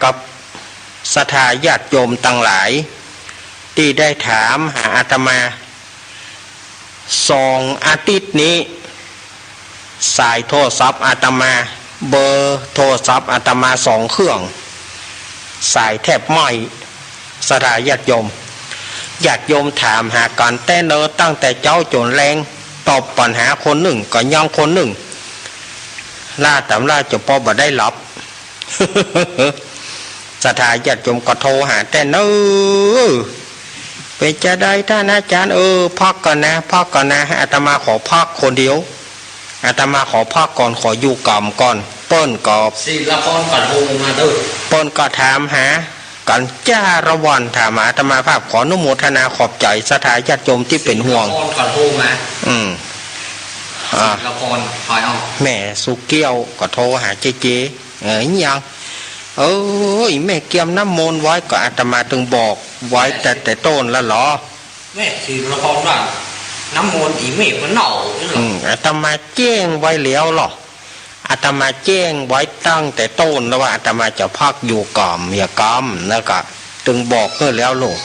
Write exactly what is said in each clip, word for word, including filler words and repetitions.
กับศรัทธาญาติโยมตังหลายตี้ได้ถามหาอาตมา สองอาทิตย์นี้ สายโทรศัพท์อาตมา เบอร์โทรศัพท์อาตมาสองเครื่อง สายแทบไหม้ ศรัทธาญาติโยม ญาติโยมถามหากั๋นแต่เนินตั้งแต่เจ๊าจ๋นแลง ตอบปัญหาคนนึ่งก็ยังคนนึ่ง ล่าต๋ำล่าจ๋าปอบ่ได้หลับ ศรัทธาญาติโยมก็โทรหาแต่เนิน เป๋นจาใดต้านอาจ๋ารย์ เออ พักก่อนนะ พักก่อนนะ อาตมาขอพักคนเดียว อาตมาขอพักก่อน ขออยู่กรรมก่อน เปิ้นก็ ศิลปากรก็โทรมาเด้อ เปิ้นก็ถามหากั๋นจ้าละวัน ถามหาอาตมาภาพ ขออนุโมทนาขอบใจ๋ศรัทธาญาติโยมตี้เป๋นห่วง ศิลปากรก็โทรมา อืม อ่า ศิลปากร ใผอ่ะ แม่สุเกี้ยวก็โทรหาเจ๊เจ๊ เออ อิหยัง เอ้ย แม่เกียมน้ำมนต์ไว้ ก็อาตมาตึงบอกไว้แต่ แต่ต้นแล้วเหรอ แม่ศิลปากรว่า น้ำมนต์อี่แม่ก็เน่านี่เหรอ อืม อาตมาแจ้งไว้แล้วเหรอ อาตมาแจ้งไว้ตั้งแต่ต้นแล้วว่าอาตมาจะพักอยู่กรรม อย่ากรรม แล้วก็ตึงบอกหื้อแล้วลูก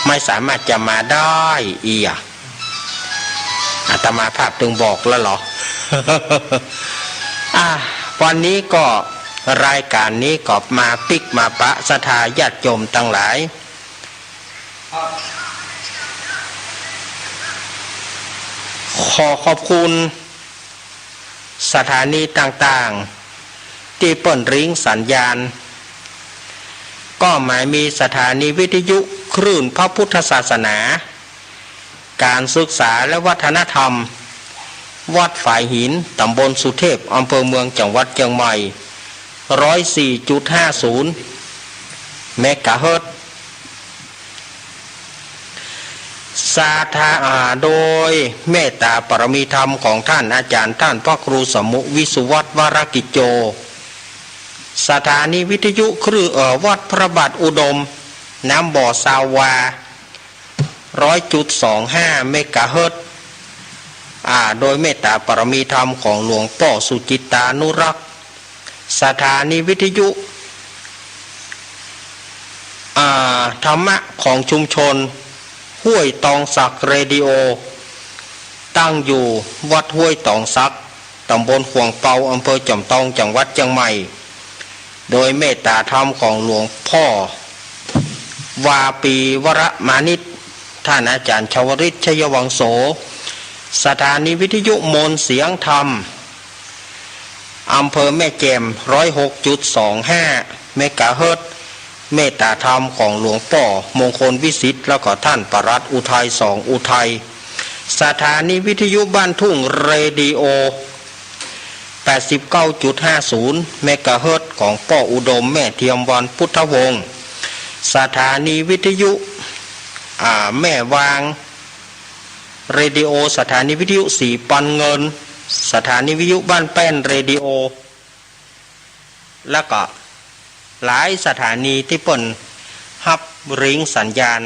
ไม่สามารถจะมาได้เอีย อาตมาภาพตึงบอกแล้วเหรอ อ่ะ วันนี้ก็รายการนี้ก็มาปิ๊กมาปะศรัทธาญาติโยมตังหลาย ขอขอบคุณสถานีต่างๆ ตี้เปิ้นริงสัญญาณ ก็หมายมีสถานีวิทยุคลื่นพระพุทธศาสนา ก๋านศึกษาและวัฒนธรรม วัดฝายหิน ต๋ำบลสุเทพ อำเภอเมือง จังหวัดเจียงใหม่ ร้อยสี่จุดห้าศูนย์ เมกะเฮิรตซ์ ศรัทธา อ่า โดยเมตตาปารมีธรรมของท่านอาจ๋ารย์ ท่านพระครูสมุห์ วิสุวัฒน์ วรกิจโจ สถานีวิทยุคลื่น เอ่อ วัดพระบาทอุดม น้ำบ่อ ซาววา ร้อยจุดสองห้า เมกะเฮิรตซ์ อ่า โดยเมตตาปารมีธรรมของหลวงป้อสุจิตตานุรักษ์ สถานีวิทยุ อ่า ธรรมะของชุมชนห้วยตองสักเรดิโอ ตั้งอยู่วัดห้วยตองสัก ต๋ำบลขวางเปา อำเภอจอมตอง จังหวัดเจียงใหม่ โดยเมตตาธรรมของหลวงป้อ วาปี วรมานิช ท่านอาจ๋ารย์ชวริต ชัยวังโส สถานีวิทยุมนต์เสียงธรรม อำเภอแม่แจ่ม ร้อยหกจุดสองห้า เมกะเฮิรตซ์ เมตตาธรรมของหลวงป้อมงคลวิสิทธิ์ แล้วก็ท่านปลัดอุทัย สองอุทัย สถานีวิทยุบ้านทุ่งเรดิโอ แปดสิบเก้าจุดห้าศูนย์ เมกะเฮิรตซ์ ของป้ออุดม แม่เทียมวัน พุทธวงศ์ สถานีวิทยุ อ่า แม่วางเรดิโอ สถานีวิทยุสีปันเงิน สถานีวิทยุบ้านแป้นเรดิโอ แล้วก็หลายสถานีตี้เปิ้นฮับริงสัญญาณ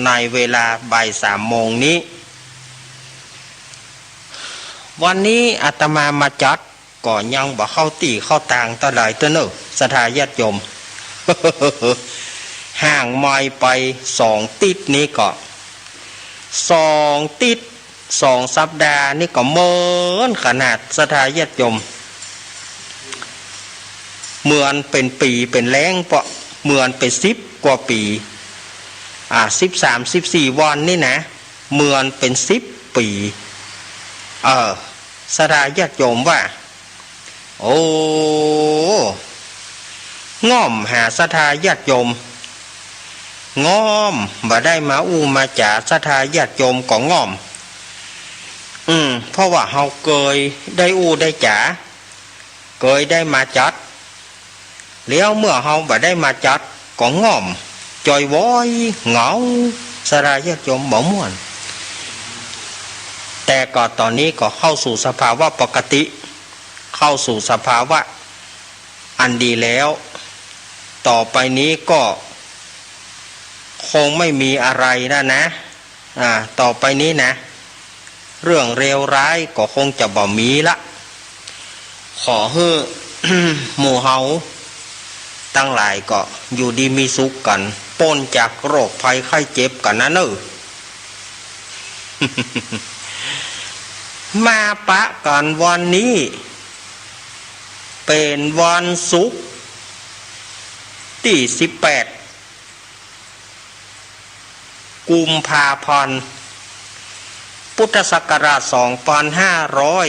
ในเวลาบ่ายสามโมงนี้ วันนี้อาตมามาจัดก็ยังบ่เข้าตี้เข้าตางเต้าใดเตื้อเน่อ ศรัทธาญาติโยม ห่างมายไปสองติ๊ดนี้ก็ สองติ๊ด สองสัปดาห์นี่ก็เมินขนาด ศรัทธาญาติโยม เหมือนเป๋นปี๋เป๋นแล้งเปาะ เหมือนเป๋นสิบกว่าปี๋ อ่า สิบสาม สิบสี่วันนี่นะ เหมือนเป๋นสิบปี๋ เออ ศรัทธาญาติโยมว่า โอ้ ง่อมหาศรัทธาญาติโยม ง่อม บ่ได้มาอู้มาจ๋า ศรัทธาญาติโยมก็ง่อม อืม เพราะว่าเฮาเกยได้อู้ได้จ๋า เกยได้มาจัด แล้วเมื่อเฮาบ่ได้มาจัดก็ง่อม จ่อยวอย เหงา ศรัทธาญาติโยมบ่ม่วน แต่ก็ต๋อนนี้ก็เข้าสู่สภาวะปกติ เข้าสู่สภาวะอันดีแล้ว ต่อไปนี้ก็คงไม่มีอะไรแล้วนะ อ่า ต่อไปนี้นะ เรื่องเลวร้ายก็คงจะบ่มีละ ขอหื้อ หมู่เฮา ตังหลายก็อยู่ดีมีสุขกั๋น ป๊นจากโรคภัยไข้เจ็บกั๋นนะเน่อ มาปะกั๋นวันนี้ เป๋นวันศุกร์ตี้สิบแปด กุมภาพันธ์ พุทธศักราชสองปันห้าร้อย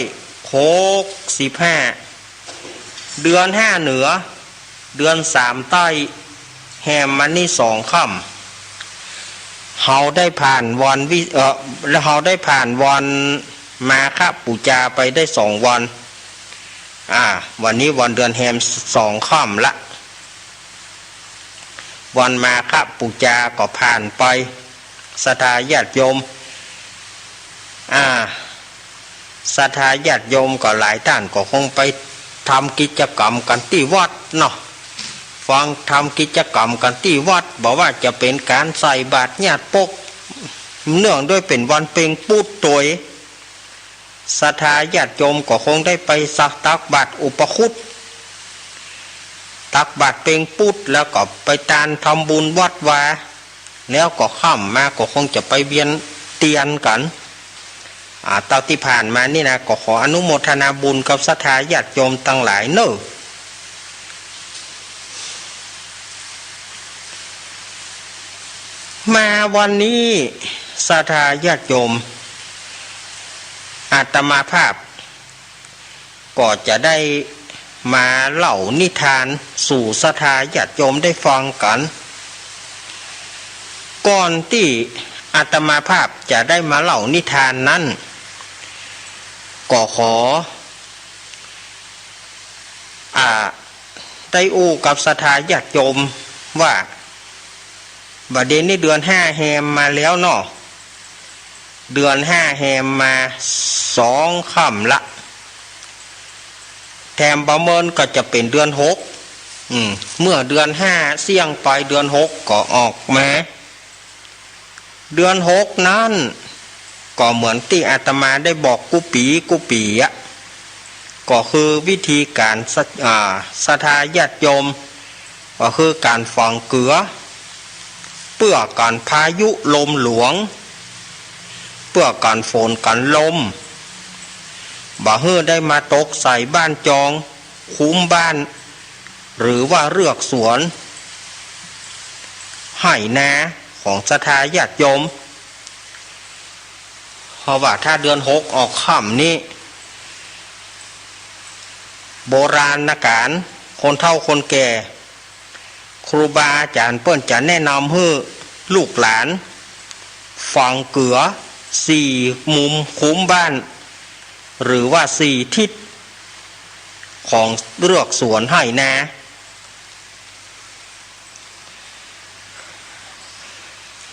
หกสิบห้า เดือนห้าเหนือ เดือนสามใต้ แฮมมานี่สองค่ำ เฮาได้ผ่านวันวิ เอ่อ แล้วเฮาได้ผ่านวันมาฆปู๋จาไปได้สองวัน อ่า วันนี้วันเดือนแฮมสองค่ำละ วันมาฆปู๋จาก็ผ่านไป ศรัทธาญาติโยม อ่า ศรัทธาญาติโยมก็หลายต้านก็คงไปทำกิจกรรมกั๋นตี้วัดเนาะ ฟังทำกิจกรรมกั๋นตี้วัด บ่ว่าจะเป๋นก๋านใส่บาตรญาติปก เนื่องด้วยเป๋นวันเพ็งปุตตวย ศรัทธาญาติโยมก็คงได้ไปสักตักบาตรอุปคุต ตักบาตรเพ็งปุต แล้วก็ไปตานทำบุญวัดวา แล้วก็ค่ำมาก็คงจะไปเวียนเตียนกั๋น อ่า เต้าตี้ผ่านมานี่นะ ก็ขออนุโมทนาบุญกับศรัทธาญาติโยมตังหลายเน่อ มาวันนี้ศรัทธาญาติโยม อาตมาภาพ ก็จะได้มาเล่านิทานสู่ศรัทธาญาติโยมได้ฟังกั๋น ก่อนตี้อาตมาภาพจะได้มาเล่านิทานนั้น ก็ขอ อ่า ได้อู้กับศรัทธาญาติโยมว่า บ่าเดี่ยวนี้เดือนห้าแฮมมาแล้วเนาะ เดือนห้าแฮมมาสองค่ำละ แถมบ่าเมินก็จะเป๋นเดือนหก อืม เมื่อเดือนห้าเสี้ยงไปเดือนหกก็ออกมา เดือนหกนั้น ก็เหมือนตี้อาตมาได้บอกกู้ปี๋กู้ปี๋อะ ก็คือวิธีก๋านศรัท อ่า ศรัทธาญาติโยม ก็คือก๋านฝังเกือ เปื้อกั๋นพายุลมหลวง เปื้อกั๋นฝนกั๋นลม บ่หื้อได้มาตกใส่บ้านจอง คุ้มบ้าน หรือว่าเรือกสวน ไฮ่นาของศรัทธาญาติโยม เพราะว่าถ้าเดือนหกออกค่ำนี้ โบราณก๋าน คนเฒ่าคนแก่ ครูบาอาจ๋ารย์เปิ้นจะแนะนำหื้อลูกหลาน ฝังเกือสี่มุมคุ้มบ้าน หรือว่าสี่ทิศ ของเรือกสวนไฮ่นา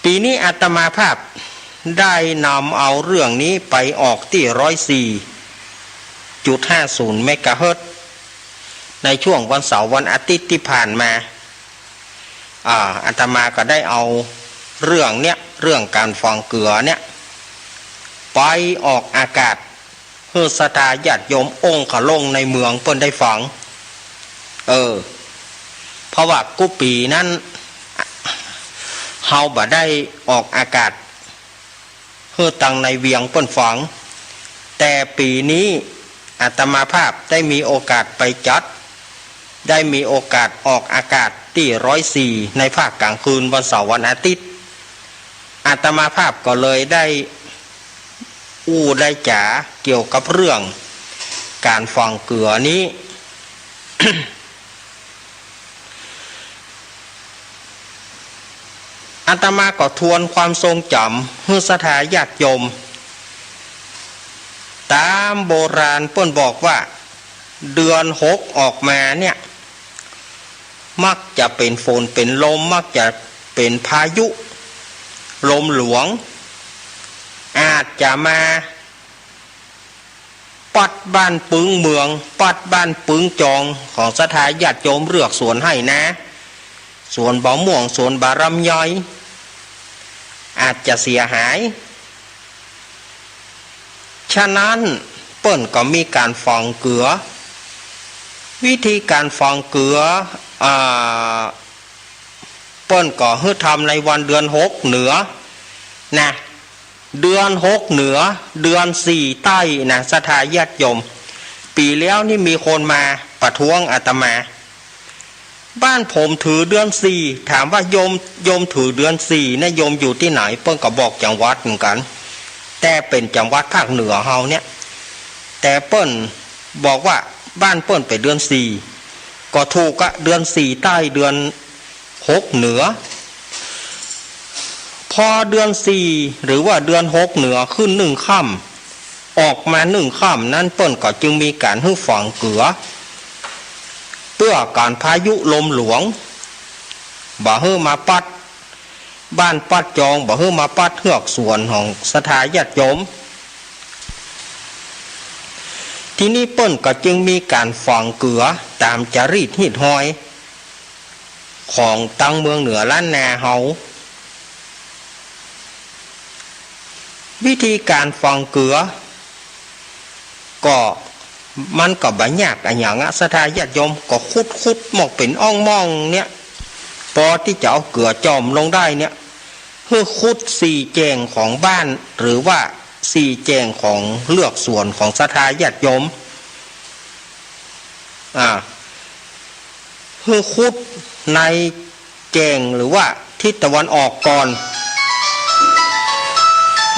ปี๋นี้อาตมาภาพได้นำเอาเรื่องนี้ไปออกตี้ร้อยสี่จุดห้าศูนย์เมกะเฮิรตซ์ ในช่วงวันเสาร์วันอาทิตย์ตี้ผ่านมา อ่า อาตมาก็ได้เอาเรื่องเนี้ย เรื่องก๋านฝังเกือเนี้ย ไปออกอากาศ หื้อศรัทธาญาติโยมองค์ขะลงในเมืองเปิ้นได้ฟัง เออ เพราะว่ากู้ปี๋นั้น เฮาบ่ได้ออกอากาศ หื้อตังในเวียงเปิ้นฟัง แต่ปี๋นี้อาตมาภาพได้มีโอกาสไปจัด ได้มีโอกาสออกอากาศตี้ร้อยสี่ในภาคกลางคืนวันเสาร์วันอาทิตย์ อาตมาภาพก็เลยได้อู้ได้จ๋าเกี่ยวกับเรื่องก๋านฝังเกือนี้ อาตมาก็ทวนความทรงจ๋ำหื้อศรัทธาญาติโยม ต๋ามโบราณเปิ้นบอกว่า เดือนหกออกมาเนี่ย มักจะเป๋นฝนเป๋นลม มักจะเป๋นพายุลมหลวง อาจจะมาปัดบ้านปึงเมือง ปัดบ้านปึงจองของศรัทธาญาติโยมเรือกสวนไฮ่นา สวนบ่าม่วง สวนบ่าลำไย อาจจะเสียหาย ฉะนั้นเปิ้นก็มีก๋านฝังเกือ วิธีก๋านฝังเกือ อ่า เปิ้นก็หื้อทำในวันเดือนหกเหนือนะ เดือนหกเหนือ เดือนสี่ใต้นะ ศรัทธาญาติโยม ปี๋แล้วนี่มีคนมาประท้วงอาตมา บ้านผมถือเดือนสี่ ถามว่าโยม โยมถือเดือนสี่นะ โยมอยู่ตี้ไหน เปิ้นก็บอกจังหวัดเหมือนกั๋น แต่เป๋นจังหวัดภาคเหนือเฮาเนี่ย แต่เปิ้นบอกว่าบ้านเปิ้นเป๋นเดือนสี่ ก็ถูกอะ เดือนสี่ใต้ เดือนหกเหนือ พอเดือนสี่หรือว่าเดือนหกเหนือขึ้นหนึ่งค่ำ ออกมาหนึ่งค่ำนั้นเปิ้นก็จึงมีก๋านหื้อฝังเกือ เปื้อกั๋นพายุลมหลวง บ่หื้อมาปั๊ดบ้านปั๊ดจอง บ่หื้อมาปั๊ดเฮือกสวนของศรัทธาญาติโยม ทีนี้เปิ้นก็จึงมีก๋านฝังเกือต๋ามจารีตฮีตฮอย ของตังเมืองเหนือล้านนาเฮา วิธีก๋านฝังเกือ ก็มันก็บ่ยากอะหยังอะ ศรัทธาญาติโยม ก็ขุดๆ มอกเป๋นอ่องม่องเนี่ย ปอตี้จะเอาเกือจ่อมลงได้เนี่ย หื้อขุดสี่แจ่งของบ้าน หรือว่าสี่แจ่งของเฮือกสวนของศรัทธาญาติโยม อ่า หื้อขุดในแจ่งหรือว่าทิศตะวันออกก่อน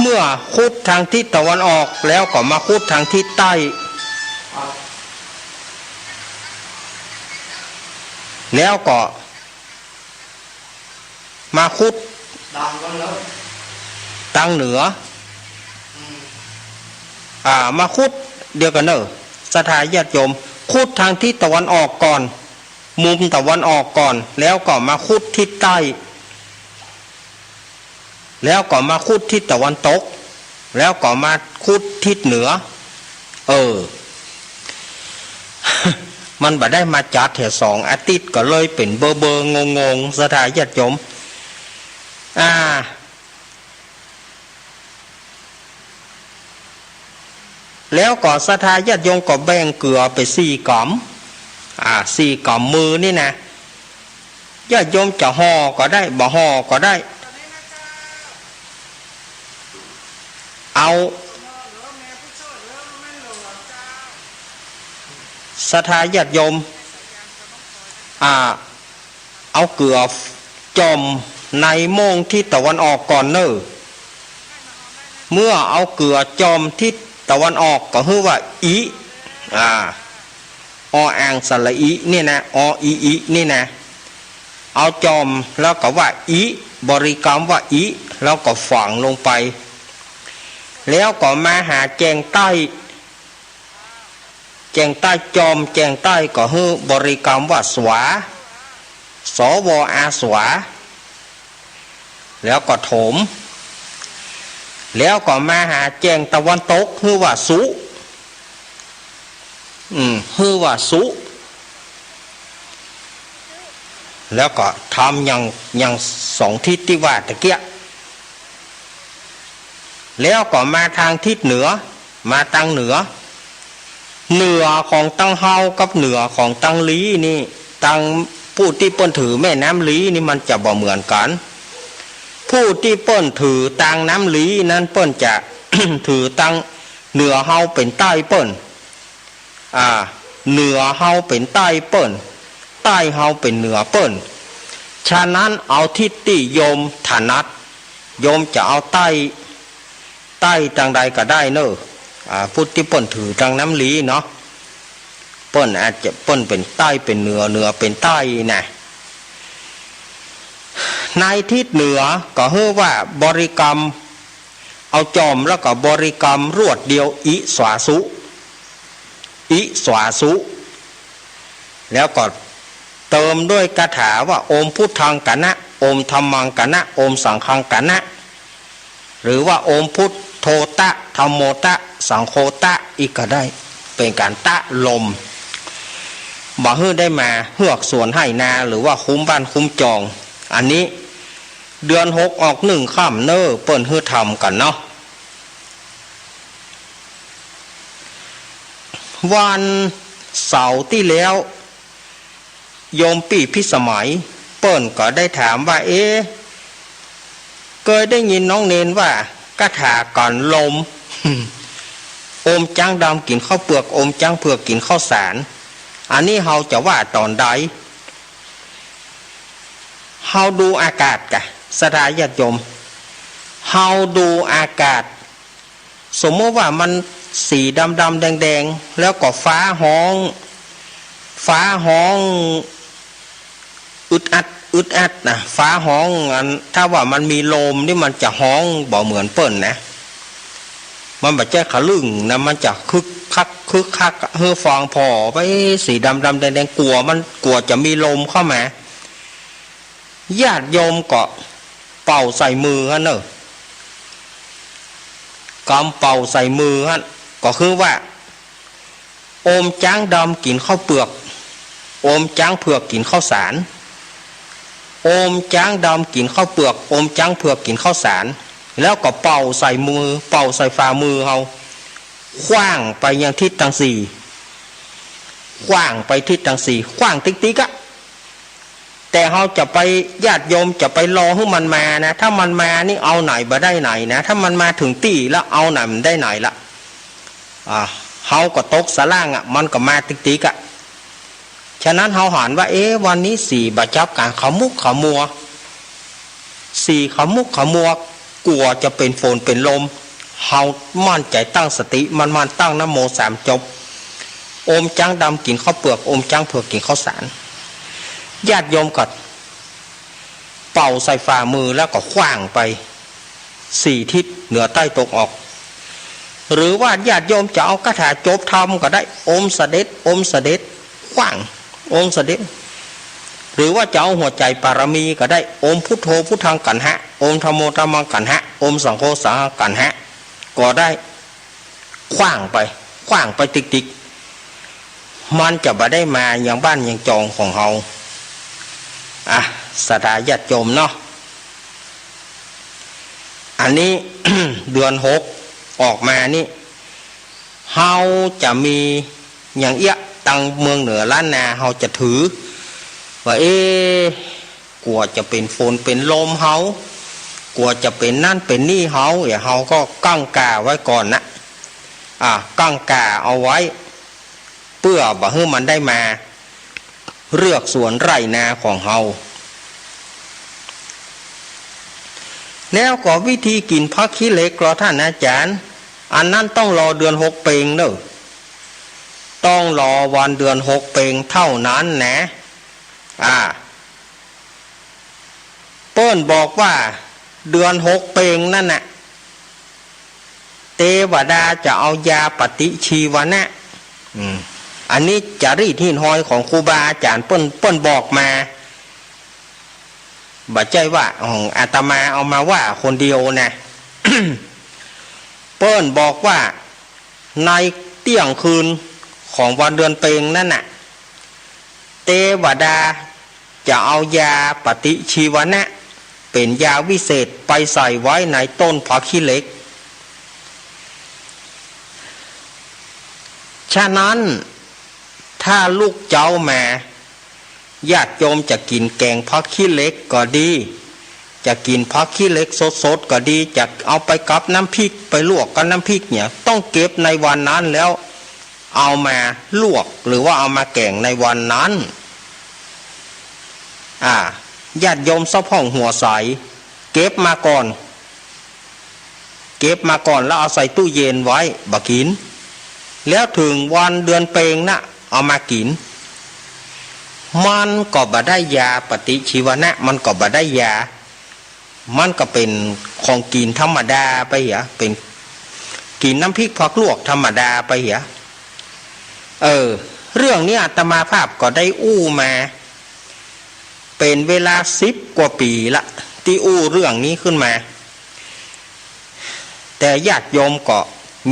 เมื่อขุดตางทิศตะวันออกแล้วก็มาขุดตางทิศใต้ แล้วก็มาขุดตางเหนือ อ่า มาขุด เดี๋ยวก่อนเน่อ ศรัทธาญาติโยม ขุดตางทิศตะวันออกก่อน มุมตะวันออกก่อน แล้วก็มาขุดทิศใต้ แล้วก็มาขุดทิศตะวันตก แล้วก็มาขุดทิศเหนือ เออ มันบ่ได้มาจัดแถวสองอาทิตย์ ก็เลยเป๋นเบอร์ๆ งงๆ ศรัทธาญาติโยม อ่า แล้วก็ศรัทธาญาติโยมก็แบ่งเกือไปสี่ก๋ำ อ่า สี่ก๋ำมือนี่นะ ญาติโยมจะห่อก็ได้ บ่ห่อก็ได้ เอา ศรัทธาญาติโยม อ่า เอาเกือจ่อมในโม่งทิศตะวันออกก่อนเน่อ เมื่อเอาเกือจ่อมทิศตะวันออกก็หื้อว่าอิ อ่า ออ่างสระอิเนี่ยนะ อออิอิเนี่ยนะ เอาจ่อมแล้วก็ว่าอิ บริกรรมว่าอิ แล้วก็ฝังลงไป แล้วก็มาหาแจ่งใต้ แจ่งใต้จ่อม แจ่งใต้ก็หื้อบริกรรมว่าสวา ส ว อา สวา แล้วก็ถม แล้วก็มาหาแจ่งตะวันตก หื้อว่าสุ อืม หื้อว่าสุ แล้วก็ทำอย่าง อย่างสองทิศตี้ว่าตะเกียะ แล้วก็มาตางทิศเหนือ มาตางเหนือ เหนือของตางเฮากับเหนือของตางลี้นี่ ตางผู้ตี้เปิ้นถือแม่น้ำลี้นี่มันจะบ่เหมือนกั๋น ผู้ตี้เปิ้นถือตางน้ำลี้นั้นเปิ้นจะ ถือตางเหนือเฮาเป๋นใต้เปิ้น อ่า เหนือเฮาเป๋นใต้เปิ้น ใต้เฮาเป๋นเหนือเปิ้น ฉะนั้นเอาทิศตี้โยมถนัด โยมจะเอาใต้ ใต้ตางใดก็ได้เน่อ อ่า ผู้ตี้เปิ้นถือตางน้ำลี้เนาะ เปิ้นอาจจะ เปิ้นเป๋นใต้เป๋นเหนือ เหนือเป๋นใต้นะ ในทิศเหนือก็หื้อว่าบริกรรม เอาจ่อมแล้วก็บริกรรมรวดเดียว อิสวาสุ อิสวาสุ แล้วก็เติมด้วยคาถาว่า โอมพุทธังกนะ โอมธัมมังกนะ โอมสังฆังกนะ หรือว่า โอมพุทโธตะ ธัมโมตะ สังโฆตะ อีกก็ได้ เป๋นก๋านตะลม บ่หื้อได้มาเฮือกสวนไฮ่นา หรือว่าคุ้มบ้านคุ้มจอง อันนี้เดือนหกออกหนึ่งค่ำเน่อ เปิ้นหื้อทำกั๋นเนาะ วันเสาร์ตี้แล้ว โยมปี้พิสมัย เปิ้นก็ได้ถามว่า เอ๊ะ เกยได้ยินน้องเณรว่าคาถากั๋นลม อมจ๊างดำกิ๋นข้าวเปือก อมจ๊างเผือกกิ๋นข้าวสาร อันนี้เฮาจะว่าต๋อนใด เฮาดูอากาศกะ ศรัทธาญาติโยม เฮาดูอากาศ สมมุติว่ามันสีดำๆ แดงๆ แล้วก็ฟ้าฮ้อง ฟ้าฮ้อง อึดอัด อึดอัดนะ ฟ้าฮ้อง อัน ถ้าว่ามันมีลมนี่มันจะฮ้องบ่เหมือนเปิ้นนะ มันบ่ใจ้ขะลึ่งนะ มันจะคึกคัก คึกคัก หื้อฟังผ่อไปสีดำๆ แดงๆ กั๋วมัน กั๋วจะมีลมเข้ามา ญาติโยมก็เป่าใส่มือหั้นเน่อ กำเป่าใส่มือหั้น ก็คือว่า อมจ๊างดำกิ๋นข้าวเปือก อมจ๊างเผือกกิ๋นข้าวสาร อมจ๊างดำกิ๋นข้าวเปือก อมจ๊างเผือกกิ๋นข้าวสาร แล้วก็เป่าใส่มือ เป่าใส่ฝ่ามือเฮา ขว้างไปยังทิศตังสี่ ขว้างไปทิศตังสี่ ขว้างติ๊กๆ อะ แต่เฮาจะไป ญาติโยมจะไปรอหื้อมันมานะ ถ้ามันมานี่เอาไหนบ่ได้ไหนนะ ถ้ามันมาเถิงตี้แล้วเอาไหนบ่ได้ไหนละ อ่า เฮาก็ตกสะล่างอะ มันก็มาติ๊กๆ อะ ฉะนั้นเฮาหันว่า เอ๊ะ วันนี้สีบ่จับกั๋น ขมุกขมัว สีขมุกขมัว กั๋วจะเป๋นฝนเป๋นลม เฮามั่นใจ๋ตั้งสติ มั่นๆ ตั้งนะโมสามจบ อมจ๊างดำกิ๋นข้าวเปือก อมจ๊างเผือกกิ๋นข้าวสาร ญาติโยมก็เป่าใส่ฝ่ามือแล้วก็ขว้างไป สี่ทิศเหนือใต้ตกออก หรือว่าญาติโยมจะเอาคาถาจบธรรมก็ได้ อมเสด็จ อมเสด็จ ขว้าง อมเสด็จ หรือว่าจะเอาหัวใจ๋ปารมีก็ได้ อมพุทโธพุทธังกัณหะ อมธัมโมธัมมังกัณหะ อมสังโฆสังฆังกัณหะ ก็ได้ ขว้างไป ขว้างไปติ๊กๆ มันจะบ่ได้มายังบ้านยังจองของเฮา อ่ะ ศรัทธาญาติโยมเนาะ อันนี้ เดือนหกออกมานี่ เฮาจะมีอย่างเอี้ย ตังเมืองเหนือล้านนา เฮาจะถือว่า เอ๊ะ กั๋วจะเป๋นฝนเป๋นลมเฮา กั๋วจะเป๋นนั่นเป๋นนี่เฮา เดี๋ยวเฮาก็กั๋งก้าไว้ก่อนนะ อ่า กั๋งก้าเอาไว้ เปื้อบ่หื้อมันได้มาเลือกสวนไร่นาของเฮา แล้วก็วิธีกิ๋นผักขี้เหล็กเหรอต้านอาจ๋ารย์ อันนั้นต้องรอเดือนหกเปงเน่อ ต้องรอวันเดือนหกเปงเต้านั้นนะ อ่า เปิ้นบอกว่าเดือนหกเปงนั้นน่ะ เตวดาจะเอายาปฏิชีวนะ อืม อันนี้จารีตหิ้งห้อยของครูบาอาจ๋ารย์เปิ้น เปิ้นบอกมา บ่ใจ้ว่าของอาตมาเอามาว่าคนเดียวนะ เปิ้นบอกว่าในเตี้ยงคืนของวันเดือนเปงนั้นน่ะ เตวดาจะเอายาปฏิชีวนะ เป๋นยาวิเศษไปใส่ไว้ในต้นผักขี้เหล็ก ฉะนั้น ถ้าลุกเจ๊ามา ญาติโยมจะกิ๋นแก๋งผักขี้เหล็กก็ดี จะกิ๋นผักขี้เหล็กสดๆ ก็ดี จะเอาไปกับน้ำพริก ไปลวกกับน้ำพริกเนี่ย ต้องเก็บในวันนั้นแล้ว เอามาลวกหรือว่าเอามาแก๋งในวันนั้น อ่า ญาติโยมเศร้าพ่องหัวใส เก็บมาก่อน เก็บมาก่อนแล้วเอาใส่ตู้เย็นไว้ บ่กิ๋น แล้วเถิงวันเดือนเปงน่ะ เอามากิ๋น มันก็บ่ได้ยาปฏิชีวนะ มันก็บ่ได้ยา มันก็เป๋นของกิ๋นธรรมดาไปเหีย เป๋นกิ๋นน้ำพริกผักลวกธรรมดาไปเหีย เออ เรื่องนี้อาตมาภาพก็ได้อู้มา เป๋นเวลาสิบกว่าปี๋ละ ตี้อู้เรื่องนี้ขึ้นมา แต่ญาติโยมก็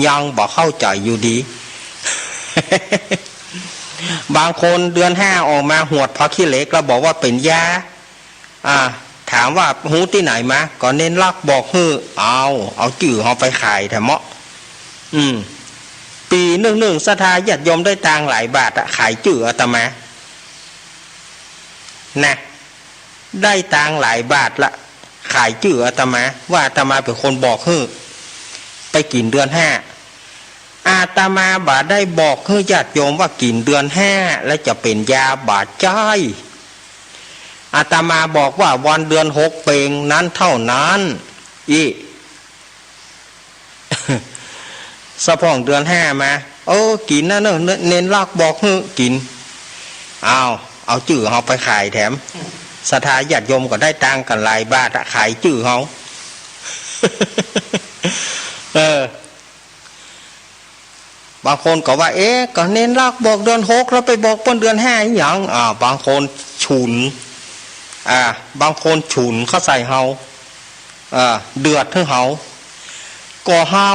ยังบ่เข้าใจ๋อยู่ดี บางคนเดือนห้าออกมาหวดผักขี้เหล็กแล้วบอกว่าเป๋นยา อ่า ถามว่าฮู้ตี้ไหนมา ก็เณรลักษณ์บอกหื้อ เอา เอาจื้อเฮาไปขายแถมเมาะ อืม ปี๋นึ่งๆ ศรัทธาญาติโยมได้ตังค์หลายบาทอะ ขายจื้ออาตมา นะ ได้ตังค์หลายบาทละ ขายจื้ออาตมา ว่าอาตมาเป๋นคนบอกหื้อไปกิ๋นเดือนห้า อาตมาบ่ได้บอกหื้อญาติโยมว่ากิ๋นเดือนห้าแล้วจะเป๋นยา บ่ใจ้ อาตมาบอกว่าวันเดือนหกเป๋นนั้นเต้านั้น อี้ สะพ่องเดือนห้ามา เออ กิ๋นนะเน่อ เณรลักษณ์บอกหื้อกิ๋น อ้าว เอาจื้อเฮาไปขายแถม ศรัทธาญาติโยมก็ได้ตังค์กั๋นหลายบาทอะ ขายจื้อเฮา เออ บางคนก็ว่า เอ๊ะ ก็เณรลักษณ์บอกเดือนหก แล้วไปบอกเปิ้นเดือนห้าอีหยัง อ่า บางคนฉุน อ่า บางคนฉุนเข้าใส่เฮา อ่า เดือดหื้อเฮา ก็เฮา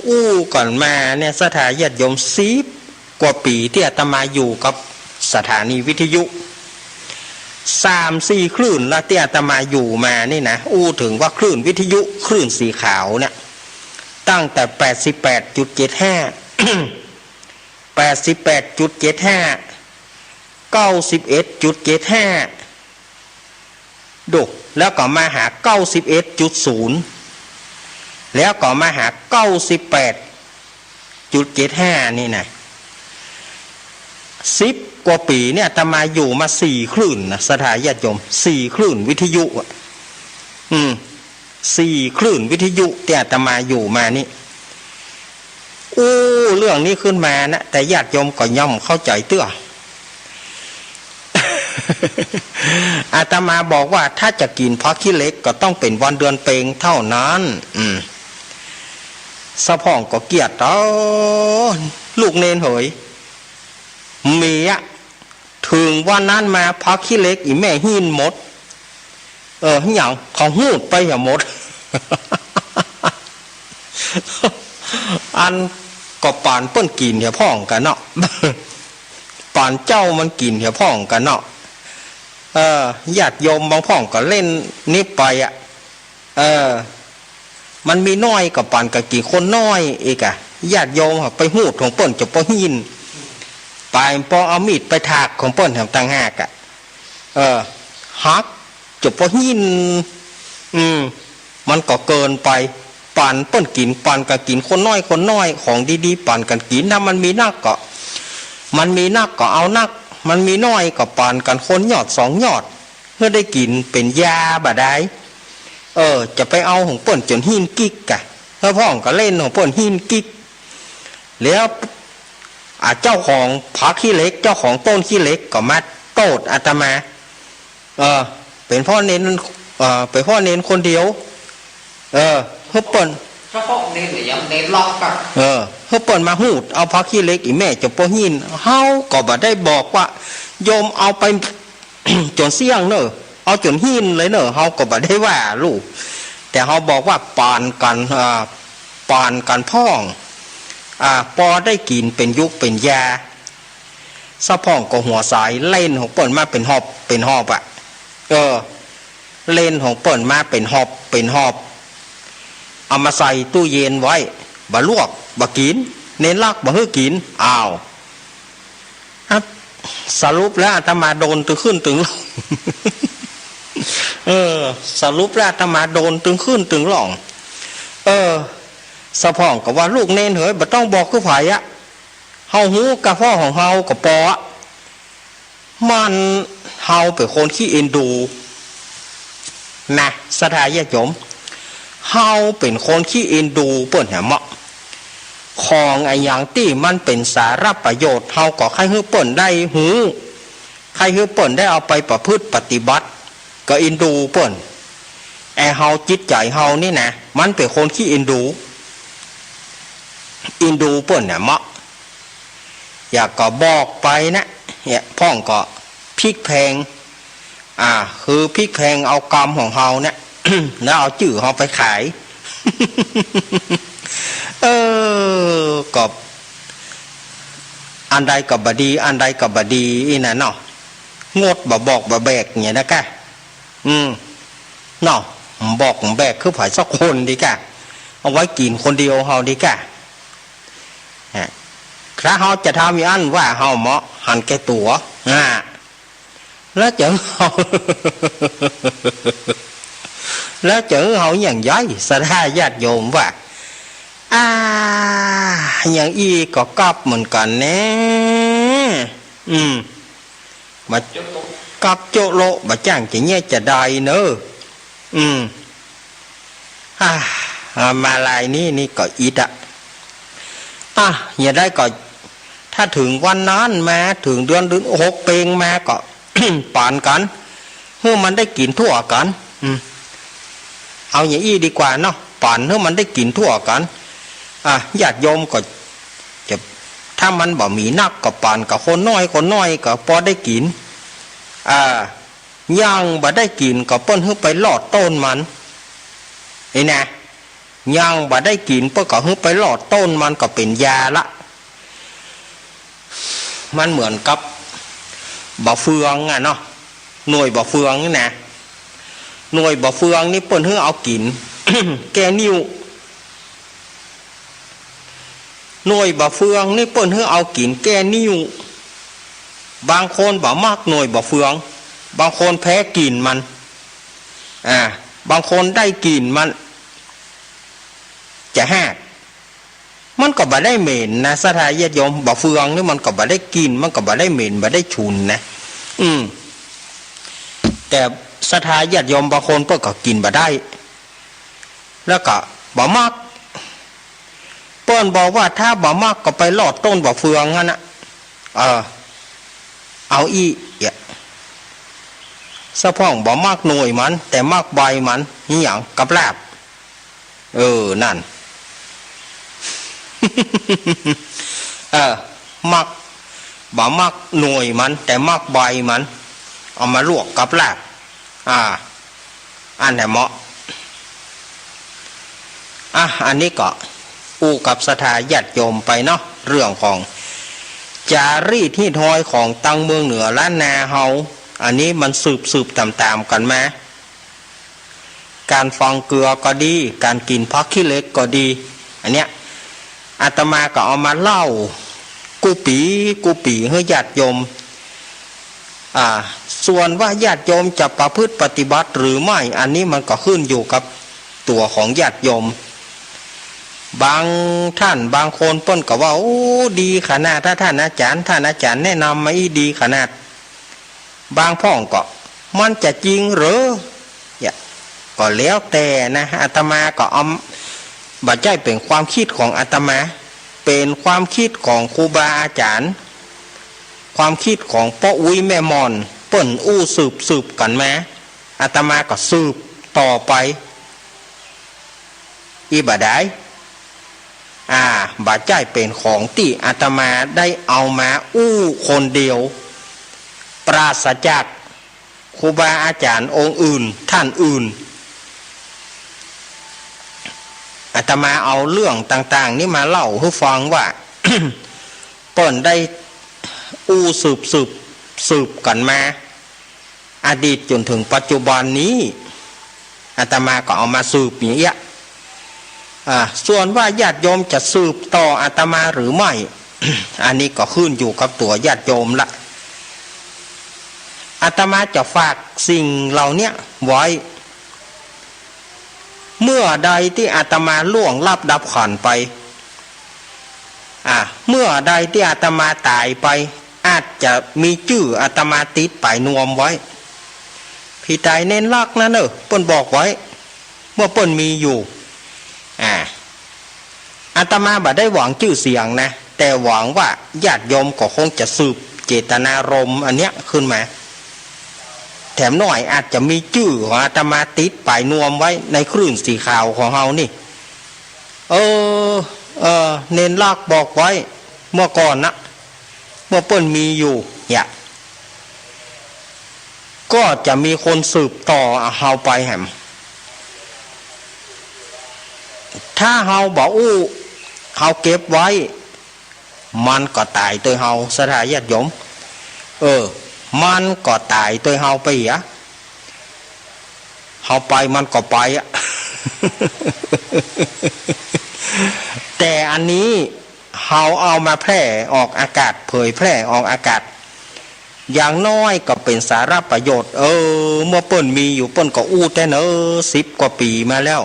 อู้กั๋นมาเนี่ย ศรัทธาญาติโยม สิบกว่าปี๋ตี้อาตมาอยู่กับสถานีวิทยุ สามสี่คลื่นละตี้อาตมาอยู่มานี่นะ อู้เถิงว่าคลื่นวิทยุ คลื่นสีขาวเนี่ย ตั้งแต่แปดสิบแปดจุดเจ็ดห้า แปดสิบแปดจุดเจ็ดห้า เก้าสิบเอ็ดจุดเจ็ดห้า ดู แล้วก็มาหา เก้าสิบเอ็ดจุดศูนย์ แล้วก็มาหา เก้าสิบแปดจุดเจ็ดห้า นี่นะ สิบกว่าปี๋เนี่ย อาตมาอยู่มาสี่คลื่นนะ ศรัทธาญาติโยม สี่คลื่นวิทยุอะ อืม สี่คลื่นวิทยุตี้อาตมาอยู่มานี่ อู้เรื่องนี้ขึ้นมานะ แต่ญาติโยมก็ย่อมเข้าใจ๋เตื้อ อาตมาบอกว่าถ้าจะกิ๋นผักขี้เหล็กก็ต้องเป๋นวันเดือนเพ็ญเต้านั้น อืม สะพ่องก็เกลียด เอ้อ ลูกเณรเหย เมีย เถิงวันนั้นมาผักขี้เหล็กอี่แม่หิ้นหมด เออ หยัง เขาหูดไปเหียหมด อันก็ปานเปิ้นกิ๋นเหียพ่องกั๋นเนาะ ปานเจ้ามันกิ๋นเหียพ่องกั๋นเนาะ เออ ญาติโยมบางพ่องก็เล่นนี้ไปอะ เออ มันมีน้อยก็ปานกั๋นกิ๋นคนน้อยอีกอะ ญาติโยมไปหูดของเปิ้นจะปอหิ้น ไปปอเอามีดไปถากของเปิ้นแถมต่างหากอะ เออ หักจะปอหิ้น อืม มันก็เกินไป ปานเปิ้นกิ๋น ปานกั๋นกิ๋นคนน้อยคนน้อย ของดีๆ ปานกั๋นกิ๋น ถ้ามันมีนักก็ มันมีนักก็เอานัก มันมีน้อยก็ปานกั๋นคนยอดสองยอด เพื่อได้กิ๋นเป๋นยาบ่าดาย เออ จะไปเอาของเปิ้นจ๋นหิ้นกิกกะ แล้วพ่องก็เล่นของเปิ้นหิ้นกิก แล้ว อ่า เจ้าของผักขี้เหล็ก เจ้าของต้นขี้เหล็กก็มาโต้ษอาตมา เออ เป๋นพ่อเณร เออ เป๋นพ่อเณรคนเดียว เออ หื้อเปิ้น เจ้าของเณรเนี่ยยังเณรลักษณ์อะ เออ หื้อเปิ้นมาหูดเอาผักขี้เหล็กอี่แม่จะปอหิ้น เฮาก็บ่ได้บอกว่า โยมเอาไป จ๋นเสี้ยงเน่อ เอาจ๋นหิ้นเลยเน่อ เฮาก็บ่ได้ว่าลูก แต่เฮาบอกว่าปานกั๋น อ่า ปานกั๋นพ่อง อ่า ปอได้กิ๋นเป๋นยุกเป๋นยา สะพ่องก็หัวใส เล่นของเปิ้นมาเป๋นหอบ เป๋นหอบอะ เออ เล่นของเปิ้นมาเป๋นหอบ เป๋นหอบ เอามาใส่ตู้เย็นไว้ บ่ลวก บ่กิ๋น เณรลักษณ์บ่หื้อกิ๋น อ้าว ครับ สรุปแล้วอาตมาโดนตึงขึ้นตึงลง เออ สรุปแล้วอาตมาโดนตึงขึ้นตึงลง เออ สะพ่องก็ว่า ลูกเณรเหย บ่ต้องบอกคือใผอะ เฮาฮู้กะเพาะของเฮาก็ปออะ มัน เฮาเป๋นคนขี้เอ็นดู นะ ศรัทธาญาติโยม เฮาเป๋นคนขี้เอ็นดูเปิ้นแหมเนาะ ของอะหยังตี้มันเป๋นสาระประโยชน์ เฮาก็ใค่หื้อเปิ้นได้ฮู้ ใค่หื้อเปิ้นได้เอาไปประพฤติปฏิบัติ ก็เอ็นดูเปิ้น แอ่เฮาจิตใจ๋เฮานี่นะ มันเป๋นคนขี้เอ็นดู เอ็นดูเปิ้นแหมเนาะ อย่างก็บอกไปนะ เนี่ย พ่องก็พลิกแพลง อ่า คือพลิกแพลงเอากรรมของเฮาเนี่ย แล้วเอาจื้อเฮาไปขาย เออ ก็ อันใดก็บ่ดี อันใดก็บ่ดีอี้นะเนาะ งดบ่บอกบ่แบกเนี่ยนะกะ อืม เนาะ บอกแบกคือใผสักคนดีกะ เอาไว้กิ๋นคนเดียวเฮาดีกะ ฮะ ถ้าเฮาจะทำอย่างนั้นว่าเฮาเหมาะหันแก่ตั๋ว อ่า แล้วจะหื้อเฮา แล้วจะหื้อเฮาอย่างใย ศรัทธาญาติโยมว่า อ่า อย่างอี้ก็ก๊อบเหมือนกั๋นแน่ อืม บ่ก๊อบโจ๊ะโละ บ่จ้างจะเยียะจะใดเน่อ อืม อ่า มาลายนี้นี่ก็อิดอะ อ่ะ อย่าได้ก็ ถ้าเถิงวันนั้นมา เถิงเดือน เดือนหกเปงมาก็ ป๋อนกั๋น หื้อมันได้กิ๋นทั่วกั๋น อืม เอาอย่างอี้ดีกว่าเนาะ ป๋อนหื้อมันได้กิ๋นทั่วกั๋น อ่ะ ญาติโยมก็จะ ถ้ามันบ่มีนักก็ป๋อนกับคนน้อย คนน้อยก็ปอได้กิ๋น อ่า ยังบ่ได้กิ๋นก็เปิ้นหื้อไปลอดต้นมัน นี่นะ ยังบ่ได้กิ๋นเปิ้นก็หื้อไปลอดต้นมันก็เป๋นยาละ มันเหมือนกับบ่าเฟืองอะเนาะ หน่วยบ่าเฟืองนี่นะ หน่วยบ่าเฟืองนี่เปิ้นหื้อเอากิ๋น แก้นิ้ว หน่วยบ่าเฟืองนี่เปิ้นหื้อเอากิ๋นแก้นิ้ว บางคนบ่มักหน่วยบ่าเฟือง บางคนแพ้กลิ่นมัน อ่า บางคนได้กลิ่นมัน จะหาก มันก็บ่ได้เหม็นนะ ศรัทธาญาติโยม บ่าเฟืองนี่มันก็บ่ได้กลิ่น มันก็บ่ได้เหม็น บ่ได้ฉุนนะ อืม แต่ศรัทธาญาติโยมบางคนเปิ้นก็กิ๋นบ่ได้ แล้วก็บ่มัก เปิ้นบอกว่าถ้าบ่มักก็ไปลอดต้นบ่าเฟืองหั้นนะ เออ เอาอี้ เยียะ สะพ่องบ่มักหน่วยมัน แต่มักใบมัน นี่หยัง กับลาบ เออ นั่น เออ มัก บ่มักหน่วยมัน แต่มักใบมัน เอามาลวกกับลาบ อ่า อันไหนเหมาะ อ่ะ อันนี้ก็อู้กับศรัทธาญาติโยมไปเนาะ เรื่องของจารีตฮีตฮอยของตังเมืองเหนือล้านนาเฮา อันนี้มันสืบๆ ต๋ามๆ กั๋นมา ก๋านฝังเกือก็ดี ก๋านกิ๋นผักขี้เหล็กก็ดี อันเนี้ย อาตมาก็เอามาเล่ากู้ปี๋กู้ปี๋หื้อญาติโยม อ่า ส่วนว่าญาติโยมจะประพฤติปฏิบัติหรือไม่ อันนี้มันก็ขึ้นอยู่กับตั๋วของญาติโยม บางท่านบางคนเปิ้นก็ว่า โอ้ ดีขนาด ถ้าท่านอาจ๋ารย์ ท่านอาจ๋ารย์แนะนำมาอี้ดีขนาด บางพ่องก็ มันจะจริงเหรอ เยียะ ก็แล้วแต่นะ อาตมาก็เอา บ่ใจ้เป๋นความกึ๊ดของอาตมา เป๋นความกึ๊ดของครูบาอาจ๋ารย์ ความกึ๊ดของป้ออุ๊ยแม่หม่อน เปิ้นอู้สืบๆ กั๋นมา อาตมาก็สืบต่อไป อี้บ่ดาย อ่า บ่ใจ้เป๋นของตี้อาตมาได้เอามาอู้คนเดียว ปราศจากครูบาอาจ๋ารย์องค์อื่น ท่านอื่น อาตมาเอาเรื่องต่างๆ นี้มาเล่าหื้อฟังว่า เปิ้นได้อู้สืบๆ สืบกั๋นมา อดีตจ๋นเถิงปัจจุบันนี้ อาตมาก็เอามาสืบอย่างเอี้ย อ่า ส่วนว่าญาติโยมจะสืบต่ออาตมาหรือไม่ อันนี้ก็ขึ้นอยู่กับตั๋วญาติโยมละ อาตมาจะฝากสิ่งเหล่าเนี้ยไว้ เมื่อใดตี้อาตมาล่วงลับดับขันธ์ไป อ่า เมื่อใดตี้อาตมาต๋ายไป อาจจะมีจื้ออาตมาติดป๋ายนวมไว้ ผีต๋ายเณรลักษณ์นั้นเน่อ เปิ้นบอกไว้ เมื่อเปิ้นมีอยู่ อ่า อาตมาบ่ได้หวังจื้อเสียงนะ แต่หวังว่าญาติโยมก็คงจะสืบเจตนารมณ์อันเนี้ยขึ้นมา แถมหน่อยอาจจะมีจื้อของอาตมาติดป๋ายนวมไว้ในคลื่นสีขาวของเฮานี่ เออ เออ เณรลักษณ์บอกไว้ เมื่อก่อนนะ เมื่อเปิ้นมีอยู่ เนี่ย ก็จะมีคนสืบต่อเฮาไปแหม ถ้าเฮาบ่อู้ เฮาเก็บไว้ มันก็ต๋ายตวยเฮา ศรัทธาญาติโยม เออ มันก็ต๋ายตวยเฮาไปเหีย เฮาไปมันก็ไปอะ แต่อันนี้เฮาเอามาแพร่ออกอากาศ เผยแพร่ออกอากาศ อย่างน้อยก็เป๋นสาระประโยชน์ เออ เมื่อเปิ้นมีอยู่เปิ้นก็อู้แต๊เน่อ สิบกว่าปี๋มาแล้ว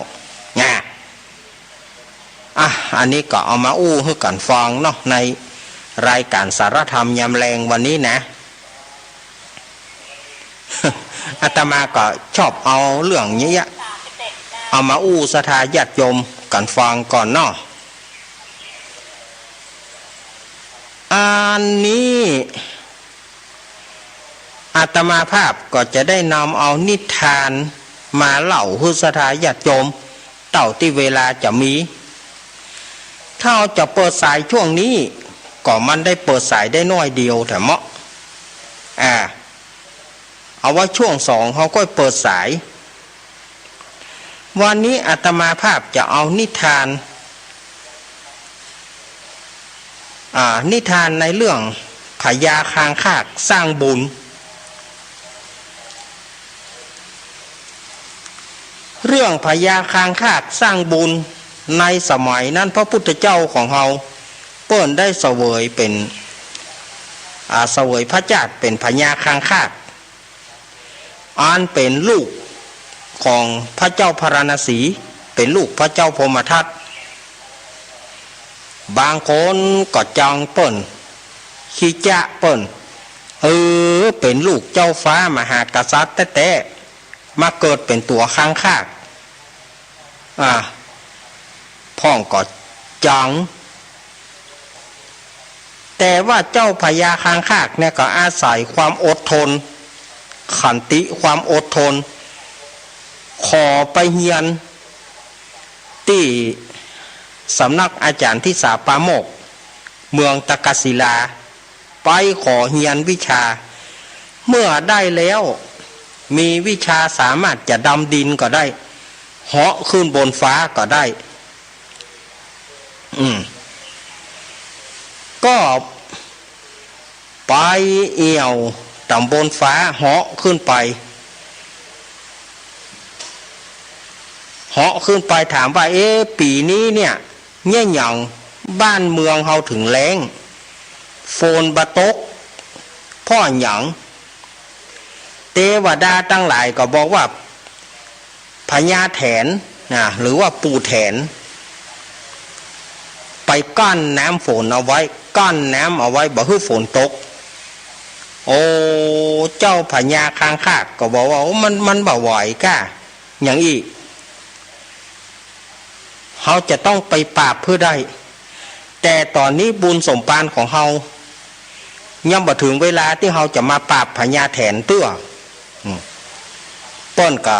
อ่ะ อ่ะ อันนี้ก็เอามาอู้หื้อกั๋นฟังเนาะ ในรายก๋านสารธรรมยามแลงวันนี้นะ อาตมาก็ชอบเอาเรื่องเนี้ย เอามาอู้ศรัทธาญาติโยมกั๋นฟังก่อนเนาะ อันนี้ อาตมาภาพก็จะได้นำเอานิทานมาเล่าหื้อศรัทธาญาติโยม เต้าตี้เวลาจะมี ถ้าเฮาจะเปิดสายช่วงนี้ ก็มันได้เปิดสายได้น้อยเดียวแต๊เมาะ อ่า เอาไว้ช่วงสองเฮาก็เปิดสาย วันนี้อาตมาภาพจะเอานิทาน อ่า นิทานในเรื่องพญาคางคากสร้างบุญ เรื่องพญาคางคากสร้างบุญ ในสมัยนั้นพระพุทธเจ้าของเฮาเปิ้นได้เสวยเป๋น อ่า เสวยพระชาติเป๋นพญาคางคาก อันเป๋นลูกของพระเจ้าพาราณสี เป๋นลูกพระเจ้าพรหมทัต บางคนก็จังเปิ้น ขี้จ๊ะเปิ้น เออ เป๋นลูกเจ้าฟ้ามหากษัตริย์แต๊ๆ มาเกิดเป๋นตั๋วคางคาก อ่า พ่องก็จัง แต่ว่าเจ้าพญาคางคากเนี่ยก็อาศัยความอดทน ขันติ ความอดทน ขอไปเฮียนตี้สำนักอาจ๋ารย์ทิสาปาโมกข์ เมืองตะกศิลา ไปขอเฮียนวิชา เมื่อได้แล้ว มีวิชาสามารถจะดำดินก็ได้ เหาะขึ้นบนฟ้าก็ได้ อืม ก็ไปเอี่ยวต๋ามบนฟ้า เหาะขึ้นไป เหาะขึ้นไปถามว่า เอ๊ะ ปี๋นี้เนี่ย เยียะหยังบ้านเมืองเฮาเถิงแล้ง ฝนบ่ตก เพราะหยัง เตวดาตังหลายก็บอกว่า พญาแถนนะ หรือว่าปู่แถน ไปกั้นน้ำฝนเอาไว้ กั้นน้ำเอาไว้ บ่หื้อฝนตก โอ้ เจ้าพญาคางคากก็บอกว่า โอ้ มัน มันบ่ไหวก้า อย่างอี้ เฮาจะต้องไปปราบหื้อได้ แต่ต๋อนนี้บุญสมภารของเฮา ยังบ่เถิงเวลาตี้เฮาจะมาปราบพญาแถนเตื้อ อืม เปิ้นก็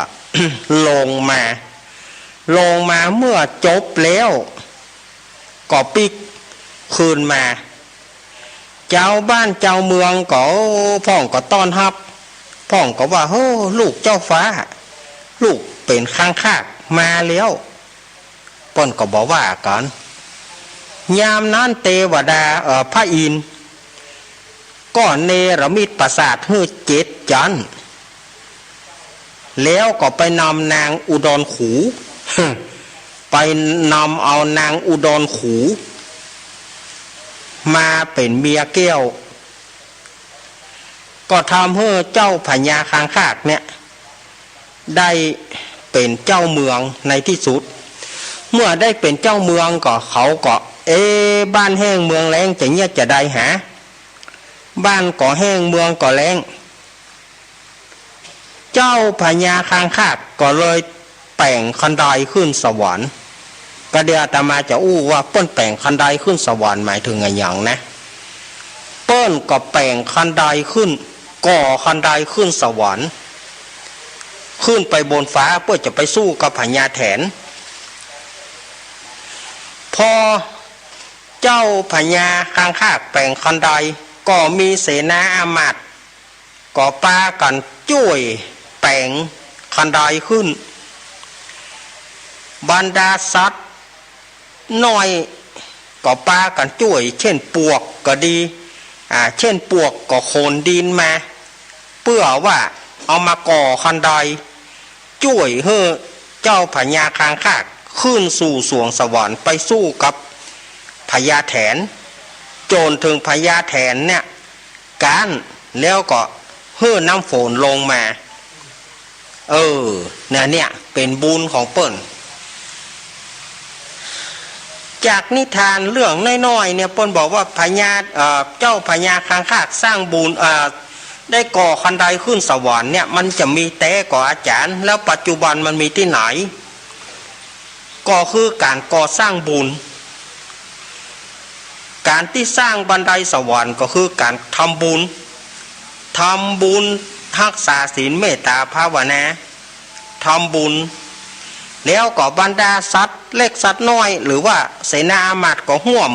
ลงมา ลงมาเมื่อจบแล้ว ก็ปิ๊กคืนมา จาวบ้านจาวเมืองก็ พ่องก็ต้อนฮับ พ่องก็ว่า โอ้ ลูกเจ้าฟ้า ลูกเป๋นคางคากมาแล้ว เปิ้นก็บ่ว่ากั๋น ยามนั้นเตวดา เอ่อ พระอินทร์ ก็เนรมิตปราสาทหื้อเจ็ดจั๊น แล้วก็ไปนำนางอุดรขู ไปนำเอานางอุดรขู มาเป๋นเมียแก้ว ก็ทำหื้อเจ้าพญาคางคากเนี่ย ได้เป๋นเจ้าเมืองในตี้สุด เมื่อได้เป๋นเจ้าเมืองก็ เขาก็ เอ๊ะ บ้านแห้งเมืองแล้งจะเยียะจาใดหา บ้านก็แห้งเมืองก็แล้ง เจ้าพญาคางคากก็เลยแป๋งคันไดขึ้นสวรรค์ ก็เดี๋ยวอาตมาจะอู้ว่าเปิ้นแป๋งคันไดขึ้นสวรรค์หมายเถิงอะหยังนะ เปิ้นก็แป๋งคันไดขึ้น ก่อคันไดขึ้นสวรรค์ ขึ้นไปบนฟ้าเปื้อจะไปสู้กับพญาแถน พอเจ้าพญาคางคากแป๋งคันได ก็มีเสนาอามาตย์ ก็ปากั๋นจ้วยแป๋งคันไดขึ้น บรรดาสัตว์น้อยก็ปากั๋นจ้วย เช่นปวกก็ดี อ่า เช่นปวกก็ขนดินมา เปื้อว่าเอามาก่อคันได จ้วยหื้อเจ้าพญาคางคากขึ้นสู่สวงสวรรค์ไปสู้กับพญาแถน จ๋นเถิงพญาแถนเนี่ยก๊าน แล้วก็หื้อน้ำฝนลงมา เออ เนี่ย เนี่ย เป๋นบุญของเปิ้น จากนิทานเรื่องน้อยๆ เนี่ย เปิ้นบอกว่าพญา เอ่อ เจ้าพญาคางคากสร้างบุญ เอ่อ ได้ก่อคันไดขึ้นสวรรค์เนี่ย มันจะมีแต๊ก่ออาจ๋ารย์ แล้วปัจจุบันมันมีตี้ไหน ก็คือก๋านก่อสร้างบุญ ก๋านตี้สร้างบันไดสวรรค์ก็คือก๋านทำบุญ ทำบุญฮักษาศีลเมตตาภาวนา ทำบุญ แล้วก็บรรดาสัตว์เล็กสัตว์น้อย หรือว่าเสนาอามาตย์ก็ฮ่วม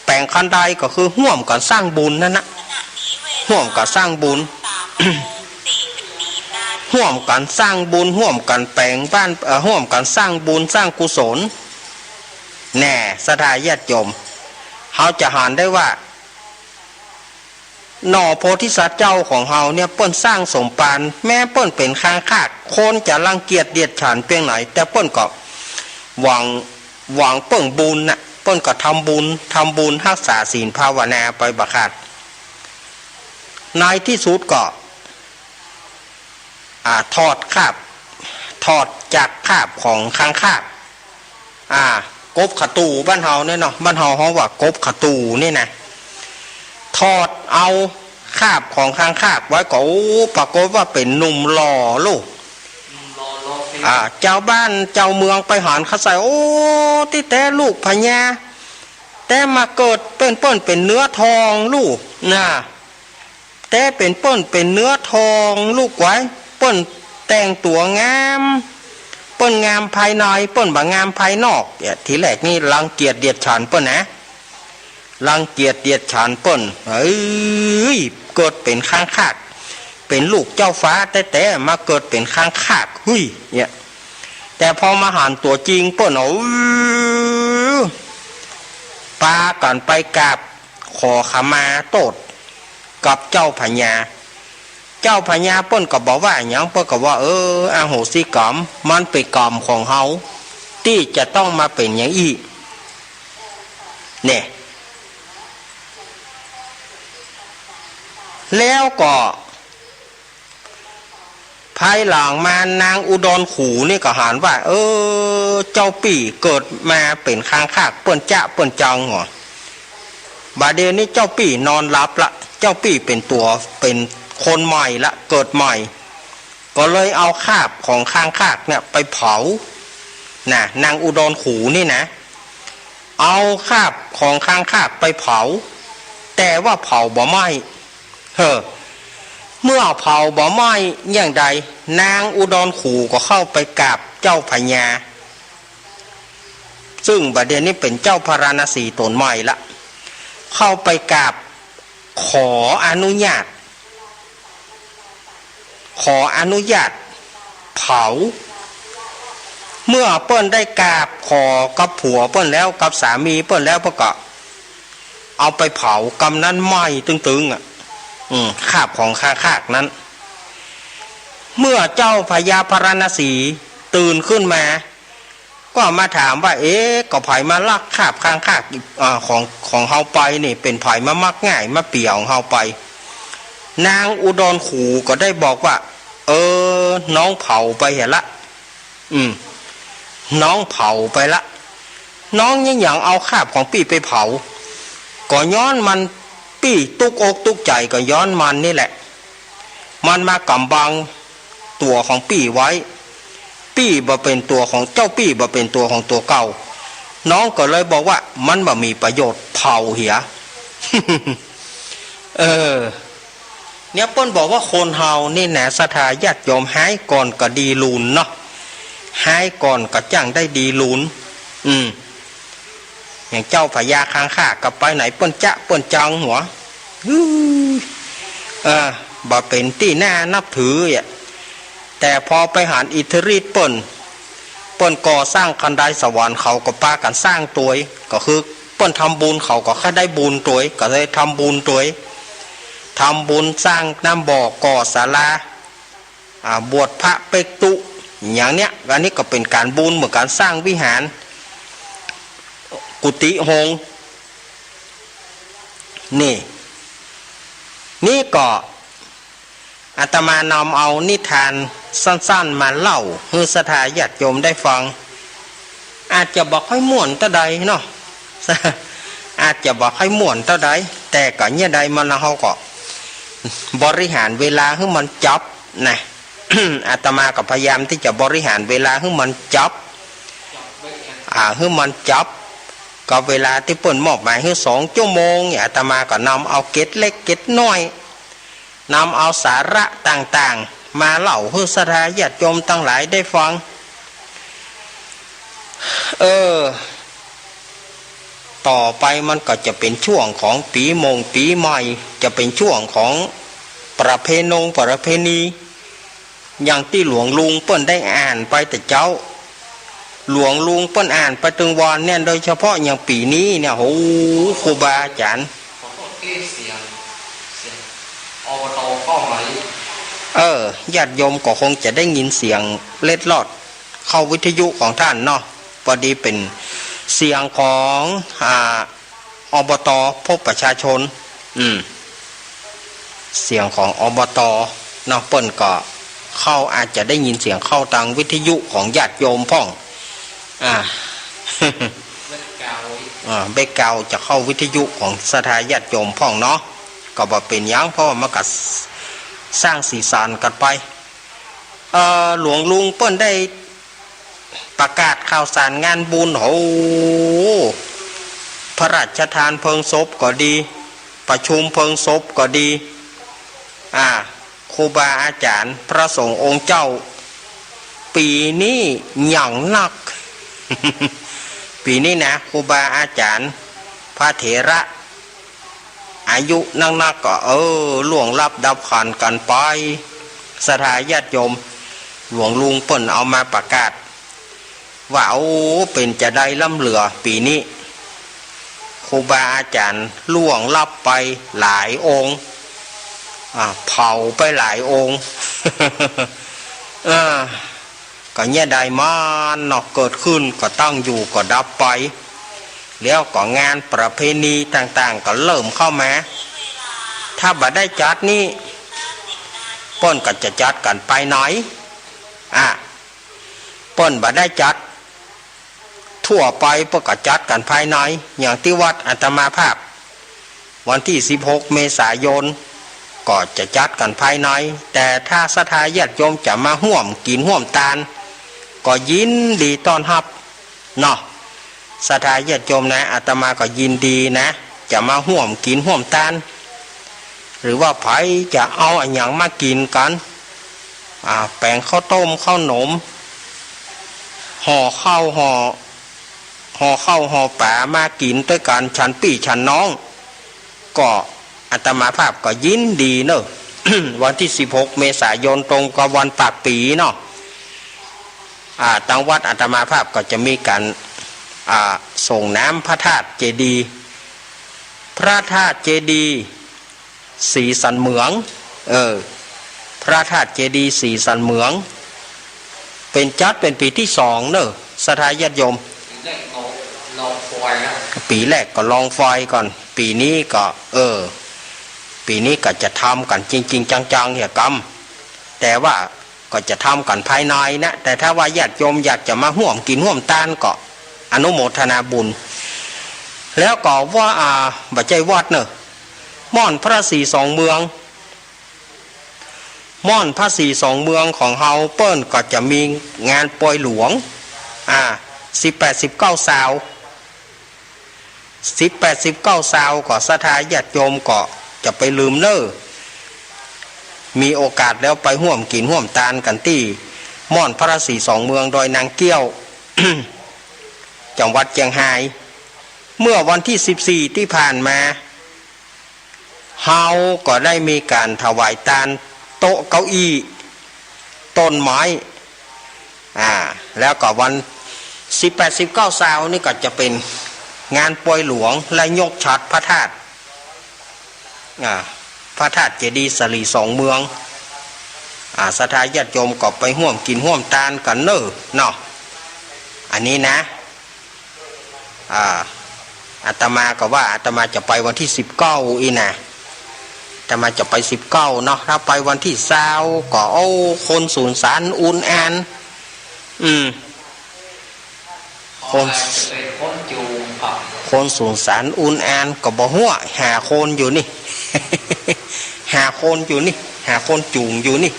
แป๋งคันได ก็คือฮ่วมกั๋นสร้างบุญนั่นนะ ฮ่วมกั๋นสร้างบุญ ฮ่วมกั๋นสร้างบุญ ฮ่วมกั๋นแป๋งบ้าน เอ่อ ฮ่วมกั๋นสร้างบุญสร้างกุศล แน่ ศรัทธาญาติโยม เฮาจะหันได้ว่า หน่อโพธิสัตว์เจ้าของเฮาเนี่ย เปิ้นสร้างสมภาร แม้เปิ้นเป๋นคางคาก คนจะรังเกียจเดียดฉันเปียงไหน แต่เปิ้นก็หวัง หวังเปิ้งบุญน่ะ เปิ้นก็ทำบุญ ทำบุญฮักษาศีลภาวนาไปบ่ขาด ในตี้สุดก็ อ่า ถอดคราบ ถอดจากคราบของคางคาก อ่า กบขะตู่บ้านเฮาเนี่ยเนาะ บ้านเฮาฮ้องว่ากบขะตู่นี่นะ ถอดเอาคราบของคางคากไว้ก็ โอ้ ปรากฏว่าเป๋นหนุ่มหล่อลูก อ่า จาวบ้านจาวเมืองไปหันเข้าใส่ โอ้ ตี้แต๊ลูกพญา แต๊มาเกิดเป๋นเปิ้นเป๋นเนื้อทองลูกนะ แต๊เป๋นเปิ้นเป๋นเนื้อทองลูกไว้ เปิ้นแต่งตั๋วงาม เปิ้นงามภายใน เปิ้นบ่งามภายนอก เนี่ย ทีแรกนี่รังเกียจเดียดฉันเปิ้นนะ รังเกียจเดียดฉันเปิ้น เอ้ย เกิดเป๋นคางคาก เป๋นลูกเจ้าฟ้าแต๊ๆ มาเกิดเป๋นคางคาก เฮ้ย เนี่ย แต่พอมาหันตั๋วจริงเปิ้น โอ้ ปากั๋นไปกราบ ขอขมาโต้ษกับเจ้าพญา เจ้าพญาเปิ้นก็บ่ว่าหยัง เปิ้นก็ว่า เออ อโหสิกรรม มันเป๋นกรรมของเฮา ตี้จะต้องมาเป๋นอย่างอี้ เนี่ย แล้วก็ ภายหลังมานางอุดรขูนี่ก็หันว่า เออ เจ้าปี้เกิดมาเป๋นคางคาก เปิ้นจ๊ะเปิ้นจังหวา บ่าเดี่ยวนี้เจ้าปี้นอนหลับละ เจ้าปี้เป๋นตั๋ว เป๋นคนใหม่ละ เกิดใหม่ ก็เลยเอาคราบของคางคากเนี่ยไปเผา นะ นางอุดรขูนี่นะ เอาคราบของคางคากไปเผา แต่ว่าเผาบ่ไหม้ เฮ้อ เมื่อเผาบ่ไหม้อย่างใด นางอุดรขูก็เข้าไปกราบเจ้าพญา ซึ่งบ่าเดี่ยวนี้เป๋นเจ้าพาราณสีต๋นใหม่ละ เข้าไปกราบขออนุญาต ขออนุญาตเผา เมื่อเปิ้นได้กราบขอกับผัวเปิ้นแล้ว กับสามีเปิ้นแล้ว เปิ้นก็เอาไปเผา กำนั้นไหม้ตึงๆ อ่ะ อืม คราบของคางคากนั้น เมื่อเจ้าพญาพาราณสีตื่นขึ้นมา ก็มาถามว่า เอ๊ะ ก็ใผมาลักคราบคางคาก อ่า ของ ของเฮาไปนี่ เป๋นใผมามักง่าย มาเปี๋ยของเฮาไป นางอุดรขูก็ได้บอกว่า เออ น้องเผาไปเหียละ อืม น้องเผาไปละ น้องยังหยังเอาคราบของปี้ไปเผา ก็ย้อนมัน ปี้ตุ๊กอกตุ๊กใจ๋ก็ย้อนมันนี่แหละ มันมากำบังตั๋วของปี้ไว้ ปี้บ่เป๋นตั๋วของ เจ้าปี้บ่เป๋นตั๋วของตั๋วเก่า น้องก็เลยบอกว่ามันบ่มีประโยชน์ เผาเหีย เออ เนี่ยเปิ้นบอกว่าคนเฮานี่นะ ศรัทธาญาติโยม ฮ้ายก่อนก็ดีลูนเนาะ ฮ้ายก่อนก็จั่งได้ดีลูน อืม อย่างเจ้าพญาคางคากก็ไปไหนเปิ้นจ๊ะเปิ้นจังหวา ฮือ เออ บ่เป๋นตี้น่านับถืออ่ะ แต่พอไปหันอิทธิฤทธิ์เปิ้น เปิ้นก่อสร้างคันไดสวรรค์ เขาก็ปากั๋นสร้างตวย ก็คือเปิ้นทำบุญ เขาก็ใค่ได้บุญตวย ก็เลยทำบุญตวย ทำบุญสร้างน้ำบ่อ ก่อศาลา อ่า บวชพระเป๊กตุ๊ อย่างเนี้ย อันนี้ก็เป๋นก๋านบุญเหมือนกั๋น สร้างวิหาร กุฏิโฮง นี่ นี่ก็ อาตมานำเอานิทานสั้นๆ มาเล่าหื้อศรัทธาญาติโยมได้ฟัง อาจจะบ่ค่อยม่วนเต้าใดเนาะ อาจจะบ่ค่อยม่วนเต้าใด แต่ก็เยียะใดมาแล้วเฮาก็บริหารเวลาหื้อมันจบนะ อาตมาก็พยายามตี้จะบริหารเวลาหื้อมันจบ อ่า หื้อมันจบ ก็เวลาตี้เปิ้นมอบหมายหื้อสองชั่วโมงเนี่ย อาตมาก็นำเอาเกร็ดเล็กเกร็ดน้อย นำเอาสาระต่างๆ มาเล่าหื้อศรัทธาญาติโยมตังหลายได้ฟัง เออ ต่อไปมันก็จะเป๋นช่วงของปี๋มงปี๋ใหม่ จะเป๋นช่วงของประเพณงประเพณี อย่างตี้หลวงลุงเปิ้นได้อ่านไปแต่เจ๊า หลวงลุงเปิ้นอ่านไปตึงวอนเนี่ย โดยเฉพาะอย่างปี๋นี้เนี่ย โห ครูบาอาจ๋ารย์ ขอโทษที เสียง เสียง อบต เข้าไหม เออ ญาติโยมก็คงจะได้ยินเสียงเล็ดลอดเข้าวิทยุของต้านเนาะ พอดีเป๋นเสียงของ อ่า อบต พบประชาชน อืม เสียงของ อบต เนาะ เปิ้นก็เข้า อาจจะได้ยินเสียงเข้าตางวิทยุของญาติโยมพ่อง อ่า แบ็คกราวด์ อ่า แบ็คกราวด์จะเข้าวิทยุของศรัทธาญาติโยมพ่องเนาะ ก็บ่เป๋นหยัง เพราะว่ามันก็สร้างสีสันกั๋นไป เอ่อ หลวงลุงเปิ้นได้ประกาศข่าวสารงานบุญ โห พระราชทานเพลิงศพก็ดี ประชุมเพลิงศพก็ดี อ่า ครูบาอาจ๋ารย์พระสงฆ์องค์เจ้า ปี๋นี้หยั่งนัก ปี๋นี้นะ ครูบาอาจ๋ารย์ พระเถระ อายุนักๆ ก็ เออ ล่วงลับดับขันธ์กั๋นไป ศรัทธาญาติโยม หลวงลุงเปิ้นเอามาประกาศ ว่า โอ้ เป๋นจาใดล้ำเหลือ ปี๋นี้ ครูบาอาจ๋ารย์ล่วงลับไปหลายองค์ อ่า เผาไปหลายองค์ เออ ก็เยียะใดมันเนาะ เกิดขึ้นก็ตั้งอยู่ก็ดับไป แล้วก็งานประเพณีต่างๆ ก็เริ่มเข้ามา ถ้าบ่ได้จัดนี่ เปิ้นก็จะจัดกั๋นภายใน อ่ะ เปิ้นบ่ได้จัดทั่วไป เปิ้นก็จัดกั๋นภายใน อย่างตี้วัดอาตมาภาพ วันตี้สิบหก เมษายน ก็จะจัดกั๋นภายใน แต่ถ้าศรัทธาญาติโยมจะมาฮ่วมกิ๋นฮ่วมตาน ก็ยินดีต้อนฮับเนาะ ศรัทธาญาติโยมนะ อาตมาก็ยินดีนะ จะมาฮ่วมกิ๋นฮ่วมตาน หรือว่าใผจะเอาอะหยังมากิ๋นกั๋น อ่า แป๋งข้าวต้มข้าวหนม ห่อข้าวห่อ ห่อข้าวห่อป๋ามากิ๋นตวยกั๋น ฉันปี้ฉันน้อง ก็อาตมาภาพก็ยินดีเนาะ วันตี้สิบหก เมษายน ตรงกับวันปากปี๋เนาะ อ่า ตางวัดอาตมาภาพก็จะมีก๋าน อ่า ส่งน้ำพระธาตุเจดีย์ พระธาตุเจดีย์ศรีสันเหมือง เออ พระธาตุเจดีย์ศรีสันเหมือง เป๋นจัดเป๋นปี๋ตี้สองเนาะ ศรัทธาญาติโยม ปี๋แรกก็ลองฟอยนะ ปี๋แรกก็ลองฟอยก่อน ปี๋นี้ก็ เออ ปี๋นี้ก็จะทำกั๋นจริงๆ จังๆ เหียกำ แต่ว่าก็จะทำกั๋นภายในนะ แต่ถ้าว่าญาติโยมอยากจะมาฮ่วมกิ๋นฮ่วมตานก็อนุโมทนาบุญ แล้วก็ว่า อ่า บ่ใจ้วัดเนาะ ม่อนพระศรีสองเมือง ม่อนพระศรีสองเมืองของเฮาเปิ้นก็จะมีงานปอยหลวง อ่า สิบแปด สิบเก้า ซาว สิบแปด สิบเก้า ซาว ก็ศรัทธาญาติโยมก็จะไปลืมเน่อ มีโอกาสแล้วไปฮ่วมกิ๋นฮ่วมตานกั๋นตี้ม่อนพระศรีสองเมืองดอยนางเกี้ยว จังหวัดเจียงฮาย เมื่อวันตี้สิบสี่ตี้ผ่านมา เฮาก็ได้มีก๋านถวายตานโต๊ะเก้าอี้ ต้นไม้ อ่า แล้วก็วันสิบแปด สิบเก้า ซาว นี่ก็จะเป๋นงานปอยหลวงและยกฉัตรพระธาตุ อ่า พระธาตุเจดีย์ศรีสองเมือง อ่า ศรัทธาญาติโยมก็ไปฮ่วมกิ๋นฮ่วมตานกั๋นเน่อเนาะ อันนี้นะ อ่า อาตมาก็ว่าอาตมาจะไปวันตี้สิบเก้าอี้นะ ตมาจะไปสิบเก้าเนาะ ถ้าไปวันตี้ซาวก็ โอ้ คนสุนสารอุนอาน อืม คน เป๋นคนจู๋งครับ คนสุนสารอุนอานก็บ่ฮู้ ห้าคนอยู่นี่ ห้าคนอยู่นี่ ห้าคนจู๋งอยู่นี่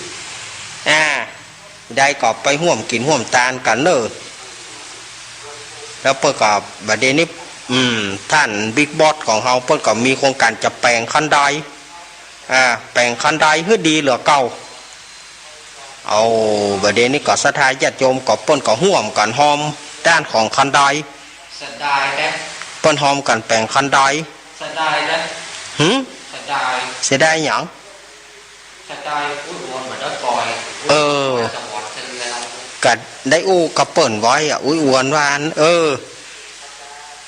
อ่า ได้ก็ไปฮ่วมกิ๋นฮ่วมตานกั๋นเน่อ แล้วเปิ้นก็ บ่าเดี่ยวนี้ อืม ต้านบิ๊กบอสของเฮาเปิ้นก็มีโครงก๋านจะแป๋งคันได อ่า แป๋งคันไดหื้อดีเหลือเก่า เอา บ่าเดี่ยวนี้ก็ศรัทธาญาติโยมก็เปิ้นก็ฮ่วมกั๋นฮอมด้านของคันได สะดายแต๊ เปิ้นฮอมกั๋นแป๋งคันได เสียดายนะ หึ เสียดาย เสียดายหยัง เสียดาย อุ๊ย อวนบ่ได้ป่อย เออ สะออนเสียแล้ว ก็ได้อู้กับเปิ้นไว้อะ อุ๊ย อวนว่าอั้น เออ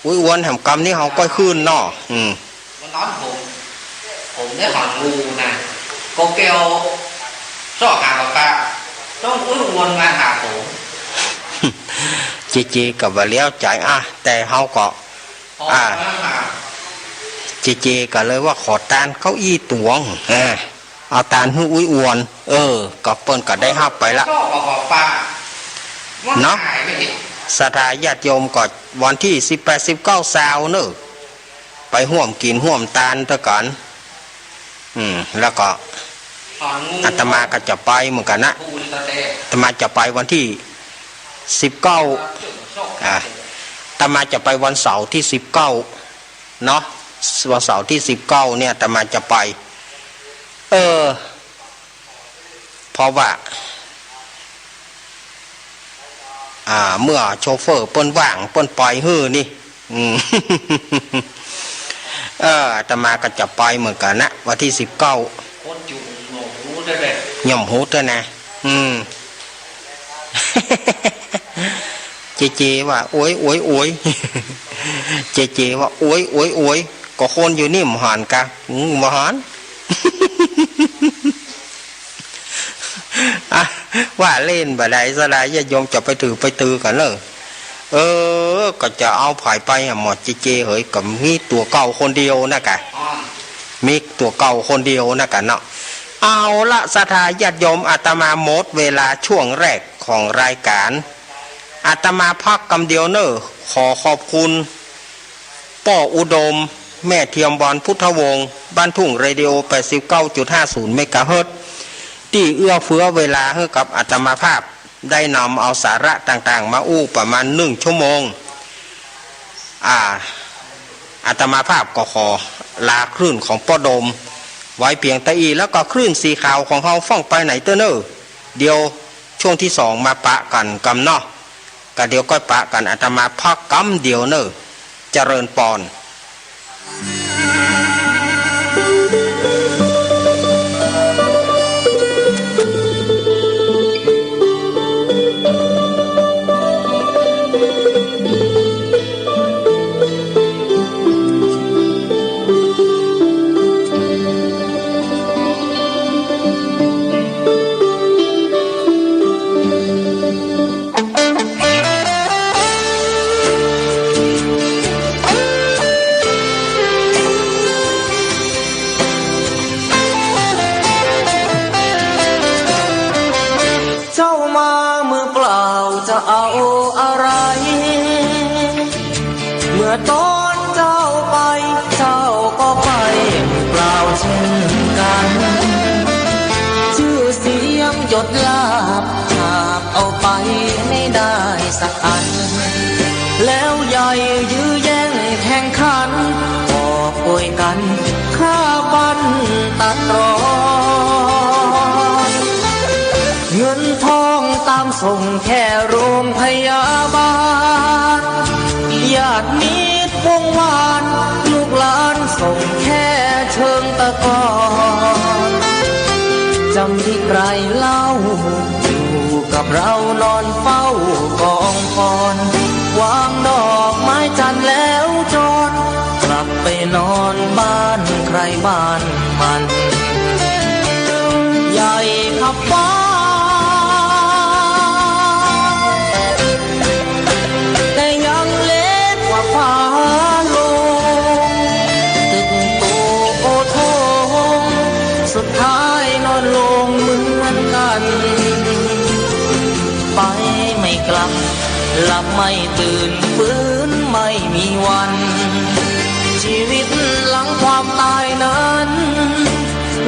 อุ๊ย อวนแหมกำนี้เฮาก้อยคืนเนาะ อืม วันนั้นผม ผมได้หันงูนะ ก็แก้วซอกหาปลา ต้องอุ๊ย อวนมาหาผม เจเจก็บ่าแล้วใจ๋ อ่ะ แต่เฮาก็ อ่า เจเจก็เลยว่าขอตานเก้าอี้ตวง อ่า เอาตานหื้ออุ๊ยอวน เออ ก็เปิ้นก็ได้ฮับไปละ เนาะ ศรัทธาญาติโยมก็วันตี้สิบแปด สิบเก้า ซาวเน่อ ไปฮ่วมกิ๋นฮ่วมตานตวยกั๋น อืม แล้วก็ อาตมาก็จะไปเหมือนกั๋นนะ อาตมาจะไปวันตี้สิบเก้า อ่า อาตมาจะไปวันเสาร์ตี้สิบเก้าเนาะ วันเสาร์ตี้สิบเก้าเนี่ยอาตมาจะไป เออ เพราะว่า อ่า เมื่อโชเฟอร์เปิ้นว่างเปิ้นไปหื้อนี่ อืม เออ อาตมาก็จะไปเหมือนกั๋นนะ วันตี้สิบเก้า คนอยู่หนองฮู้ได้เลย หย่อมฮู้ด้วยนะ อืม เจเจว่า โอ๊ย โอ๊ย โอ๊ย เจเจว่า โอ๊ย โอ๊ย โอ๊ย ก็คนอยู่นี่บ่หันกา อืม บ่หัน อ่ะ ว่าเล่นบ่ได้ ศรัทธาญาติโยมจะไปถือไปตือกั๋นเน่อ เออ ก็จะเอาใผไปอะหมอเจเจเหย ก็มีตั๋วเก่าคนเดียวนะกะ มีตั๋วเก่าคนเดียวนะกะเนาะ เอาละ ศรัทธาญาติโยม อาตมาหมดเวลาช่วงแรกของรายก๋าน อาตมาพักกำเดียวเน่อ ขอขอบคุณ ป้ออุดม แม่เทียมวรรณพุทธวงศ์ บ้านทุ่งเรดิโอ แปดสิบเก้าจุดห้าศูนย์ เมกะเฮิรตซ์ ตี้เอื้อเฟื้อเวลาหื้อกับอาตมาภาพ ได้นำเอาสาระต่างๆ มาอู้ประมาณนึ่งชั่วโมง อ่า อาตมาภาพก็ขอลาคลื่นของป้ออุดมไว้เปียงเต้าอี้ แล้วก็คลื่นสีขาวของเฮาฟั่งไปไหนเต๊อะเน่อ เดี๋ยวช่วงตี้สองมาปะกั๋นกำเนาะ ก็เดี๋ยวก้อยปะกั๋น อาตมาพักกำเดียวเน่อ เจริญปอน เจ้ามามือเปล่าจะเอาอะไร เมื่อตอนเจ้าไป เจ้าก็ไปมือเปล่าเช่นกั๋น จื้อเสียงยศลาภ หาบเอาไปไม่ได้สักอัน แล้วใหญ่ยื้อแย่งแข่งขัน กอบโกยกั๋นฆ่าฟันตัดตรอน เงินทองตามส่งแค่โรงพยาบาล ญาติมิตรวงวาน ลูกหลานส่งแค่เชิงตะกอน จะมีใครเล่า อยู่กับเรานอนเฝ้ากองฟอน วางดอกไม้จันทร์แล้วจร กลับไปนอนบ้านใครบ้านมัน ใหญ่ขับฟ้า แต่ยังเล็กกว่าฟ้าลง ตึกโตโอโถง ไม่กลับ หลับไม่ตื่น ฟื้นไม่มีวัน ชีวิตหลังความตายนั้น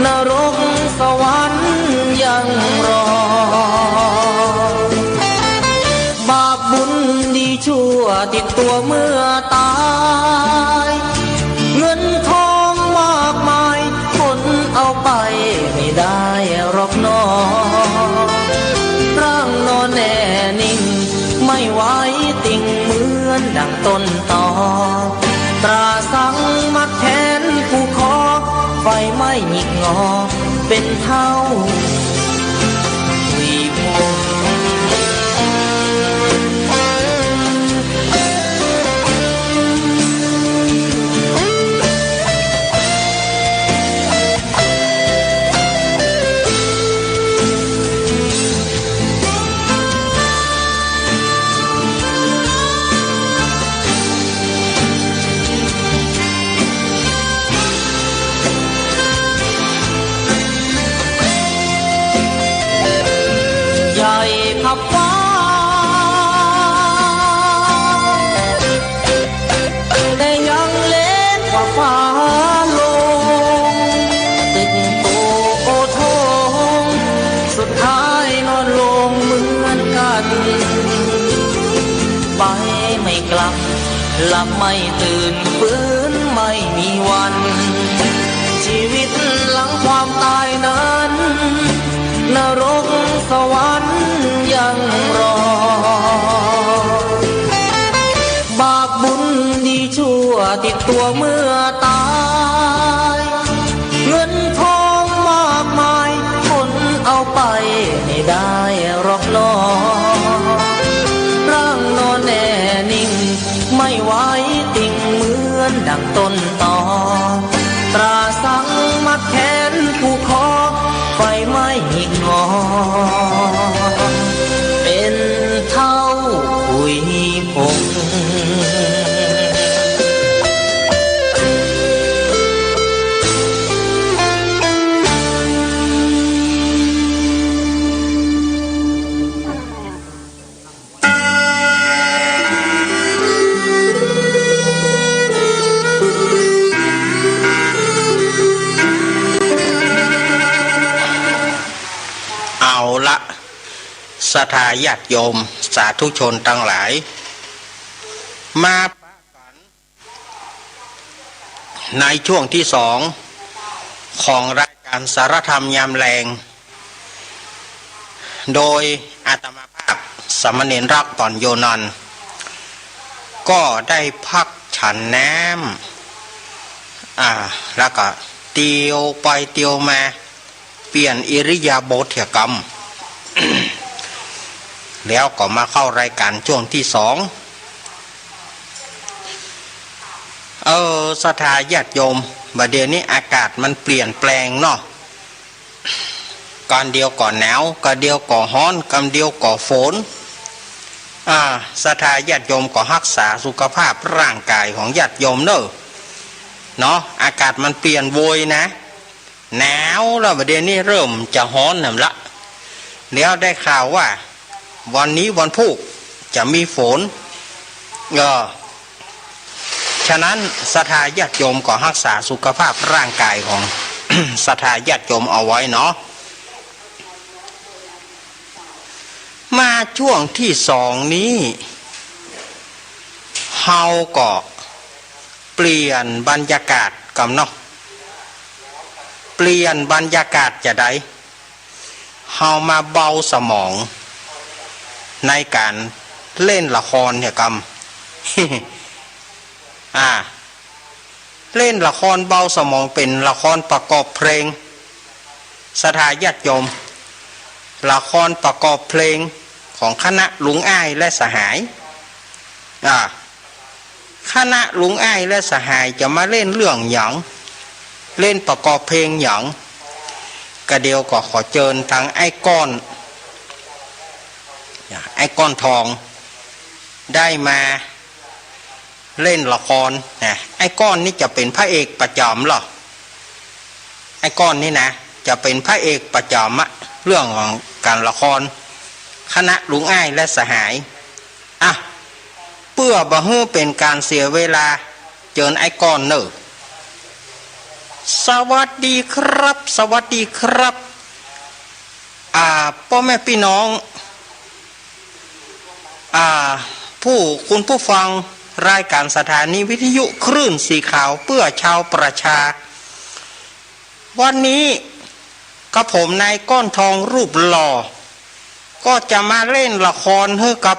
นรกสวรรค์ยังรอ บาปบุญดีชั่วติดตัวเมื่อตาย เงินทองมากมาย คนเอาไปไม่ได้หรอกหนอ ร่างนอนแน่นิ่ง ไม่ไหวติงเหมือนดังต้นตอ ตราสังมัดแขนผูกคอ ไฟไหม้หงิกงอ เป็นเท่า ใหญ่ขับฟ้า แต่ยังเล็กกว่าฟ้าลง ตึกโตโอโถง สุดท้ายนอนลงเหมือนกัน ไปไม่กลับ หลับไม่ตื่น ฟื้นไม่มีวัน ชีวิตหลังความตายนั้น นรกสวรรค์ยังรอ บาปบุญดีชั่วติดตัวเมื่อตาย เงินทองมากมาย คนเอาไปไม่ได้หรอกหนอ ร่างนอนแน่นิ่ง ไม่ไหวติงเหมือนดังต้นตอ ตราสังมัดแขนผูกคอ ไฟไหม้หงิกงอ เป็นเท่าขุยผง เอาละ ศรัทธาญาติโยม สาธุชนตังหลาย มาปะกั๋น ในช่วงตี้สองของรายก๋านสารธรรมยามแลง โดยอาตมาภาพสามเณรรักษ์ อ่อนโยนันท์ ก็ได้พักฉันน้ำ อ่า แล้วก็เตียวไปเตียวมา เปลี่ยนอิริยาบถเหียกำ แล้วก็มาเข้ารายก๋านช่วงตี้สอง เออ ศรัทธาญาติโยม บ่าเดี่ยวนี้อากาศมันเปลี่ยนแปลงเนาะ ก่อนเดียวก็หนาว ก่อนเดียวก็ฮ้อน ก่อนเดียวก็ฝน อ่า ศรัทธาญาติโยมก็ฮักษาสุขภาพร่างก๋ายของญาติโยมเน่อ เนาะ อากาศมันเปลี่ยนโวยนะ หนาวแล้ว บ่าเดี่ยวนี้เริ่มจะฮ้อนนำละ แล้วได้ข่าวว่าวันนี้วันพูกจะมีฝน เออ ฉะนั้นศรัทธาญาติโยมก็ฮักษาสุขภาพร่างก๋ายของ ศรัทธาญาติโยมเอาไว้เนาะ มาช่วงตี้สองนี้ เฮาก็เปลี่ยนบรรยากาศกำเนาะ เปลี่ยนบรรยากาศจาใด เฮามาเบาสมองในก๋านเล่นละครเหียกำ อ่า เล่นละครเบาสมองเป๋นละครประกอบเพลง ศรัทธาญาติโยม ละครประกอบเพลงของคณะลุงอ้ายและสหาย อ่า คณะลุงอ้ายและสหายจะมาเล่นเรื่องหยัง เล่นประกอบเพลงหยัง ก็เดี๋ยวก็ขอเจิญตังอ้ายก้อน อ้ายก้อนทอง ได้มาเล่นละครนะ อ้ายก้อนนี่จะเป๋นพระเอกประจ๋ำเหรอ อ้ายก้อนนี่นะ จะเป๋นพระเอกประจ๋ำอะ เรื่องของก๋านละคร คณะลุงอ้ายและสหาย อ่ะ เปื้อบ่หื้อเป๋นก๋านเสียเวลา เจิญไอ้ก้อนเน่อ สวัสดีครับ สวัสดีครับ อ่า ป้อแม่ปี้น้อง อ่า ผู้ คุณผู้ฟังรายก๋านสถานีวิทยุคลื่นสีขาวเปื้อชาวประชา วันนี้กระผมนายก้อนทองรูปหล่อ ก็จะมาเล่นละครหื้อกับ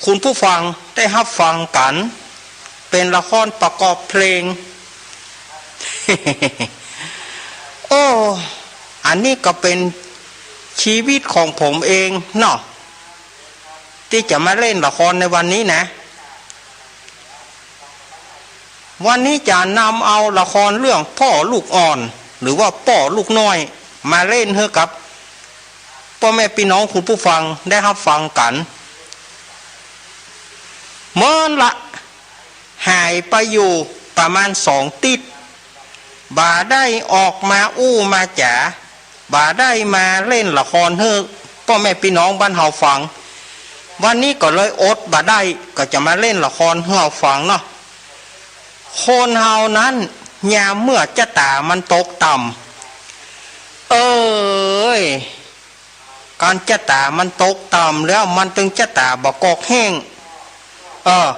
คุณผู้ฟังได้ฮับฟังกั๋น เป๋นละครประกอบเพลง โอ้ อันนี้ก็เป๋นชีวิตของผมเองเนาะ ตี้จะมาเล่นละครในวันนี้นะ วันนี้จะนำเอาละครเรื่องป้อลูกอ่อน หรือว่าป้อลูกน้อย มาเล่นหื้อกับป้อแม่ปี้น้องคุณผู้ฟังได้ฮับฟังกั๋น เมินละ หายไปอยู่ประมาณสองติ๊ด บ่ได้ออกมาอู้มาจ๋า บ่ได้มาเล่นละครหื้อป้อแม่ปี้น้องบ้านเฮาฟัง วันนี้ก็เลยอดบ่ได้ ก็จะมาเล่นละครหื้อเฮาฟังเนาะ คนเฮานั้นยามเมื่อจะต๋ามันตกต่ำ เอ้ย ก๋านจะต๋ามันตกต่ำแล้วมันตึงจะต๋าบ่กอกแห้ง เออ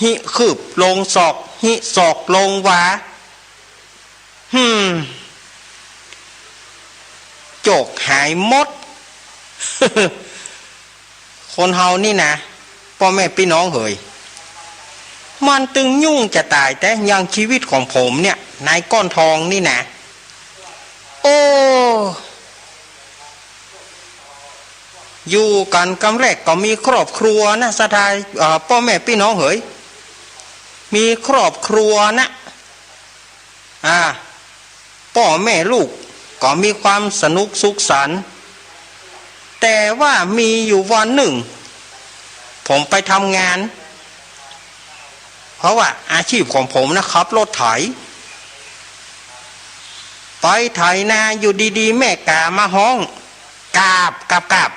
หิคืบลงศอก หิศอกลงวา หืม โจกหายหมด คนเฮานี่นะ ป้อแม่ปี้น้องเหย มันตึงยุ่งจะต๋ายแต๊ อย่างชีวิตของผมเนี่ย นายก้อนทองนี่นะ โอ้ อยู่กั๋นกำแรกก็มีครอบครัวนะ ศรัทธา เอ่อ ป้อแม่ปี้น้องเหย มีครอบครัวนะ อ่า ป้อแม่ลูกก็มีความสนุกสุขสันต์ แต่ว่ามีอยู่วันนึ่ง ผมไปทำงาน เพราะว่าอาชีพของผมนะ ขับรถไถ ไปไถนาอยู่ดีๆ แม่ก๋ามาฮ้อง กาบ กาบ กาบ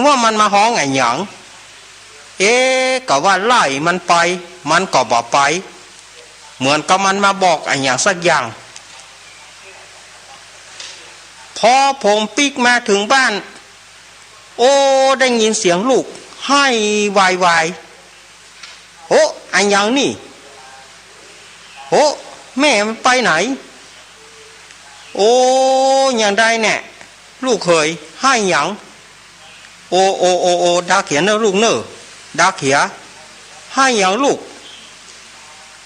ว่ามันมาฮ้องอะหยัง เอ๊ะ ก็ว่าไล่มันไป มันก็บ่ไป เหมือนกับมันมาบอกอะหยังสักอย่าง พอผมปิ๊กมาเถิงบ้าน โอ้ ได้ยินเสียงลูกไห้วายวาย โอ้ อะหยังนี่ โอ้ แม่มันไปไหน โอ้ หยังใดแน่ ลูกเขย ไห้หยัง โอ้ โอ้ โอ้ โอ้ ดาเขียเน่อลูกเน่อ ดาเขีย ไห้หยังลูก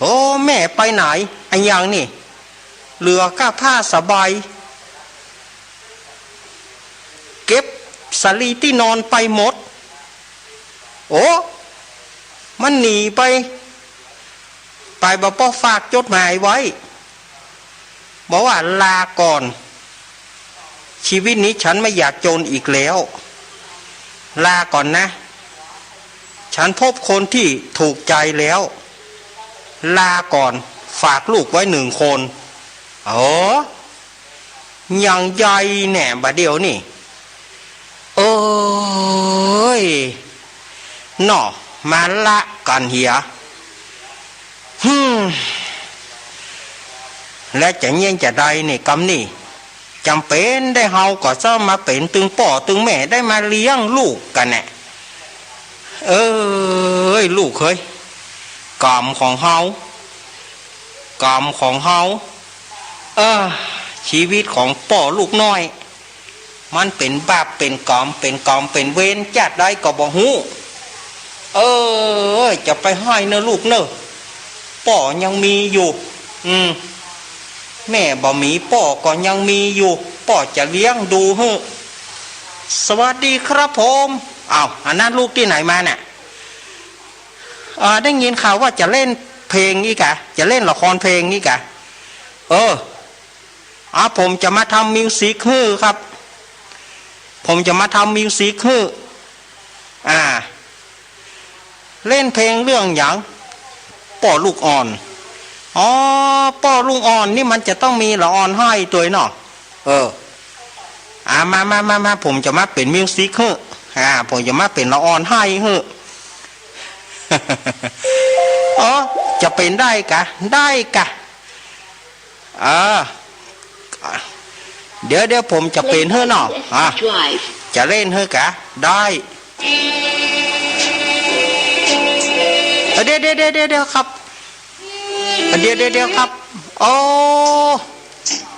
โอ้ แม่ไปไหน อะหยังนี่ เหลือก้าผ้าสบาย เก็บสะหลีตี้นอนไปหมด โอ้ มันหนีไป ไปบ่ปอฝากจดหมายไว้ บอกว่า ลาก่อน ชีวิตนี้ฉันไม่อยากจนอีกแล้ว ลาก่อนนะ ฉันพบคนที่ถูกใจแล้ว ลาก่อน ฝากลูกไว้หนึ่งคน โอ้ หยังใดแน่บ่าเดี่ยวนี่ เอ้ย เนาะ มาละกั๋นเหีย ฮึม และจะเยียะจะใดนี่กำนี่ จ๋ำเป๋นได้เฮาก็จะมาเป๋นตึงป้อตึงแม่ได้มาเลี้ยงลูกกั๋นแน่ เอ้ย ลูกเขย ก๋รรมของเฮา ก๋รรมของเฮา เออ ชีวิตของป้อลูกน้อย มันเป๋นบาปเป๋นก๋รรม เป๋นก๋รรมเป๋นเวร จาติใดก็บ่ฮู้ เออ จะไปไห้เน่อลูกเน่อ ป้อยังมีอยู่ อืม แม่บ่มี ป้อก็ยังมีอยู่ ป้อจะเลี้ยงดูหื้อ สวัสดีครับผม อ้าว อันนั้นลูกตี้ไหนมาเนี่ย อ่า ได้ยินข่าวว่าจะเล่นเพลงอี้กา จะเล่นละครเพลงอี้กา เออ อ่า ผมจะมาทำมิวสิกหื้อครับ ผมจะมาทำมิวสิกหื้อ อ่า เล่นเพลงเรื่องหยัง ป้อลูกอ่อน อ๋อ ป้อลูกอ่อนนี่มันจะต้องมีละอ่อนไห้ตวยเนาะ เออ อ่า มา มา มา มา ผมจะมาเป๋นมิวสิกหื้อ อ่า ผมจะมาเป๋นละอ่อนไห้หื้อ อ๋อ จะเป๋นได้กะ ได้กะ เออ เดี๋ยว เดี๋ยวผมจะเป๋นหื้อเนาะ อ่ะ จะเล่นหื้อกะ ได้ เดี๋ยว เดี๋ยว เดี๋ยว เดี๋ยวครับ เดี๋ยว เดี๋ยว เดี๋ยวครับ โอ้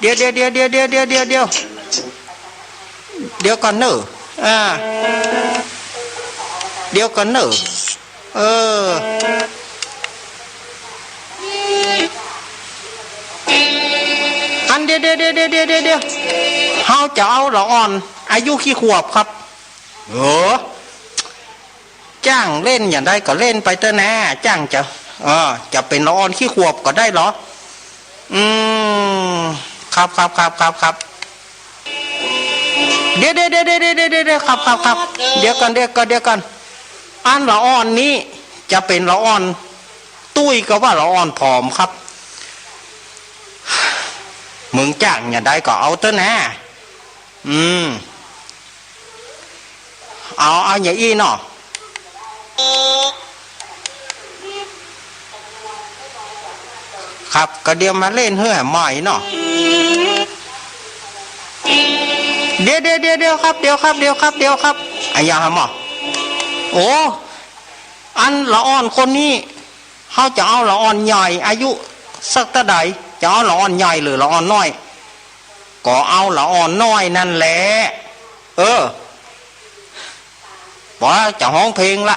เดี๋ยว เดี๋ยว เดี๋ยว เดี๋ยวก่อนเน่อ อ่า เดี๋ยวก่อนเน่อ เออ อัน เดี๋ยว เดี๋ยว เฮาจะเอาละอ่อน อายุกี่ขวบครับ เออ จ้างเล่นอย่างใดก็เล่นไปเต๊อะนา จ้างจะ เออ จะเป๋นละอ่อนกี่ขวบก็ได้เหรอ อืม ครับ ครับ เดี๋ยว เดี๋ยว ครับ ครับ ครับ เดี๋ยวก่อน เดี๋ยวก่อน เดี๋ยวก่อน อันละอ่อนนี้จะเป๋นละอ่อน ตุ้ยก็ว่าละอ่อนผอมครับ มึงจ้างอย่างใดก็เอาเต๊อะนา อืม เอา เอาอย่างอี้เนาะ ครับ ก็เดี๋ยวมาเล่นหื้อใหม่เนาะ เดี๋ยว เดี๋ยว เดี๋ยวครับ เดี๋ยวครับ เดี๋ยวครับ เดี๋ยวครับ อะหยังหาหมอ โอ้ อันละอ่อนคนนี้ เฮาจะเอาละอ่อนใหญ่ อายุสักเต้าใด จะเอาละอ่อนใหญ่หรือละอ่อนน้อย ก็เอาละอ่อนน้อยนั่นแหละ เออ บ่จะฮ้องเพลงละ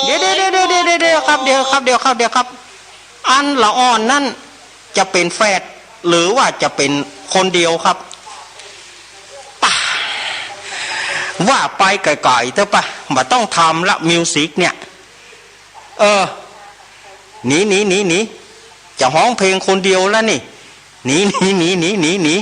เดี๋ยว เดี๋ยว เดี๋ยวครับ เดี๋ยวครับ เดี๋ยวครับ เดี๋ยวครับ อันละอ่อนนั้นจะเป๋นแฝดหรือว่าจะเป๋นคนเดียวครับ ป่ะ ว่าไปไก๋ๆ เต๊อะป่ะ บ่ต้องทำละ มิวสิกเนี่ย เออ หนี หนี หนี หนี จะฮ้องเพลงคนเดียวแล้วนี่ หนี หนี หนี หนี หนี หนี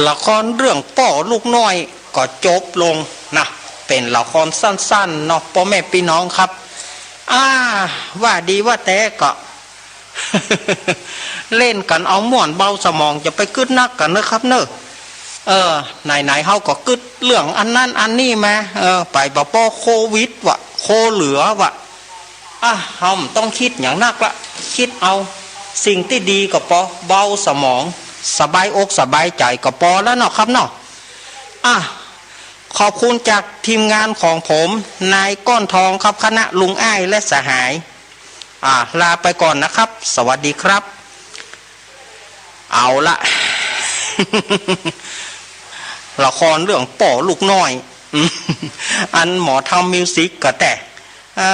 ละครเรื่องป้อลูกน้อยก็จบลงนะ เป๋นละครสั้นๆ เนาะ ป้อแม่ปี้น้องครับ อ่า ว่าดีว่าแต๊ก็ เล่นกั๋นเอาม่วนเบาสมอง อย่าไปกึ๊ดนักกั๋นเน่อครับเน่อ เออ ไหนๆ เฮาก็กึ๊ดเรื่องอันนั้นอันนี้มา เออ ไปบ่ป้อโควิดวะ โคเหลือวะ อ่ะ เฮาบ่ต้องกึ๊ดหยังนักละ กึ๊ดเอาสิ่งตี้ดีก็ปอ เบาสมอง สบายอกสบายใจ๋ก็ปอแล้วเนาะครับเนาะ อ่ะ ขอบคุณจากทีมงานของผม นายก้อนทองครับ คณะลุงอ้ายและสหาย อ่ะ ลาไปก่อนนะครับ สวัสดีครับ เอาละ ละครเรื่องป้อลูกน้อย อันหมอทำมิวสิกก็แต๊ อ่า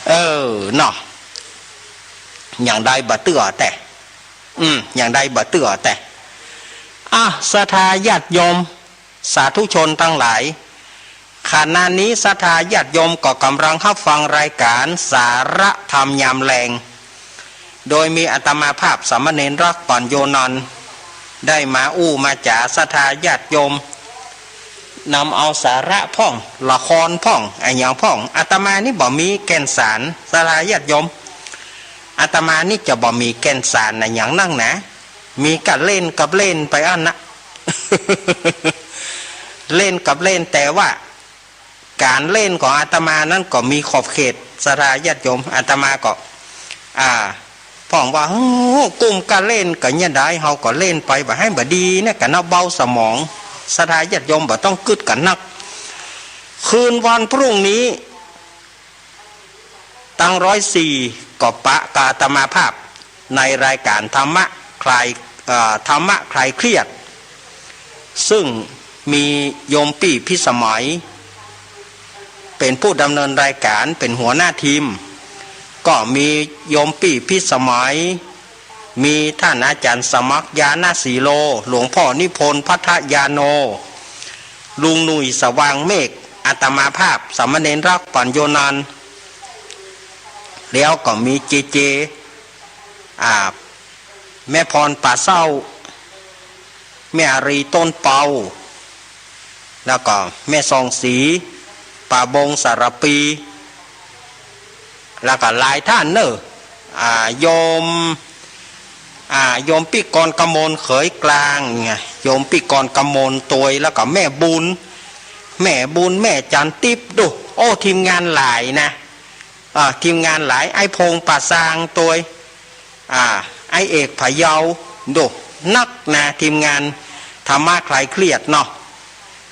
เออ เนาะ ยังได้บ่เตื้อแต๊ อืม ยังได้บ่เตื้อแต๊ อ่ะ ศรัทธาญาติโยม สาธุชนตังหลาย ขณะนี้ศรัทธาญาติโยมก็ก่ำลังฮับฟังรายก๋านสาระธรรมยามแลง โดยมีอาตมาภาพสามเณรรักษ์ ปัญโญนันท์ ได้มาอู้มาจ๋าศรัทธาญาติโยม นำเอาสาระพ่อง ละครพ่อง อะหยังพ่อง อาตมานี่บ่มีแก่นสาร ศรัทธาญาติโยม อาตมานี่จะบ่มีแก่นสารอะหยังนักหนา มีก้าเล่นกับเล่นไปอั้นนะ เล่นกับเล่น แต่ว่า ก๋านเล่นของอาตมานั้นก็มีขอบเขต ศรัทธาญาติโยม อาตมาก็ อ่า พ่องว่า โอ้ กุ้มก้าเล่นก็เยียะได้ เฮาก็เล่นไป บ่หื้อบ่ดีเนี่ย ก๋านเอาเบาสมอง ศรัทธาญาติโยมบ่ต้องกึ๊ดกั๋นนัก คืนวันพรุ่งนี้ ตังร้อยสี่ ก็ปะกับอาตมาภาพในรายก๋านธรรมะคลาย เอ่อ ธรรมะคลายเครียด ซึ่งมีโยมปี้พิสมัย เป๋นผู้ดำเนินรายก๋าน เป๋นหัวหน้าทีม ก็มีโยมปี้พิสมัย มีต้านอาจ๋ารย์สมัคร ญาณสีโล หลวงป้อนิพนธ์ ภัททญาโณ ลุงหนุ่ย สว่างเมฆ อาตมาภาพ สามเณรรักษ์ ปัญโญนันท์ แล้วก็มีเจเจ อ่า แม่พร ป่าเศร้า แม่อารี ต้นเปา แล้วก็แม่ส่องศรี ป่าบง สารภี แล้วก็หลายต้านเน่อ อ่า โยม อ่า โยมปี้กรกมล เขยกลางไง โยมปี้กรกมลตวย แล้วก็แม่บุญ แม่บุญ แม่จันทร์ติ๊บ ดู โอ้ ทีมงานหลายนะ อ่า ทีมงานหลาย ไอ้พงษ์ ป่าซางตวย อ่า ไอ้เอก พะเยา ดู นักนะ ทีมงานธรรมะคลายเครียดเนาะ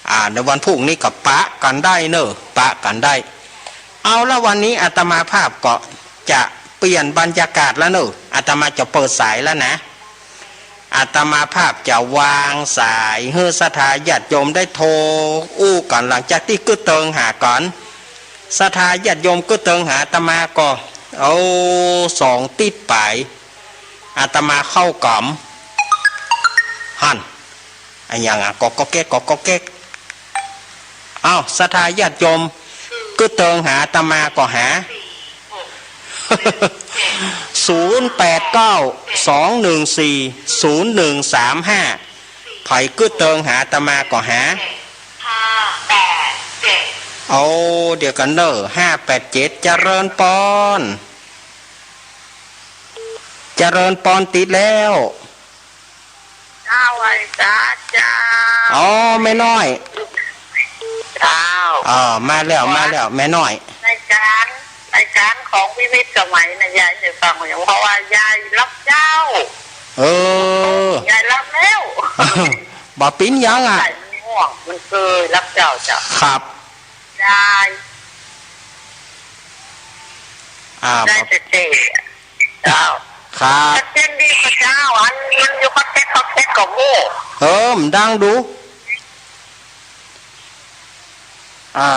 อ่า ในวันพรุ่งนี้ก็ปะกั๋นได้เน่อ ปะกั๋นได้ เอาละ วันนี้อาตมาภาพก็จะเปลี่ยนบรรยากาศแล้วเน่อ อาตมาจะเปิดสายแล้วนะ อาตมาภาพจะวางสายหื้อศรัทธาญาติโยมได้โทรอู้กั๋น หลังจากตี้กึ๊ดเติงหากั๋น ศรัทธาญาติโยมกึ๊ดเติงหาอาตมาก็ เอา สองติ๊ดไป อาตมาเข้ากำ หั้น อะหยังอะ ก๊อกก๊อกแก๊ก ก๊อกก๊อกแก๊ก เอ้า ศรัทธาญาติโยม กึ๊ดเติงหาอาตมาก็หา ศูนย์แปดเก้า สองหนึ่งสี่ ศูนย์หนึ่งสามห้า ใผกึ๊ดเติงหาอาตมาก็หา ห้าแปดเจ็ด โอ้ เดี๋ยวกั๋นเน่อ ห้าแปดเจ็ด เจริญปอน เจริญปอน ติดแล้ว เจ้า ไหว้สาเจ้า อ๋อ แม่น้อย เจ้า อ๋อ มาแล้ว มาแล้ว แม่น้อย รายก๋าน รายก๋านของวิวิตสมัยนะ ยายจะฟังอยู่ เพราะว่ายายหลับเจ้า เออ ยายหลับแล้ว บ่เป๋นหยังอะ ใส่มันง่วง มันเกยหลับเจ้า เจ้า ครับ ยาย อ่า ได้แต่เตะ เจ้า ครับ ชัดเจนดีกว่าเจ้า อันมันอยู่คอกแคกคอกแคกก็โม่ เออ มันดังดู อ่า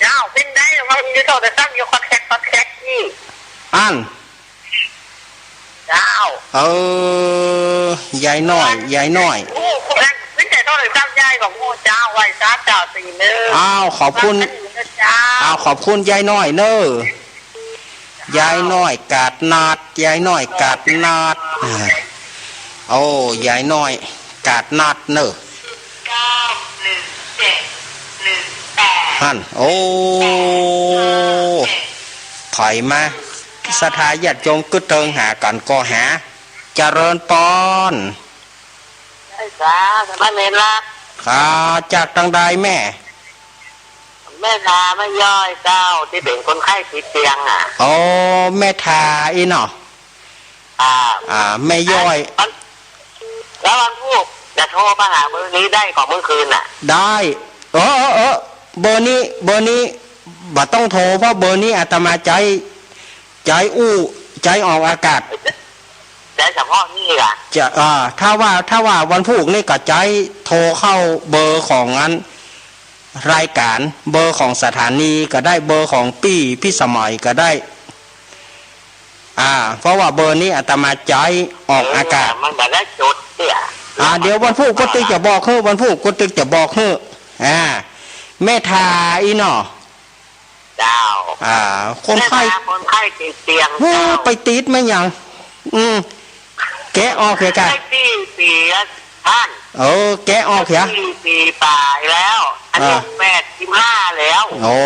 เจ้า เป๋นได้ว่ามันอยู่โทรศัพท์อยู่คอกแคกคอกแคกนี่ อั้น เจ้า เออ ยายน้อย ยายน้อย โอ้ คนนั้นเป๋นแต่โทรศัพท์ยายก็โม่ เจ้า ไหว้สาเจ้าตี้เน่อ อ้าว ขอบคุณ ฟังกั๋นอยู่เน่อเจ้า อ้าว ขอบคุณยายน้อยเน่อ ยายน้อยกาดนัด ยายน้อยกาดนัด อ่า โอ้ ยายน้อยกาดนัดเน่อ หั้น โอ้ ถอยมา ศรัทธาญาติโยมกึ๊ดเติงหากั๋นก่อหา เจริญปอน ไอ้สา สามเณรรัก ครับ จากตางใดแม่ แม่ทาแม่ย้อยเจ้า ตี้เป๋นคนไข้ติดเตียงอะ อ๋อ แม่ทาอี้เนาะ อ่า อ่า แม่ย้อย แล้ววันพูกจะโทรมาหาเบอร์นี้ได้ก่อเมื่อคืนน่ะ ได้ เออ เออ เออ เบอร์นี้ เบอร์นี้บ่ต้องโทร เพราะเบอร์นี้อาตมาใจ๊ ใจ๊อู้ ใจ๊ออกอากาศ ใจ๊เฉพาะนี่อะ จะ อ่า ถ้าว่า ถ้าว่าวันพูกนี่ก็ใจ๊โทรเข้าเบอร์ของอันรายก๋าน เบอร์ของสถานีก็ได้ เบอร์ของปี้พิสมัยก็ได้ อ่า เพราะว่าเบอร์นี้อาตมาใจ๊ออกอากาศ เออ มันบ่ได้จดเสีย อ่า เดี๋ยววันพูกก็ตึกจะบอกหื้อ วันพูกก็ตึกจะบอกหื้อ อ่า แม่ทาอี้เนาะ เจ้า อ่า คนไข้ แม่ทาคนไข้ติดเตียง เฮ้อ เจ้า ไปติดมาหยัง อืม แกะออกเถอะค่ะ ได้สี่ปีอะท่าน เออ แกะออกเถอะ สี่ปีป๋ายแล้ว อันนี้ อ่า แปดสิบห้าแล้ว โอ้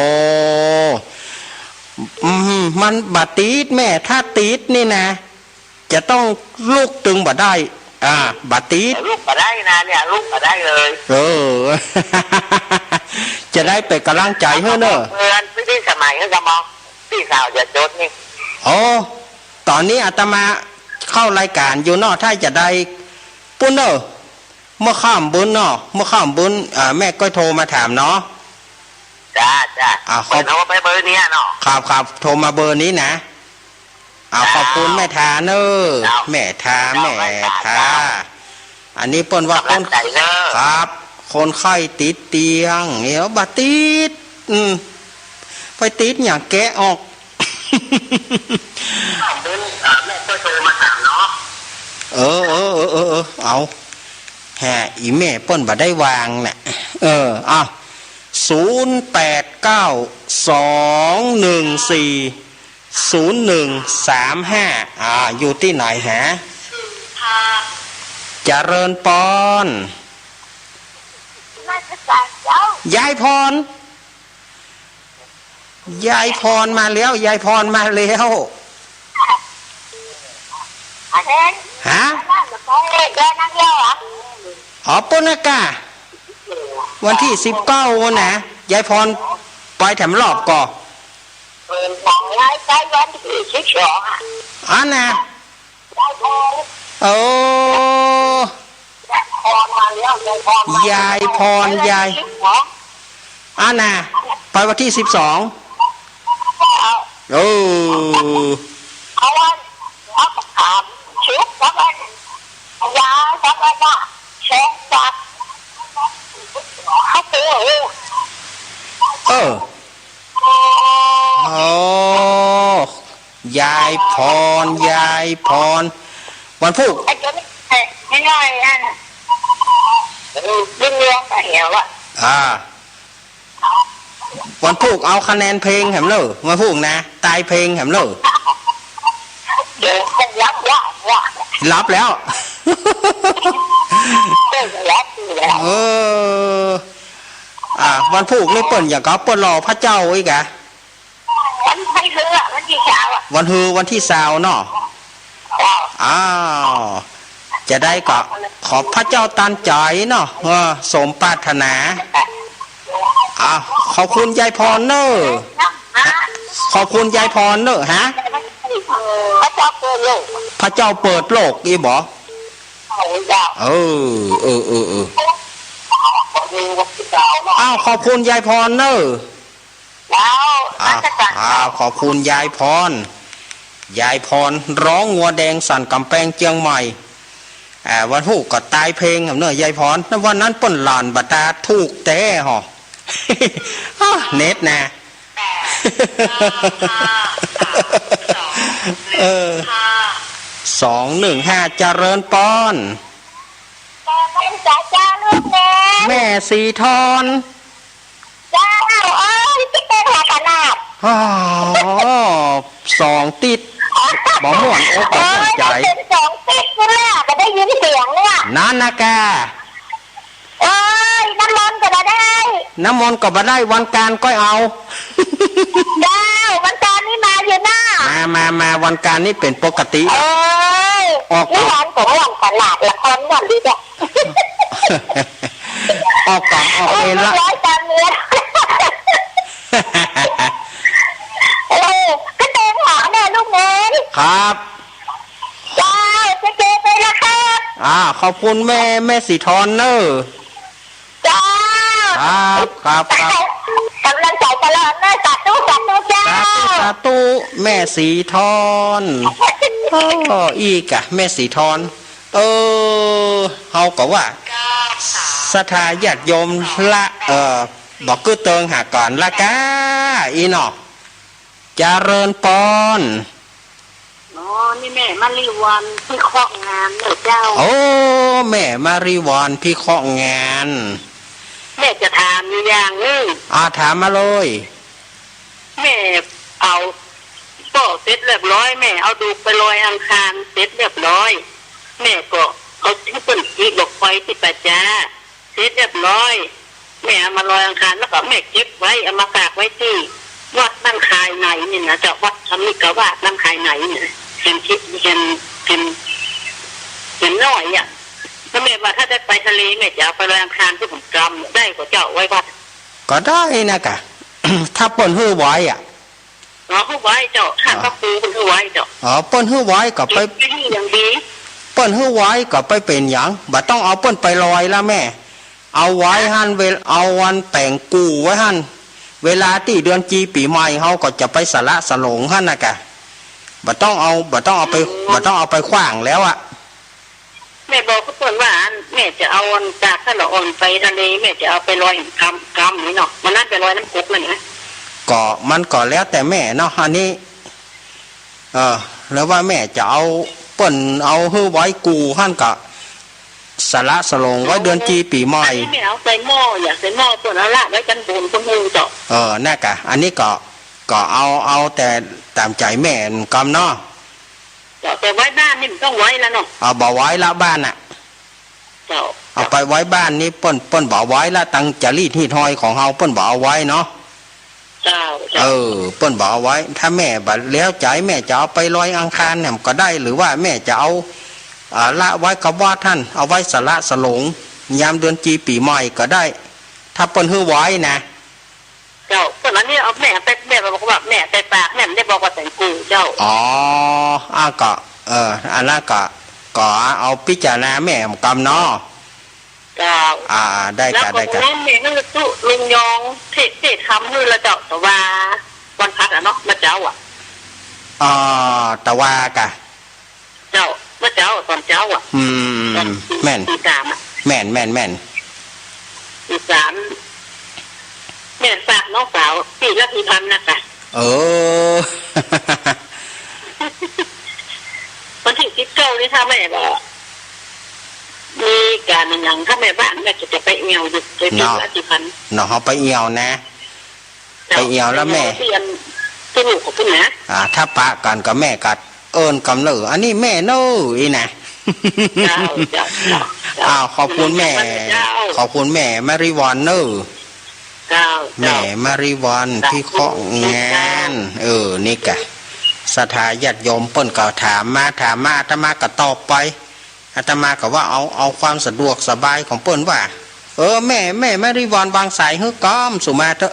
อืม มันบ่ติดแม่ ถ้าติดนี่นะ จะต้องลุกตึงบ่ได้ อ่า บ่ติด ลุกบ่ได้นะเนี่ย ลุกบ่ได้เลย เออ จะได้เป๋นก๋ำลังใจ๋หื้อเน่อ เพื่อนพี่สมัยก็มอง ปี้สาวจะจดนี่ โอ้ ต๋อนนี้อาตมาเข้ารายก๋านอยู่เนาะ ถ้าจะได้ปุ้นเน่อ เมื่อค่ำบุญเนาะ เมื่อค่ำบุญ อ่า แม่ก็โทรมาถามเนาะ จ้า จ้า อ่า ขอบ เปิ้นโทรไปเบอร์เนี้ยเนาะ ครับ ครับ โทรมาเบอร์นี้นะ อ่า จ้า ขอบคุณแม่ทาเน่อ เจ้า แม่ทา เจ้า แม่ทา แม่ทา เจ้า อันนี้เปิ้นว่าคน ก๋ำลังใจ๋เน่อ ครับ คนไข้ติดเตียง เดี๋ยวบ่ติด อืม ไปติดหยังแกะออก เปิ้น อ่า แม่ก็โทรมาถามเนาะ เออ เออ เออ เออ เออ เอา แฮ่ อี่แม่เปิ้นบ่ได้วางน่ะ เออ เอา ศูนย์แปดเก้า สองหนึ่งสี่ ศูนย์หนึ่งสามห้า อ่า อยู่ตี้ไหนฮะ เจริญปอน ยายพร ยายพรมาแล้ว ยายพรมาแล้ว ฮะ อ๋อ ปุ้นนะก่า วันตี้สิบเก้านะ ยายพรไปแถมรอบก่อ เปิดของไลฟ์ใจ๊วันตี้สิบสองอะ อันน่ะ ยายพร โอ้ ยายพรมาแล้ว ยายพรมาแล้ว ยายพร ยาย อันน่ะ ไปวันตี้สิบสอง เอา เออ เอาวัน เอาถามชุดแล้วกัน ยายแล้วกันน่ะ แสงจันทร์ เขาเจอ เออ เออ โอ้ ยายพร ยายพร วันพูก ไอ้เจ้านี่ ไอ้น้อยนั่น เออ รุ่นเรืองไปแล้วอะ อ่า วันพูกเอาคะแนนเพลงแหมเนอะ วันพูกนะ ตายเพลงแหมเนอะ เดี๋ยวคงรับว่า ว่า รับแล้ว เออ รับอยู่แล้ว เออ อ่า วันพูกนี่เปิ้นหยังก่อ เปิ้นรอพระเจ้าอีกอะ วัน วันฮืออะ วันตี้ซาวอะ วันฮือ วันตี้ซาวเนาะ อ้าว จะได้ก็ขอพระเจ้าตันใจ๋เนาะ เออ สมปรารถนา อ้าว ขอบคุณยายพรเนอะ ขอบคุณยายพรเนอะ ฮะ พระเจ้าเปิดโลก พระเจ้าเปิดโลก อีบ่ เออ เออ เออ เออ อ้าว ขอบคุณยายพรเนอะ แล้ว อ่า รัชกาล อ่า ขอบคุณยายพร ยายพร ร้องงัวแดงสั่นก๋ำแปงเจียงใหม่ อ่า วันพูกก็ตายเพลงแหมเนอะ ยายพร วันนั้นเปิ้นหลั่นบ่าตา ถูกแต๊ห่อ อ้าว เน็ตนะ เออ สองหนึ่งห้า เจริญปอน แม่สีทอน เจ้า เอ้ย ตี้เป็นหัวขนาด อ๋อ ส สองติ๊ด บ่ม่วนอกบ่ม่วนใจ๋ เอ้ย เป๋นสองติ๊ดพุ้นแหละ บ่ได้ยินเสียงเนี่ย นั้นนะก้า เอ้ย น้ำมนต์ก็บ่ได้ น้ำมนต์ก็บ่ได้ วันก๋านก้อยเอา เจ้า วันก๋านนี้มาอยู่นะ มา มา มา วันก๋านนี้เป๋นปกติ เอ้ย ออก นี่ฮ้อนก็ฮ้อนขนาด ละครม่วนดีจ้ะ ออกก่อน ออกเวรละ เรียบร้อยตามเมีย เออ ก็เต็มหาแม่ลูกเอ้ย ครับ เจ้า เจ๊เจ๊ไปละครับ อ่า ขอบคุณแม่ แม่สีทอนเนอะ เจ้า ครับ ครับ ครับ ก๋ำลังใจ๋ตลอดเนอะ สาธุ สาธุเจ้า สาธุ สาธุ แม่สีทอน เออ อีกอะ แม่สีทอน เออ เฮาก็ว่า ศรัทธาญาติโยมละ เออ บ่กึ๊ดเติงหาก่อนละก้า อีเนาะ เจริญปอน อ๋อ นี่แม่มาริวรรณพิเคราะห์งานเนอะเจ้า โอ้ แม่มาริวรรณพิเคราะห์งาน แม่จะถามอยู่อย่างนึ่ง อ่า ถามมาเลย แม่เอาป้อเสร็จเรียบร้อย แม่เอาดูกไปลอยอังคารเสร็จเรียบร้อย แม่ก็เอาหื้อเปิ้นจุดดอกไฟตี้ป่าจ๊า เสร็จเรียบร้อย แม่เอามาลอยอังคาร แล้วก็แม่เก็บไว้ เอามาฝากไว้ตี้วัดบ้านคายในนี่นะเจ้า วัดธรรมิกวาสบ้านคายในนี่นะ เห็นทิพย์ เห็น เห็น เห็นน้อยอะ แล้วแม่ว่าถ้าได้ไปทะเล แม่จะเอาไปลอยอังคารตี้ผมกำ ได้ก่อเจ้า ไว้วัด ก็ได้นะกะ ถ้าเปิ้นหื้อไว้อะ อ๋อ หื้อไว้เจ้า ถ้า อ๋อ พระครูเปิ้นหื้อไว้เจ้า อ๋อ เปิ้นหื้อไว้ก็ไป เก็บไว้นี่อย่างดี เปิ้นหื้อไว้ก็ไปเป๋นหยัง บ่ต้องเอาเปิ้นไปลอยละแม่ เอาไว้หั้น เวล เอาวันแต่งกู่ไว้หั้น เวลาตี้เดือนจีปีใหม่ เฮาก็จะไปสละสลงหั้นนะกะ บ่ต้องเอา บ่ต้องเอาไป อืม บ่ต้องเอาไปขว้างแล้วอะ แม่บอกกับเปิ้นว่า อัน แม่จะเอาอันจากถ้าละอ่อนไปทะเล แม่จะเอาไปลอยกำ กำนี่เนาะ วันนั้นไปลอยน้ำกกนั่นนะ ก็มันก็แล้วแต่แม่เนาะ อันนี้ เออ แล้วว่าแม่จะเอา เปิ้นเอาหื้อไว้กู่หั้นกะ สละสลงไว้เดือนจีปีใหม่ อันนี้แม่เอาใส่หม้อ อยากใส่หม้อ เปิ้นเอาละไว้จั้นบน เปิ้นหื้อเจ้า เออ นะกะ อันนี้ก็ ก็เอา เอาแต่ต๋ามใจ๋แม่กำเนาะ เจ้า แต่ไว้บ้านนี่มันต้องไว้แล้วเนาะ เอา บ่ไว้ละบ้านน่ะ เจ้า เอาไปไว้บ้านนี่เปิ้น เปิ้นบ่ไว้ละ ต๋ามจารีตฮีตฮอยของเฮาเปิ้นบ่เอาไว้เนาะ เจ้า เจ้า เออ เปิ้นบ่เอาไว้ ถ้าแม่บ่แล้วใจ๋ แม่จะเอาไปลอยอังคารเนี่ยก็ได้ หรือว่าแม่จะเอา อ่า ละไว้กับวัดหั้น เอาไว้สละสลง ยามเดือนจีปีใหม่ก็ได้ ถ้าเปิ้นหื้อไว้นะ เจ้า ส่วนอันนี้เอาแม่ไป แม่บอกว่าแม่ไปฝาก แม่บ่ได้บอกว่าแต่งกู่เจ้า อ๋อ อ่ะก็ เออ อันนั้นก็ ก็เอาพิจารณาแม่กำเนาะ เจ้า อ่า ได้กะ แล้วก็ ได้กะ วันนั้นแม่ก็จุลุงยองเทศน์ เทศน์ธรรมหื้อละเจ้า แต่ว่าวันพระอะเนาะ เมื่อเจ๊าอะ อ่า แต่ว่ากะ เจ้า เมื่อเจ๊า ต๋อนเจ๊าอะ อืม ต๋อนตี แม่น ตีสามอะ แม่น แม่น แม่น ตีสาม แม่ฝากน้องสาวตี้ละสี่พันนะกะ เออ วันตี้สิบเก้านี่ถ้าแม่บ่มีก๋านอะหยัง ถ้าแม่ว่างแม่จะ จะไปเอี่ยวอยู่ ไปตี้ เนาะ ละสี่พัน เนาะ เฮาไปเอี่ยวนะ ไปเอี่ยวแล้วแม่ เอี่ยวตี้อันตี้ลูกของเปิ้นนะ อ่า ถ้าปะกั๋นกับแม่กั๋น เอิ้นกำเน่อ อันนี้แม่เน่อ อี้นะ เจ้า เจ้า เจ้า อ้าว ขอบคุณแม่ เจ้า ขอบคุณแม่มาริวรรณเน่อ เจ้า แม่ เจ้า มาริวรรณ สาธุ พิเคราะห์งาน เจ้า เออ นี่กะ ศรัทธาญาติโยมเปิ้นก็ถามมา ถามมา อาตมาก็ตอบไป อาตมาก็ว่าเอา เอาความสะดวกสบายของเปิ้นว่า เออ แม่ แม่มาริวรรณวางสายหื้อก่อมสุมาเต๊อะ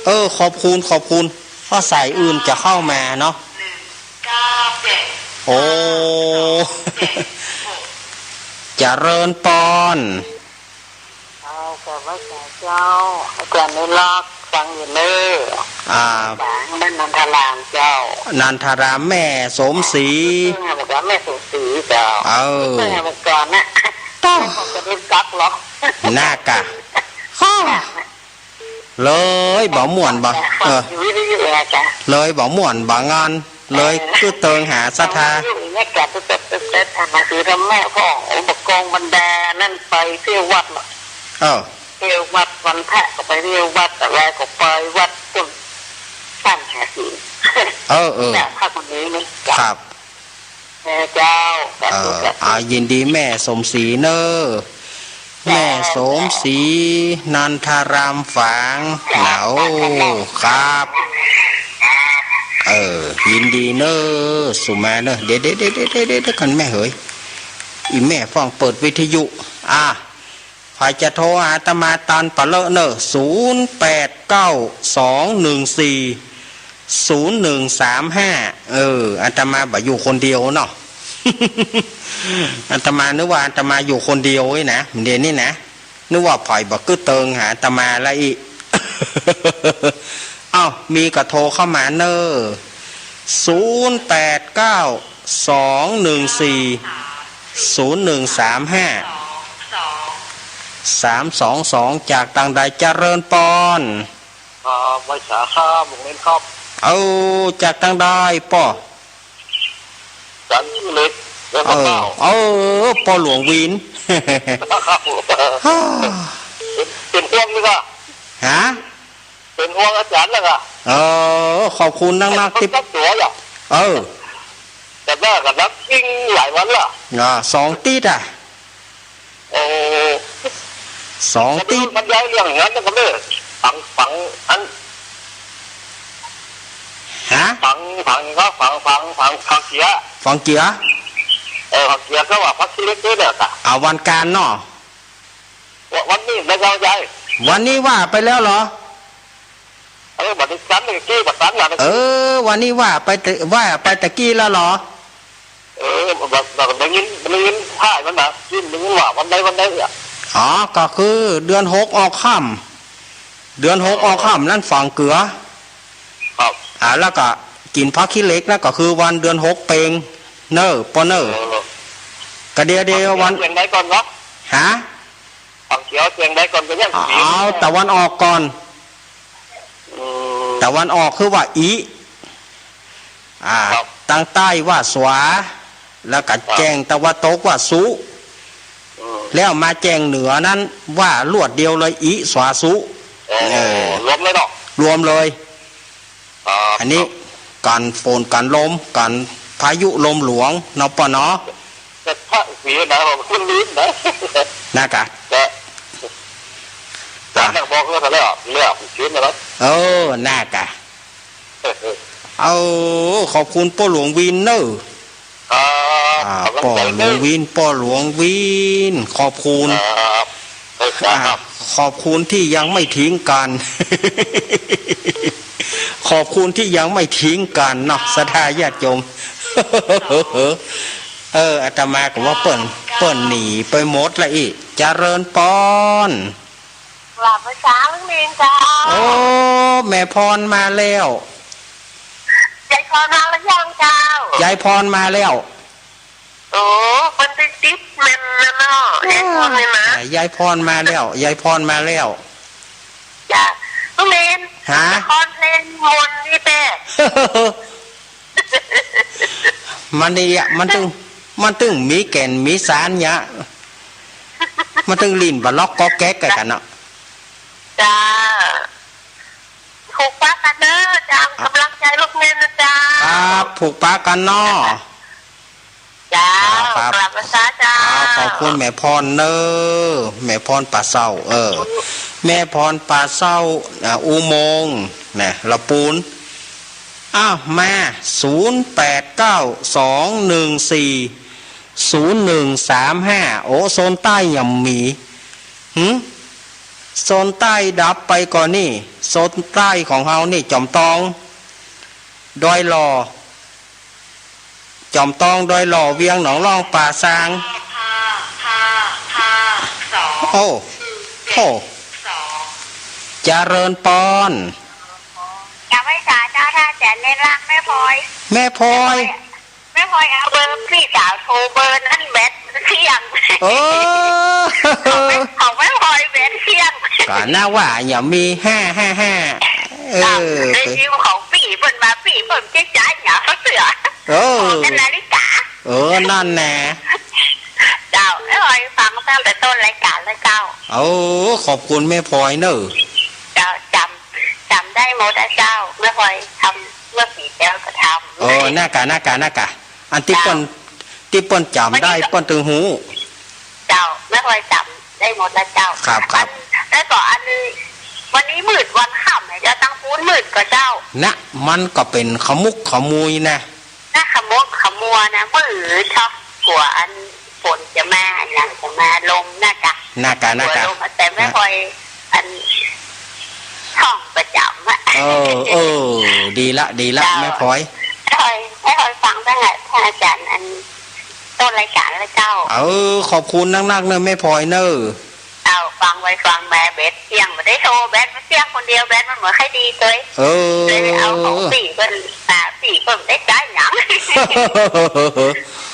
เออ ขอบคุณ ขอบคุณ เพราะสายอื่นจะเข้ามาเนาะ โอ้ เจริญปอน เจ้า กราบไหว้สาเจ้า อาจ๋ารย์อนุรักษ์ ฟังอยู่เน่อ อ่า บ้านนันทารามเจ้า นันทารามแม่สมศรี เออ บอกว่าแม่สมศรีเจ้า เออ เออ เมื่อก่อนนะ เจ้า จะได้จักหรอก น่ากะ ฮ่า เลยบ่ม่วนบ่ เออ เลยบ่ม่วนบ่งอน เลย เออ คือเติงหาศรัทธา อยู่เนี่ยแกตุ๊ดตุ๊ดตุ๊ดตุ๊ด อ่านหนังสือธรรมะพ่อง อุปกรณ์บรรดานั่นไปเที่ยววัดเนาะ เออ เที่ยววัดวันพระก็ไปเที่ยววัด อะไรก็ไปวัด ต้น ตั้งหาศีล เออ เออ เนี่ย พระ ครับ แม่เจ้า เอ่อ อ่า ยินดีแม่สมศรีเน่อ แม่สมศรี นันทารามฝาง เนาะ ครับ เออ ยินดีเน่อ สุมาเน่อ เดี๋ยว เดี๋ยว เดี๋ยว เดี๋ยว เดี๋ยว เดี๋ยวก่อนแม่เหย อี่แม่ฟังเปิดวิทยุ อ่ะ ใผจะโทรหาอาตมาต๋อนปะเลอะเน่อ ศูนย์แปดเก้า สองหนึ่งสี่ ศูนย์หนึ่งสามห้า เออ อาตมาบ่อยู่คนเดียวเนาะ อาตมานึกว่าอาตมาอยู่คนเดียวนี่นะ เดี๋ยวนี้นะ นึกว่าใผบ่กึ๊ดเติงหาอาตมาละอี้ เอ้า มีก็โทรเข้ามาเน่อ ศูนย์แปดเก้า สองหนึ่งสี่ ศูนย์หนึ่งสามห้า สามสองสอง จากตางใด เจริญปอน ครับ ไหว้สาครับ หลวงเณรครับ เอ้า จากตางใดป้อ สันเหล็ก แล้วก็ เออ เก้า เออ ป้อหลวงวิน ครับ ฮ่า เป๋น เป๋นห่วงนี่ก็ ฮะ เป๋นห่วงอาจ๋ารย์นะก็ เออ ขอบคุณนักๆ ตี้ เออ แต่ว่าก็นับยิ่งหลายวันละ อ่า สองติ๊ดอะ โอ้ สองติ๊ด มันย้ายเรื่องนั้นก็เลย ฝัง ฝังอัน ฮะ ฝัง ฝังก็ฝัง ฝัง ฝัง ฝังเกียร์ ฝังเกียร์ เออ ฝังเกียร์ก็ว่าฝังขี้เหล็กด้วยเนี่ยค่ะ เอาวันก๋านเนาะ วัน วันนี้นะเจ้าใหญ่ วันนี้ว่าไปแล้วเหรอ เออ บัดนี้สันตะกี้ บัดสันน่ะ เออ วันนี้ว่าไปตะ ว่าไปตะกี้แล้วเหรอ เออ แบบ แบบได้ยิน ได้ยินท้ายมันน่ะ ยิน ได้ยินว่าวันใดวันใดเนี่ย อ๋อ ก็คือเดือนหกออกค่ำ เดือนหกออกค่ำนั้นฝังเกียร์ ครับ อ่า แล้วก็กิ๋นผักขี้เหล็กนะ ก็คือวันเดือนหกเปง เน่อ ป้อเน่อ เออ ก็เดี๋ยว เดี๋ยววัน เปงได้ก่อนเนาะ ฮะ ฝังเกียร์เปงได้ก่อนก็ยัง เอาตะวันออกก่อน อืม ตะวันออกคือว่าอิ อ่า ครับ ตางใต้ว่าสวา แล้วก็ ครับ แจ้งตะวันตกว่าสุ อืม แล้วมาแจ้งเหนือนั้นว่าลวดเดียวเลย อิ สวา สุ เออ เออ รวมเลยเนาะ รวมเลย ครับ อันนี้ ครับ ก๋านฝนก๋านลม ก๋านพายุลมหลวง เนาะป้อเนาะ แต่พระศรีนะ ผมลืมนะ นะกะ แต่ แต่นักบอกก็แล้ว แล้วเขียนมาแล้ว เออ นะกะ เออ เออ เอา ขอบคุณป้อหลวงวินเน่อ ครับ อ่า ขอบคุณ ป้อหลวงวิน ป้อหลวงวิน ขอบคุณ ครับ ครับ อ่า ขอบคุณตี้ยังไม่ทิ้งกั๋น ขอบคุณตี้ยังไม่ทิ้งกั๋นเนาะ ศรัทธาญาติโยม เออ อาตมาก็ว่าเปิ้น เปิ้นหนีไปหมดละอี้ เจริญปอน กราบไหว้สาลุงเณรเจ้า โอ้ แม่พรมาแล้ว ยายพรมาแล้วยังเจ้า ยายพรมาแล้ว โอ้ เปิ้นติดติดแม่นนะเนาะ ยายพรนี่นะ อ่า ยายพรมาแล้ว ยายพรมาแล้ว จ้า ลุงเณร ฮะ ยายพรเพลงมนต์นี่แป๊ะ มันนี่อะ มันตึง มันตึงมีแก่นมีสารเนี่ย มันตึงลิ้นบ่ล็อกก๊อกแก๊กกั๋นเนาะ จ้า ผูกปะกั๋นเน่อจ้า ครับ ก๋ำลังใจ๋ลูกเณรนะจ้า ครับ ผูกปะกั๋นเนาะ จ้า ครับ กราบไหว้สาเจ้า ครับ ขอบคุณแม่พรเน่อ แม่พรป่าเศร้า เออ แม่พรป่าเศร้า อ่า อุโมงค์ นะ ละปูน อ้าว มา ศูนย์แปดเก้า สองหนึ่งสี่ ศูนย์หนึ่งสามห้า โอ้ โซนใต้ยังมี หึ โซนใต้ดับไปก่อนนี่ โซนใต้ของเฮานี่ จอมตอง ดอยหล่อ จอมตอง ดอยหล่อ เวียงหนองล่อง ป่าซาง โอ้ โอ้ เจริญปอน กราบไหว้สาเจ้า ถ้าจะเน้นร่างแม่พลอย แม่พลอย แม่พลอยเอาเบอร์พี่สาวโทร เบอร์นั้นแบตเสี้ยง เออ ของแม่ ของแม่พลอยแบตเสี้ยง ก็น่าว่ายังมี ห้าห้าห้า เออ ได้ยินของปี้เปิ้นมา ปี้เปิ้นใจ๊ๆ เนี่ยเขาเสือ เออ ของเป็นนาฬิกา เออ นั่นแหละ เจ้า แม่พลอยฟังตั้งแต่ต้นรายการแล้วเจ้า โอ้ ขอบคุณแม่พลอยเน่อ เจ้า จ๋ำ จ๋ำได้ ได้หมดอะเจ้า แม่พลอยทำเมื่อปี๋ตี้แล้วก็ทำ โอ้ นั่นกะ นั่นกะ นั่นกะ อันตี้เปิ้น เจ้า ตี้เปิ้นจ๋ำได้ วันนี้ก็ เปิ้นตึงฮู้ เจ้า แม่พลอยจ๋ำได้หมดแล้วเจ้า ครับ ครับ อัน แล้วก็อันนี้ วันนี้มืดวันค่ำเนี่ยเจ้า ตังปู๊นมืดก่อเจ้า นะ มันก็เป๋นขมุกขมุยนะ นะ ขมุกขมัวนะ มืดเจ้า กั๋วอันฝนจะมา อันหยังจะมา ลมนั่นกะ นั่นกะ นั่นกะ กั๋วลม แต่แม่พลอย อัน ท่องประจ๋ำอะ เออ เออ ดีละ ดีละ เจ้า แม่พลอย แม่พลอย แม่พลอยฟังตั้งแต่ท่านอาจ๋ารย์อันต้นรายก๋านแล้วเจ้า เออ ขอบคุณนักๆ เน่อแม่พลอยเน่อ เจ้า ฟังไปฟังมาแบตเสี้ยง บ่ได้โทร แบตมันเสี้ยงคนเดียว แบตมันบ่ค่อยดีตวย เออ เลยเอาของปี้เปิ้น อ่า ปี้เปิ้นได้ใจ๊หยัง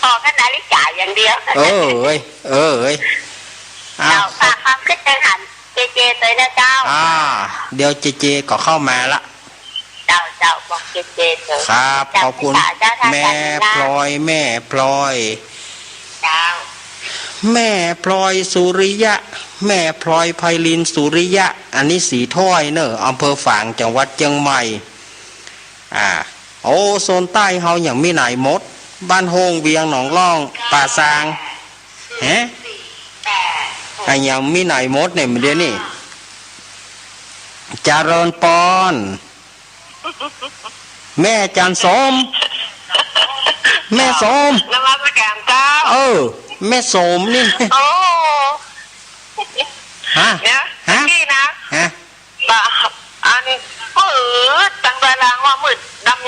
ขอแค่นาฬิกาอย่างเดียว เออเอ้ย เออเอ้ย อ้าว เจ้า ฝากความคิดเห็นหัน เจเจตวยนะเจ้า อ่า เดี๋ยวเจเจก็เข้ามาละ เจ้า เจ้า บอกเจเจตวย ครับ เจ้า ขอบคุณ เจ้า เจ้า แม่พลอย แม่พลอย เจ้า แม่พลอยสุริยะ แม่พลอยไพลินสุริยะ อันนี้สีถ้อยเน่อ อำเภอฝาง จังหวัดเจียงใหม่ อ่า โอ้ โซนใต้เฮายังมีไหนหมด บ้านโฮ่ง เวียง หนองล่อง ป่าซาง ฮะ อ่ะ ยังมีไหนหมดเนี่ย เดี๋ยวนี้ เจริญปอน แม่จันโสม แม่โสม นมัสการเจ้า เออ แม่โสมนี่ โอ้ ฮะ เนี่ย ฮะ นี่นะ ฮะ บ่า อันมืด ตังตารางว่ามืด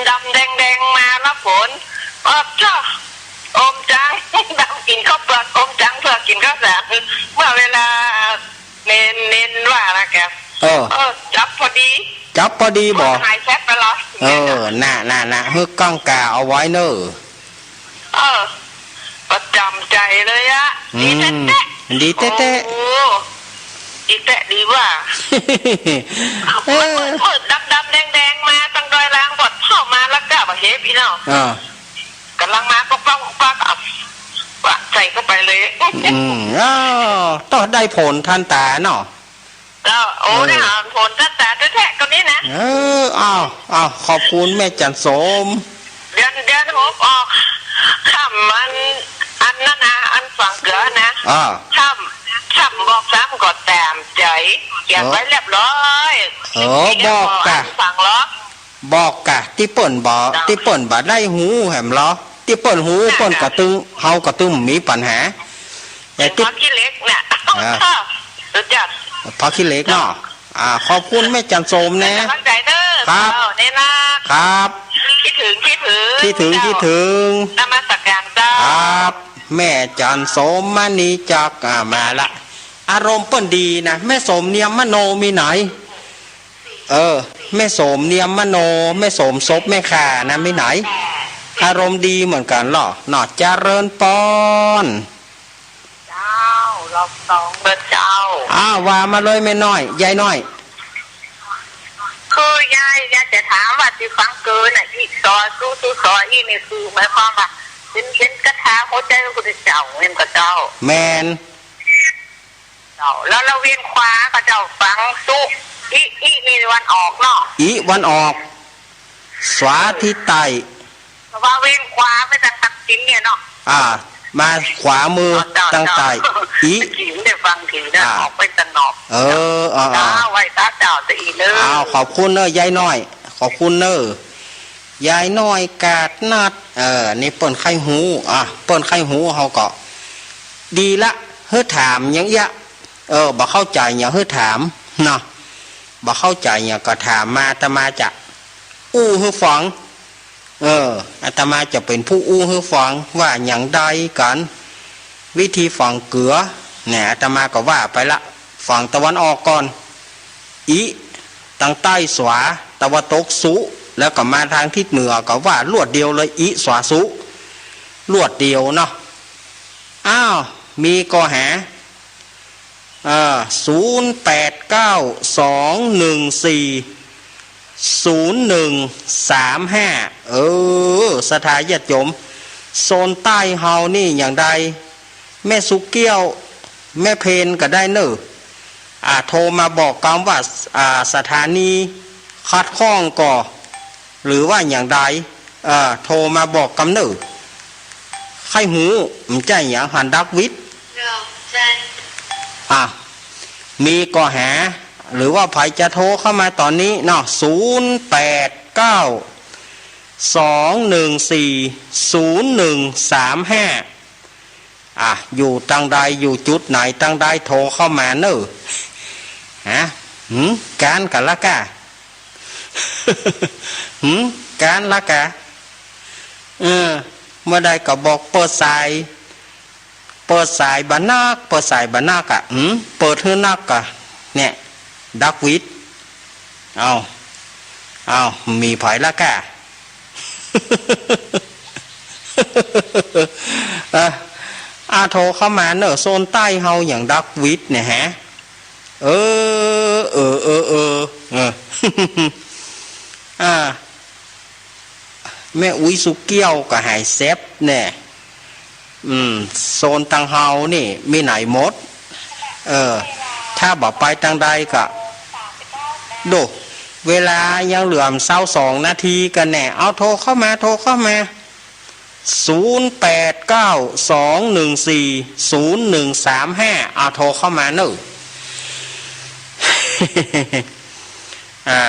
ดำๆ แดงๆ มาแล้วฝน ออกเจ้า อมจัง ดำกิ๋นข้าวเปลือก อมจังเผือกกิ๋นข้าวสาร เมื่อเวลาเณร เณรว่านะแก เออ เออ จับพอดี จับพอดีบ่ หายแซบไปละ เออ น่ะ น่ะ น่ะ หื้อก้องก๋าเอาไว้เน่อ เออ ประจ๋ำใจ๋เลยอะ อืม ดีแต๊ๆ ดีแต๊ๆ โอ้ ดีแต๊ดีว่า เออ มันมืดๆ ดำๆ แดงๆ มาตังดอยลางบอดเข้ามาแล้วก็บ่าเห็นพี่น้อง อ่า ก๋ำลังมาก็ป๊อกก็ป๊อก เอา วางใจ๋เข้าไปเลย อืม อ้าว ต้องได้ผลทันต๋าเนาะ เจ้า โอ้ เออ ได้หันผลทันต๋าแต๊ๆ ก็นี่นะ เออ อ้าว อ้าว ขอบคุณแม่จันโสม เดือน เดือนหกออก ค่ำอัน อันนั้นนะ อันฝังเกือนะ อ่า ค่ำ ค่ำบอกซ้ำก็ต๋ามใจ๋ เขียนไว้เรียบร้อย เออ บอกกะ อันฝังเหรอ บอกกะ ตี้เปิ้นบ่ เจ้า ตี้เปิ้นบ่ได้ฮู้แหมเหรอ ตี้เปิ้นฮู้ เปิ้นก็ตึง เฮาก็ตึงมีปัญหา แต่ตี้ เป๋นพอขี้เหล็กเนี่ย อ่า สุดยอด พอขี้เหล็กเนาะ อ่า ขอบคุณแม่จันโสมนะ เป๋นก๋ำลังใจ๋เน่อ ครับ เจ้า เน้นนะครับ คิดถึง คิดถึง คิดถึง เจ้า คิดถึง นมัสการเจ้า ครับ แม่จันโสมมณีจักร อ่า มาละ อารมณ์เปิ้นดีนะ แม่โสมเนียมมโนมีไหน เออ แม่โสมเนียมมโน แม่โสมซบแม่ข่านะ มีไหน อารมณ์ดีเหมือนกั๋นเหรอเนาะ เจริญปอน เจ้า รอบสองเด้อเจ้า อ้าว ว่ามาเลยแม่น้อย ยายน้อย คือยาย ยายจะถามว่าตี้ฟังเกินน่ะ อิ สอ สุ สุ สอ อิ นี่คือหมายความว่าเป๋น เป๋นคาถาหัวใจ๋พระพุทธเจ้าแม่นก่อเจ้า แม่น เจ้า แล้ว แล้วเวียงขวาก็เจ้าฟังสุ อิ อิ นี่วันออกเนาะ อิ วันออก สาทิศใต้ แต่ว่าเวียงขวาไปตางตักสินเนี่ยเนาะ อ่า มาขวามือ อ๋อ เจ้า ตางใต้ เจ้า อิ ตะกี้ไม่ได้ฟังทีนะ อ่า ออกไปตางนอก เออ อ่า อ่า เจ้า ไหว้พระเจ้าตะอี้เน่อ อ้าว ขอบคุณเน่อ ยายน้อย ขอบคุณเน่อ ยายน้อยกาดนัด เออ นี่เปิ้นใค่ฮู้ อ่ะ เปิ้นใค่ฮู้ เฮาก็ ดีละ หื้อถามอย่างเอี้ย เออ บ่เข้าใจ๋อย่างหื้อถาม เนาะ บ่เข้าใจ๋อย่างก็ถามมา อาตมาจะอู้หื้อฟัง เออ อาตมาจะเป๋นผู้อู้หื้อฟังว่าอย่างใดกั๋น วิธีฝังเกือ เนี่ย อาตมาก็ว่าไปละ ฝังตะวันออกก่อน อิ ตางใต้สวา ตะวันตกสุ แล้วก็มาตางทิศเหนือก็ว่ารวดเดียวเลย อิ สวา สุ รวดเดียวเนาะ อ้าว มีก่อหา อ่า ศูนย์แปดเก้า สองหนึ่งสี่ ศูนย์หนึ่งสามห้า เออ ศรัทธาญาติโยม โซนใต้เฮานี่อย่างใด แม่สุเกี้ยว แม่เพนก็ได้เน่อ อ่า โทรมาบอกกำว่า อ่า สถานี ขัดข้องก่อ หรือว่าอย่างใด เอ่อ โทรมาบอกกำเน่อ ใค่ฮู้ บ่ใจ้หยัง หันดักวิทย์ อ่ะ มีก่อหา หรือว่าใผจะโทรเข้ามาต๋อนนี้เนาะ ศูนย์แปดเก้า สองหนึ่งสี่ ศูนย์หนึ่งสามห้า อ่ะ อยู่ตังใด อยู่จุดไหนตังใด โทรเข้ามาเน่อ ฮะ หืม ก๊านก่าละก้า หืม ก๊านละก้า เออ เมื่อใดก็บอกเปิดสาย เปิดสายบ่นัก เปิดสายบ่นักอะ หืม เปิดหื้อนักอะ เนี่ย ดักวิทย์ เอ้า เอ้า มีใผละก้า เออ อ่ะ โทรเข้ามาเน่อ โซนใต้เฮาอย่างดักวิทย์เนี่ยฮะ เออ เออ เออ เออ เออ อ่า แม่อุ๊ยสุเกี้ยวก็หายแซบแน่ อืม โซนตังเฮานี่มีไหนหมด เออ ถ้าบ่ไปตังใดก็ ดู เวลายังเหลือซาวสองนาทีกั๋นแน่ เอาโทรเข้ามา โทรเข้ามา ศูนย์แปดเก้า สองหนึ่งสี่ ศูนย์หนึ่งสามห้า เอาโทรเข้ามาเน่อ อ่า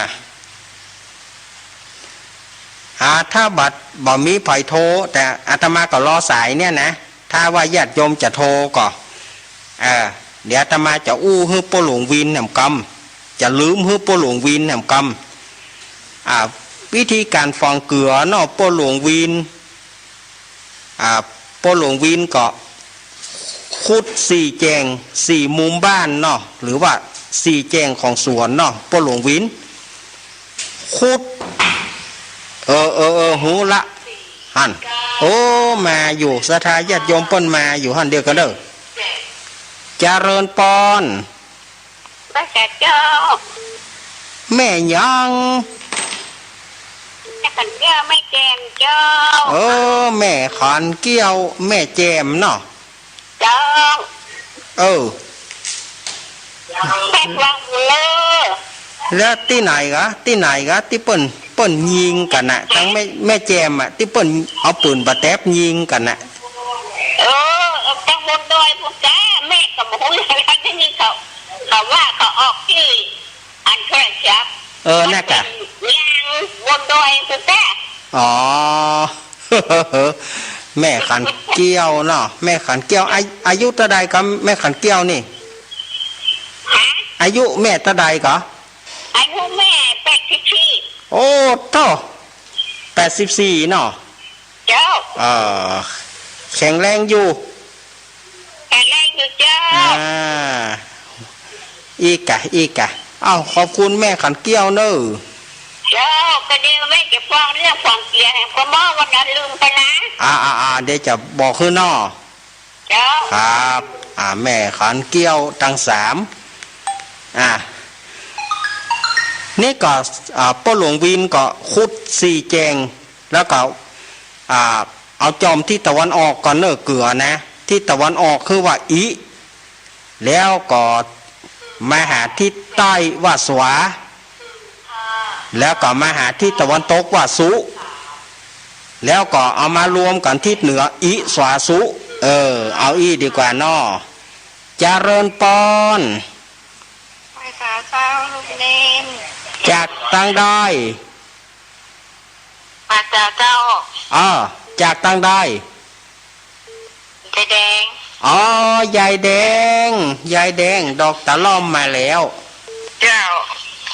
อ่า ถ้าบ่ บ่มีใผโทร แต่อาตมาก็รอสายเนี่ยนะ ถ้าว่าญาติโยมจะโทรก็ เออ เดี๋ยวอาตมาจะอู้หื้อป้อหลวงวินแหมกำ จะลืมหื้อป้อหลวงวินแหมกำ อ่า วิธีก๋านฝังเกือเนาะ ป้อหลวงวิน อ่า ป้อหลวงวินก็ขุดสี่แจ้ง สี่มุมบ้านเนาะ หรือว่าสี่แจ้งของสวนเนาะ ป้อหลวงวิน ขุด เออ เออ เออ ฮู้ละ หั้น โอ้ มาอยู่ ศรัทธาญาติโยมเปิ้นมาอยู่ หั้นเดียวกั๋นเน่อ เจริญปอน พระเจ้า แม่หยัง แม่ขันเกี้ยว แม่แจ่มเจ้า เออ แม่ขันเกี้ยว แม่แจ่มเนาะ เจ้า เออ แม่กวางบุญเลิศ แล้วตี้ไหนกะ ตี้ไหนกะ ตี้เปิ้น เปิ้นยิงกั๋นน่ะ ตังแม่ แม่แจ่มอะ ตี้เปิ้นเอาปืนบ่าแต๊บยิงกั๋นน่ะ เออ ตังบนดอยพุ้นแต๊ แม่ก็บ่ฮู้เรื่อง ตี้นี่เขา เขาว่าเขาออกตี้ อันโทรศัพท์ เออ นั่นกะ มันเป๋นยางบนดอยพุ้นแต๊ อ๋อ แม่ขันเกี้ยวเนาะ แม่ขันเกี้ยว อา อายุเต้าใดกะ แม่ขันเกี้ยวนี่ ฮะ อายุแม่เต้าใดกะ อายุแม่แปดสิบสี่ โอ้โธ่ แปดสิบสี่เนาะ เจ้า เออ แข็งแรงอยู่ แข็งแรงอยู่เจ้า อ่า อีกกะ อีกกะ เอ้า ขอบคุณแม่ขันเกี้ยวเน่อ เจ้า ก็เดี๋ยวแม่จะฟังเรื่องฝังเกียร์ให้พ่อหมอวันนั้นลืมไปนะ อ่า อ่า อ่า เดี๋ยวจะบอกหื้อเนาะ เจ้า ครับ อ่า แม่ขันเกี้ยวตังสาม อ่า นี่ก็ อ่า ป้อหลวงวินก็ขุดสี่แจ้ง แล้วก็ อ่า เอาจ่อมทิศตะวันออกก่อนเน่อเกือนะ ทิศตะวันออกคือว่าอิ แล้วก็มาหาทิศใต้ว่าสวา แล้วก็มาหาทิศตะวันตกว่าสุ แล้วก็เอามารวมกั๋นทิศเหนือ อิสวาสุ เออ เอาอี้ดีกว่าเนาะ เจริญปอน ไหว้สาเจ้าลูกเณร จากตังใด มาจากเจ้า อ๋อ จากตังใด ยายแดง อ๋อ ยายแดง ยายแดง ดอกตะล่อมมาแล้ว เจ้า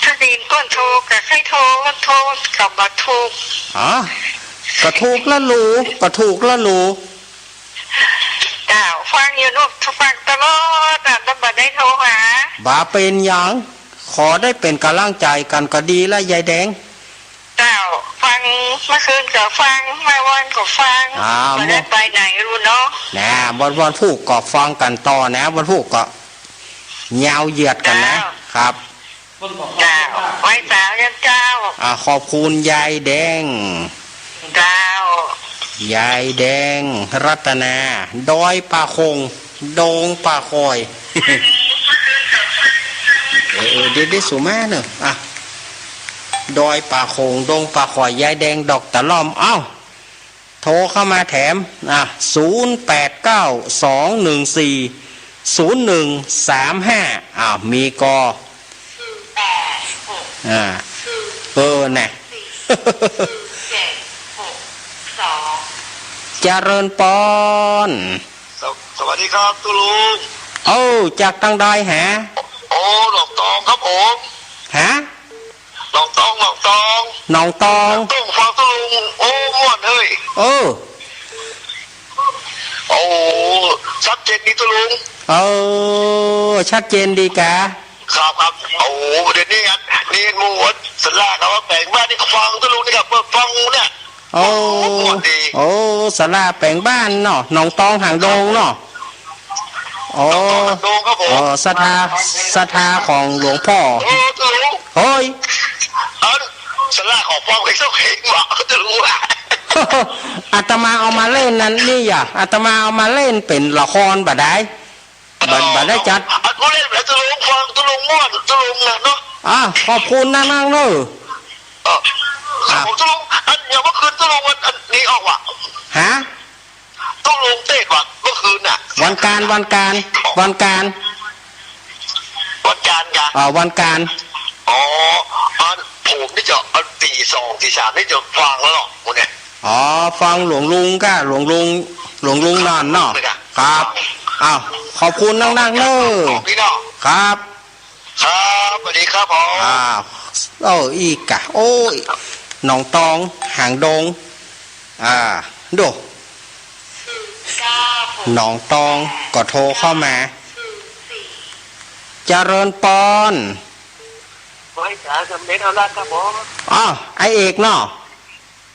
ถ้าได้ยินเปิ้นโทรก็ใค่โทร โทรก็บ่ถูก อ๋อ ก็ถูกละลู ก็ถูกละลู เจ้า ฟังอยู่เนาะ ฟังตลอดอะ แต่บ่ได้โทรหา บ่าเป๋นหยัง ขอได้เป๋นก๋ำลังใจ๋กั๋นก็ดีละยายแดง เจ้า ฟัง เมื่อคืนก็ฟัง เมื่อวานก็ฟัง อ่า บ่ได้ไปไหนลูกเนาะ นะ วัน วันพูกก็ฟังกั๋นต่อนะ วันพูกก็ยาวเหยียดกั๋นนะ เจ้า ครับ เจ้า ไหว้สาเจ้า อ่า ขอบคุณยายแดง เจ้า ยายแดง รัตนา ดอยป่าคง ดงป่าคอย เออ เออ เดี๋ยว เดี๋ยวสุมาเน่อ อ่ะ ดอยป่าโขง ดงป่าข่อย ยายแดงดอกตะล่อม เอ้า โทรเข้ามาแถม อ่ะ ศูนย์แปดเก้า สองหนึ่งสี่ ศูนย์หนึ่งสามห้า อ่ะ มีก่อ อ่า เออ น่ะ เจริญปอน สว- สวัสดีครับตุ๊ลุง โอ้ จากตางใดฮะ โอ้ หนองตองครับผม ฮะ หนองตอง หนองตอง หนองตอง ตุ๊ลุงฟังตุ๊ลุง โอ้ ม่วนเฮ้ย เออ โอ้ ชัดเจนดีตุ๊ลุง เออ ชัดเจนดีกะ ครับ ครับ โอ้ เดี๋ยวนี้อัน นี่หมู่วัดสลาเขาว่าแปลงบ้านนี่ก็ฟังตุ๊ลุงนี่ครับ เปิดฟังเนี่ย โอ้ โอ้ ม่วนดี โอ้ สลาแปลงบ้านเนาะ หนองตองหางดงเนาะ โอ้ หนองตองหางดงครับผม โอ้ ศรัทธา ศรัทธาของหลวงพ่อ โอ้ ตุ๊ลุง เฮ้ย เอ้า สลาของฟังเพลงสักเพลงวะ ตุ๊ลุงวะ อาตมาเอามาเล่นนั่นนี่อย่า อาตมาเอามาเล่นเป๋นละครบ่ได้ บ่ บ่ได้จัด อันผู้เล่นแบบตุ๊ลุงฟังตุ๊ลุงม่วนตุ๊ลุงนะเนาะ อ่ะ ขอบคุณนักๆ เนอะ เออ ครับผมตุ๊ลุง อันอย่างเมื่อคืนตุ๊ลุงวัน อันนี้ออกวะ ฮะ ตุ๊ลุงเตะวะเมื่อคืนน่ะ วันการ วันการ วันการ วันการกะ อ่า วันการ อ๋อ อันผมนี่จะ อันตีสองตีสามนี่จะฟังแล้วเนาะ พวกเนี้ย อ๋อ ฟังหลวงลุงกะ หลวงลุง หลวงลุงนอนเนาะ ครับ อ้าว ขอบคุณนักๆ เนอะ พี่น้อง ครับ ครับ สวัสดีครับผม อ้าว เออ อีกกะ โอ้ย หนองตอง หางดง อ่า ดู หนองตอง ก็โทรเข้ามา เจริญปอน ไหว้สาสำเร็จเอาละครับผม อ้าว ไอ้เอกเนาะ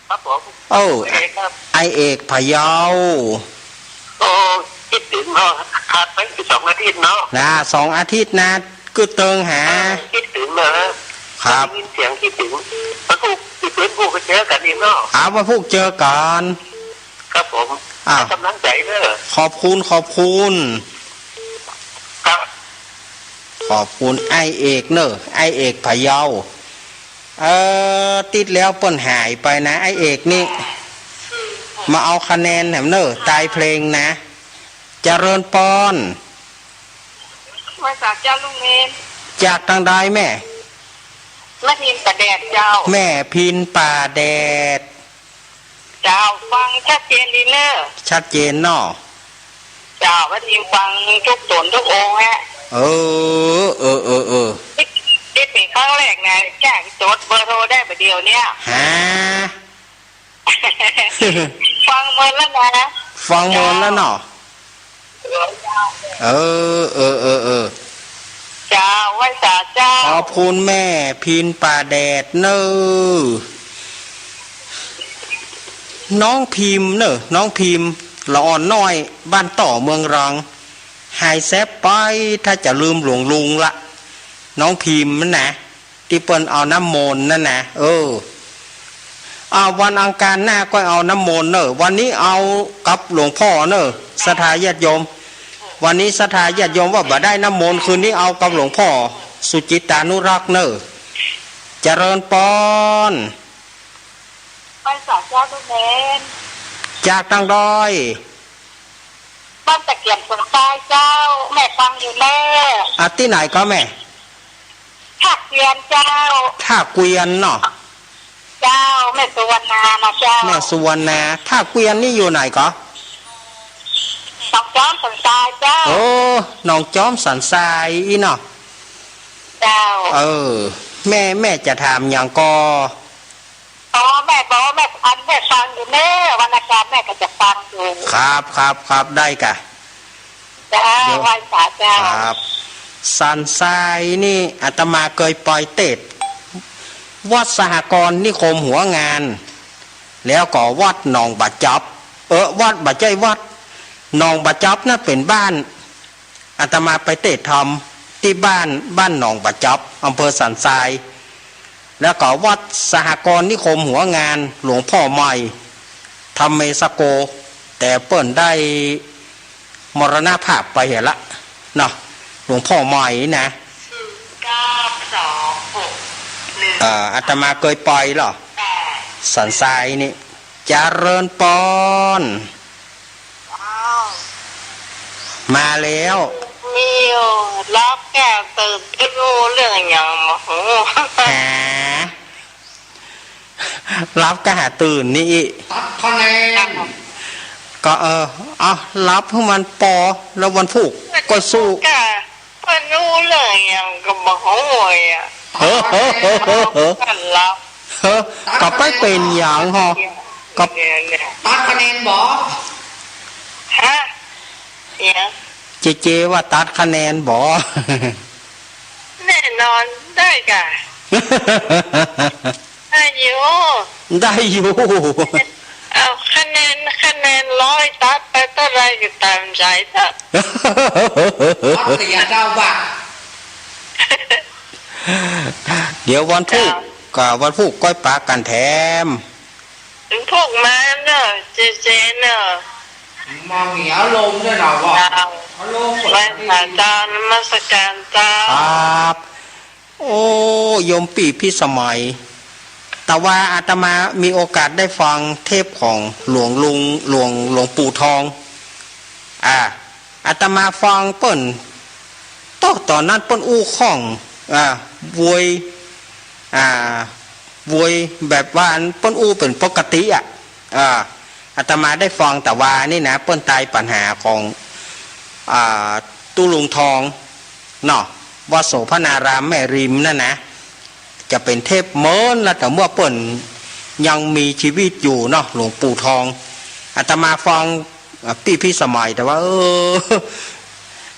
ครับผม เออ ไอ้เอกครับ ไอ้เอกพะเยา โอ้ คิดถึงเนาะ ขาดไปสองอาทิตย์เนาะ นะ สองอาทิตย์นะ กึ๊ดเติงหา เออ คิดถึงนะ ครับ ได้ยินเสียงคิดถึง วันพุธ วันพุธก็เจอกันอีกเนาะ อ่า วันพุธเจอกัน ครับผม อ่ะ ให้กำลังใจเนอะ ขอบคุณ ขอบคุณ ครับ ขอบคุณไอ้เอกเนอะ ไอ้เอกพะเยา เออ ติดแล้วเปิ้นหายไปนะ ไอ้เอกนี่ มาเอาคะแนนแหมเนอะ ตายเพลงนะ เจริญปอน ไหว้สาเจ้าลุงเนน จากตางใดแม่ แม่พินป่าแดดเจ้า แม่พินป่าแดด เจ้า ฟังชัดเจนดีเนอะ ชัดเจนเนาะ เจ้า แม่พินฟังทุกต๋นทุกองค์ฮะ เออ เออ เออ เออ นี่ นี่เป๋นครั้งแรกนะ จ้างจดเบอร์โทรได้บ่าเดี่ยวเนี้ย ฮะ ฟังเมินแล้วนะ ฟังเมินแล้วเนาะ เออ เออ เออ เออ เจ้า ไหว้สาเจ้า ขอบคุณแม่พินป่าแดดเนอะ น้องพิมพ์เนอะ น้องพิมพ์ ละอ่อนน้อย บ้านต่อเมืองรัง หายแซบไป ถ้าจะลืมหลวงลุงละ น้องพิมพ์นั่นนะ ตี้เปิ้นเอาน้ำมนต์นั่นนะ เออ อ่า วันอังคารหน้าก็เอาน้ำมนต์เนอะ วันนี้เอากับหลวงพ่อเนอะ ศรัทธาญาติโยม วันนี้ศรัทธาญาติโยมว่าบ่ได้น้ำมนต์ คืนนี้เอากับหลวงพ่อสุจิตตานุรักษ์เนอะ เจริญปอน ไหว้สาเจ้าลุงเนน จากตางใด บ้านตะเกียนสวนทรายเจ้า แม่ฟังอยู่เน่อ อ่ะ ตี้ไหนก็แม่ ท่าเกวียนเจ้า ท่าเกวียนเนาะ เจ้า แม่สุวรรณานะเจ้า แม่สุวรรณา ท่าเกวียนนี่อยู่ไหนก็ หนองจอมสันทรายเจ้า โอ้ หนองจอมสันทรายอี้เนาะ เจ้า เออ แม่ แม่จะถามหยังก็ อ๋อ แม่บอกว่าแม่ อันแม่ฟังอยู่เน่อ วันอังคารแม่ก็จะฟังอยู่ ครับ ครับ ครับ ได้กะ เจ้า เดี๋ยว ไหว้สาเจ้า ครับ สันทรายนี่อาตมาเกยไปเตศน์ วัดสหกรณ์นิคมหัวงาน แล้วก็วัดหนองบ่าจ๊อบ เออ วัด บ่ใจ้วัด หนองบ่าจ๊อบนั่นเป๋นบ้าน อาตมาไปเตศน์ธรรมตี้บ้าน บ้านหนองบ่าจ๊อบ อำเภอสันทราย แล้วก็วัดสหกรณ์นิคมหัวงาน หลวงพ่อใหม่ ธรรมเมสโก แต่เปิ้นได้มรณภาพไปเหียละเนาะ หลวงพ่อใหม่นะ เก้าสองหกหนึ่ง อ่า อาตมาเกยไปเหรอ สันทรายนี่ เจริญปอน อ้าว มาแล้ว มีอยู่ หลับก้าตื่น บ่ฮู้เรื่องหยัง บ่ฮู้ หา หลับก้าหาตื่นนี่อิ ตัดคะแนน ก็เออ เอา หลับหื้อมันปอ แล้ววันพูกก็สู้ ก้า เปิ้นฮู้เรื่องหยังก็บ่ฮู้อะ เฮ้อ เฮ้อ เฮ้อ เฮ้อ เปิ้นหลับ เฮ้อ ก็ไปเป๋นหยังฮอ ก็ เนี่ย เนี่ย ตัดคะแนนบ่ ฮะ เนี่ย เจเจว่าตัดคะแนนบ่ แน่นอน ได้ก่ะ ได้อยู่ ได้อยู่ เอาคะแนน คะแนนร้อย ตัดไปเต้าใดก็ต๋ามใจ๋เต๊อะ ตัดเสียเก้าบาท เดี๋ยววันพูก เจ้า ก็วันพูกก้อยปากั๋นแถม วันพูกมาเน่อ เจเจเน่อ มามีอารมณ์ด้วยนะวะ เจ้า อารมณ์ ไหว้สาเจ้า นมัสการเจ้า ครับ โอ้ โยมปี้พิสมัย แต่ว่าอาตมามีโอกาสได้ฟังเทปของหลวงลุง หลวง หลวงปู่ทอง อ่า อาตมาฟังเปิ้น ต๋อน ต๋อนนั้นเปิ้นอู้ข้อง อ่า โวย อ่า โวยแบบว่าอันเปิ้นอู้เป๋นปกติอะ อ่า อาตมาได้ฟังแต่ว่านี่นะ เปิ้นไต้ปัญหาของ อ่า ตุ๊ลุงทอง เนาะ วัดโสภณารามแม่ริมนั่นนะ จะเป๋นเทปเมินละ แต่เมื่อเปิ้นยังมีชีวิตอยู่เนาะ หลวงปู่ทอง อาตมาฟัง อ่ะ ปี้พิสมัย แต่ว่า เออ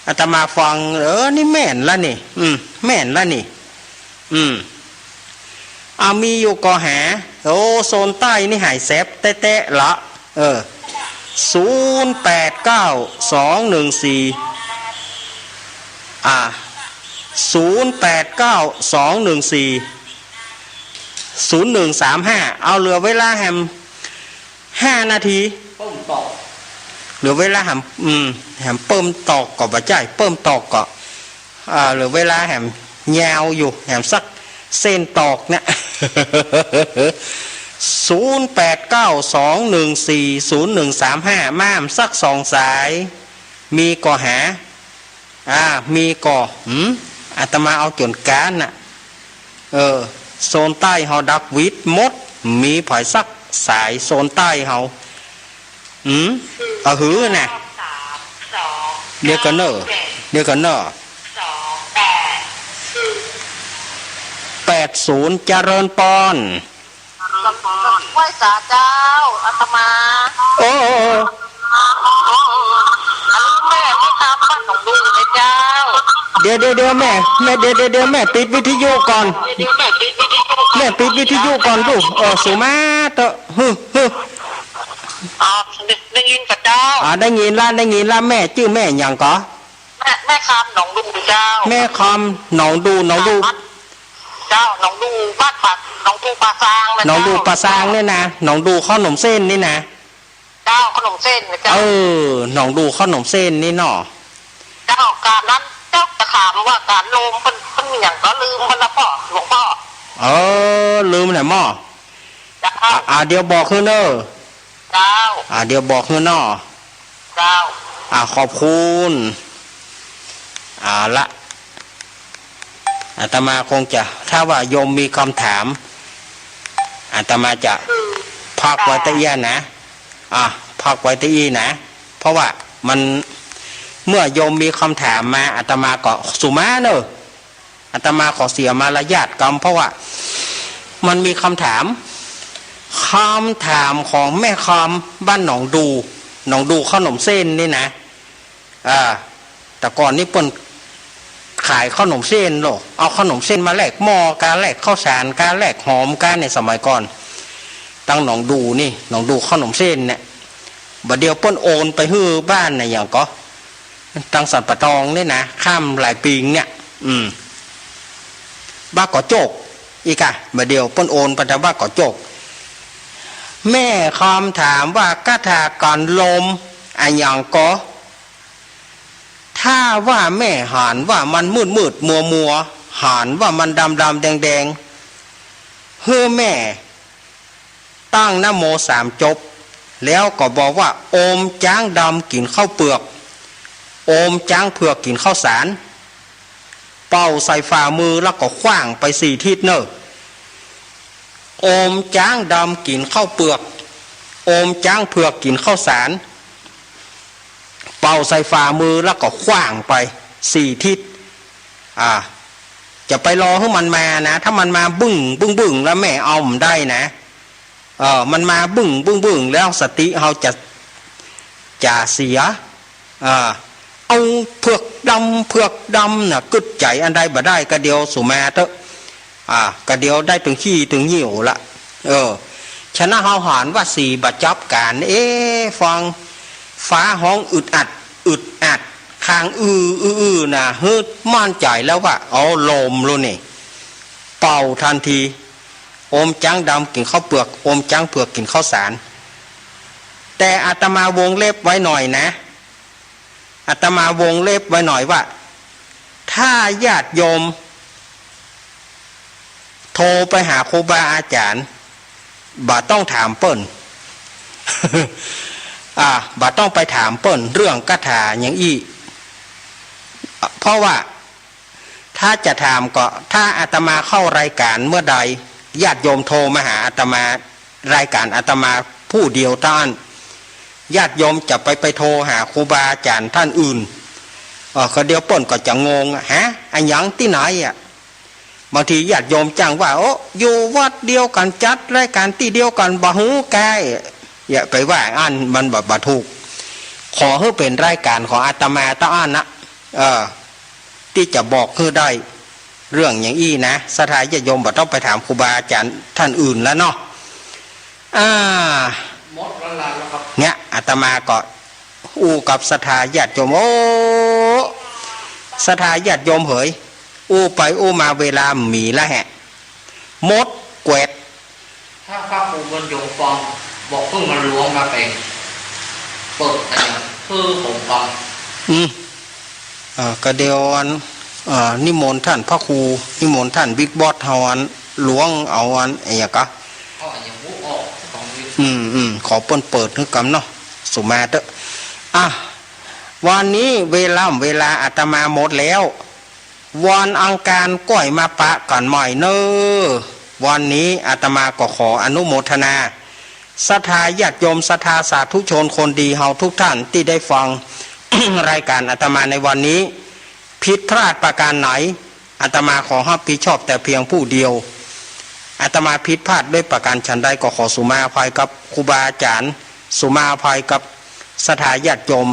อาตมาฟัง เออ นี่แม่นละนี่ อืม แม่นละนี่ อืม อ่ะ มีอยู่ก่อหา โอ้ โซนใต้นี่หายแสบแต๊ๆ ละ เออ ศูนย์แปดเก้า สองหนึ่งสี่ อ่า ศูนย์แปดเก้า สองหนึ่งสี่ ศูนย์หนึ่งสามห้า เอาเหลือเวลาแหมห้านาที เปิ้มตอก เหลือเวลาแหม อืม แหมเปิ้มตอกก็บ่ใจ้ เปิ้มตอกก็ อ่า เหลือเวลาแหมยาวอยู่ แหมสักเส้นตอกเนี่ย ศูนย์แปดเก้า สองหนึ่งสี่ ศูนย์หนึ่งสามห้า มาแหมสักสองสาย มีก่อหา อ่า มีก่อ หืม อาตมาเอาจ๋นก๊านน่ะ เออ โซนใต้เฮาดักหวิดหมด มีผายสักสายโซนใต้เฮา อืม อะหือน่ะ เดี๋ยวก่อนเน่อ เดี๋ยวก่อนเน่อ แปดศูนย์ เจริญปอน ไหว้สาเจ้า อาตมา โอ้ อันนี้แม่ แม่คำบ้านหนองดูนะเจ้า เดี๋ยว เดี๋ยว เดี๋ยวแม่ แม่ เดี๋ยว เดี๋ยว เดี๋ยวแม่ปิดวิทยุก่อน แม่ปิดวิทยุก่อนลูก เออ สูมาเต๊อะ ฮึ ฮึ อ๋อ ได้ยินก่อเจ้า อ่า ได้ยินละ ได้ยินละ แม่จื้อแม่หยังก่อ แม่ แม่คำหนองดูเจ้า แม่คำหนองดู หนองดู เจ้า หนองดูบ้านป่า หนองดูป่าซางนะ หนองดู เจ้า ป่าซางเนี่ยนะ หนองดูข้าวหนมเส้นนี่นะ เจ้า ข้าวหนมเส้นนะเจ้า เออ หนองดูข้าวหนมเส้นนี่เนาะ เจ้า ก๋านนั้นเจ้าจะถามว่าก๋านโลมเปิ้น เปิ้นมีหยังก็ลืมไปละป้อ หลวงป้อ เออ ลืมแหละหม้อ เจ้า อ่ะ อ่ะ เดี๋ยวบอกคืนเน่อ เจ้า อ่ะ เดี๋ยวบอกคืนเนาะ เจ้า อ่ะ ขอบคุณ เอาละ อาตมาคงจะ ถ้าว่าโยมมีคำถาม อาตมาจะพักไว้ตะอี้นะ อ่ะ พักไว้ตะอี้นะ เพราะว่ามัน เมื่อโยมมีคำถามมา อาตมาก็สูมาเน่อ อาตมาขอเสียมารยาทกำ เพราะว่ามันมีคำถาม คำถามของแม่คำบ้านหนองดู หนองดูข้าวหนมเส้นนี่นะ อ่า แต่ก่อนนี่เปิ้นขายข้าวหนมเส้นโลก เอาข้าวหนมเส้นมาแลกหม้อกา แลกข้าวสารกา แลกหอมกา ในสมัยก่อน ตังหนองดูนี่ หนองดูข้าวหนมเส้นเนี่ย บ่าเดี่ยวเปิ้นโอนไปหื้อบ้านน่ะ หยังก่อ ตังสันป่าตองนี่นะ ข้ามหลายปิงเนี่ย อืม บ้านก่อโจก อีกอะ บ่าเดี่ยวเปิ้นโอนไปตางบ้านก่อโจก แม่คำถามว่าคาถาก๋านโลมอะหยังก่อ ถ้าว่าแม่หันว่ามันมืดๆ มัวๆ หันว่ามันดำๆ แดง หื้อแม่ตั้งนะโมสามจบ แล้วก็บอกว่า โอมจ๊างดำกิ๋นข้าวเปือก โอมจ๊างเผือกกิ๋นข้าวสาร เป่าใส่ฝ่ามือแล้วก็ขว้างไปสี่ทิศเน่อ โอมจ๊างดำกิ๋นข้าวเปือก โอมจ๊างเผือกกิ๋นข้าวสาร เป่าใส่ฝ่ามือแล้วก็ขว้างไปสี่ทิศ อ่า จะไปรอหื้อมันมานะ ถ้ามันมาบึ้ง บึ้ง บึ้ง แล้วแม่เอาบ่ได้นะ เออ มันมาบึ้ง บึ้ง บึ้ง แล้วสติเฮาจะ จะเสีย อ่า เอาเผือกดำ เผือกดำน่ะ กึ๊ดใจ๋อันใดบ่ได้ กะเดียวสุมาเต๊อะ อ่า กะเดียวได้ตึงขี้ตึงหิ้วละ เออ ฉะนั้นเฮาหันว่าสี่บ่จับกั๋น เอ๊ะ ฟัง ฟ้าฮ้องอึดอัด อึดอัด คางอื้อ อื้อ อื้อน่ะ หื้อมั่นใจ๋แล้วว่า เอาลมแล้วนี่ เป่าตันที โอมจ๊างดำกิ๋นข้าวเปือก โอมจ๊างเผือกกิ๋นข้าวสาร แต่อาตมาวงเล็บไว้หน่อยนะ อาตมาวงเล็บไว้หน่อยว่า ถ้าญาติโยม โทรไปหาครูบาอาจ๋ารย์ บ่ต้องถามเปิ้น อ่า บ่ต้องไปถามเปิ้นเรื่องคาถาอย่างอี้ เพราะว่า ถ้าจะถามก็ ถ้าอาตมาเข้ารายก๋านเมื่อใด ญาติโยมโทรมาหาอาตมา รายก๋านอาตมาผู้เดียวเต้าอั้น ญาติโยมจะไป ไปโทรหาครูบาอาจ๋ารย์ต้านอื่น เออ ก็เดี๋ยวเปิ้นก็จะงงอะ ฮะ อะหยังตี้ไหนอะ บางทีญาติโยมจ้างว่า โอ้ อยู่วัดเดียวกั๋น จัดรายก๋านตี้เดียวกั๋น บ่ฮู้ก้า อย่าไปว่าอั้น มันบ่ บ่ถูก ขอหื้อเป๋นรายก๋านของอาตมาเต้าอั้นนะ เออ ตี้จะบอกหื้อได้ เรื่องอย่างอี้นะ ศรัทธาญาติโยมบ่ต้องไปถามครูบาอาจ๋ารย์ต้านอื่นแล้วเนาะ อ่า หมดเวลาแล้วครับ เนี่ย อาตมาก็อู้กับศรัทธาญาติโยม โอ้ ศรัทธาญาติโยมเหย อู้ไปอู้มาเวลาบ่มีแล้วแหะ หมดแกวด ถ้าพระครูบุญยงฟัง บอกเพิ่งมันหลวงมาเป๋น เปิดอะไรอย่าง คือผมฟัง อืม เอ่อ ก็เดี๋ยวอัน เอ่อ นิมนต์ต้านพระครู นิมนต์ต้านบิ๊กบอสเฮาอัน หลวงเอาอัน อะหยังกะ เอาอะหยังบ่ออก ของนี้ อืม อืม ขอเปิ้นเปิดหื้อกำเนาะ สุมาเต๊อะ อ่ะ วันนี้เวลา เวลาอาตมาหมดแล้ว วันอังคารก้อยมาปะกั๋นใหม่เน่อ วันนี้อาตมาก็ขออนุโมทนา ศรัทธาญาติโยม ศรัทธาสาธุชนคนดีเฮาทุกท่านตี้ได้ฟัง รายก๋านอาตมาในวันนี้ ผิดพลาดประการไหน อาตมาขอฮับผิดชอบแต่เพียงผู้เดียว อาตมาผิดพลาดด้วยประการฉันใดก็ขอสุมาอภัยกับครูบาอาจ๋ารย์ สุมาอภัยกับศรัทธาญาติโยม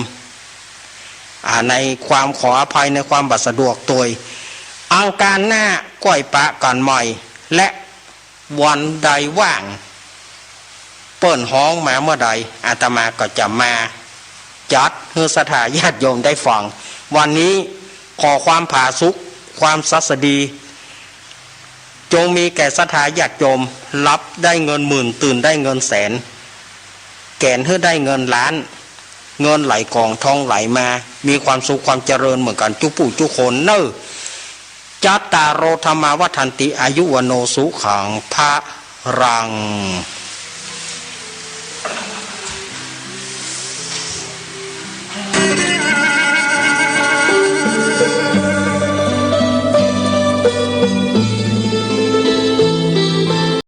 อ่า ในความขออภัยในความบ่สะดวกตวย อังคารหน้าก้อยปะกั๋นใหม่ และวันใดว่าง เปิ้นฮ้องมาเมื่อใด อาตมาก็จะมาจัดหื้อศรัทธาญาติโยมได้ฟัง วันนี้ขอความผาสุก ความสัสดี จงมีแก่ศรัทธาญาติโยม หลับได้เงินหมื่น ตื่นได้เงินแสน แก๋นหื้อได้เงินล้าน เงินไหลกองทองไหลมา มีความสุขความเจริญเหมือนกั๋นจุผู้จุคนเน่อ จัตตาโร ธัมมา วัฑฒันติ อายุ วัณโณ สุขัง พะลัง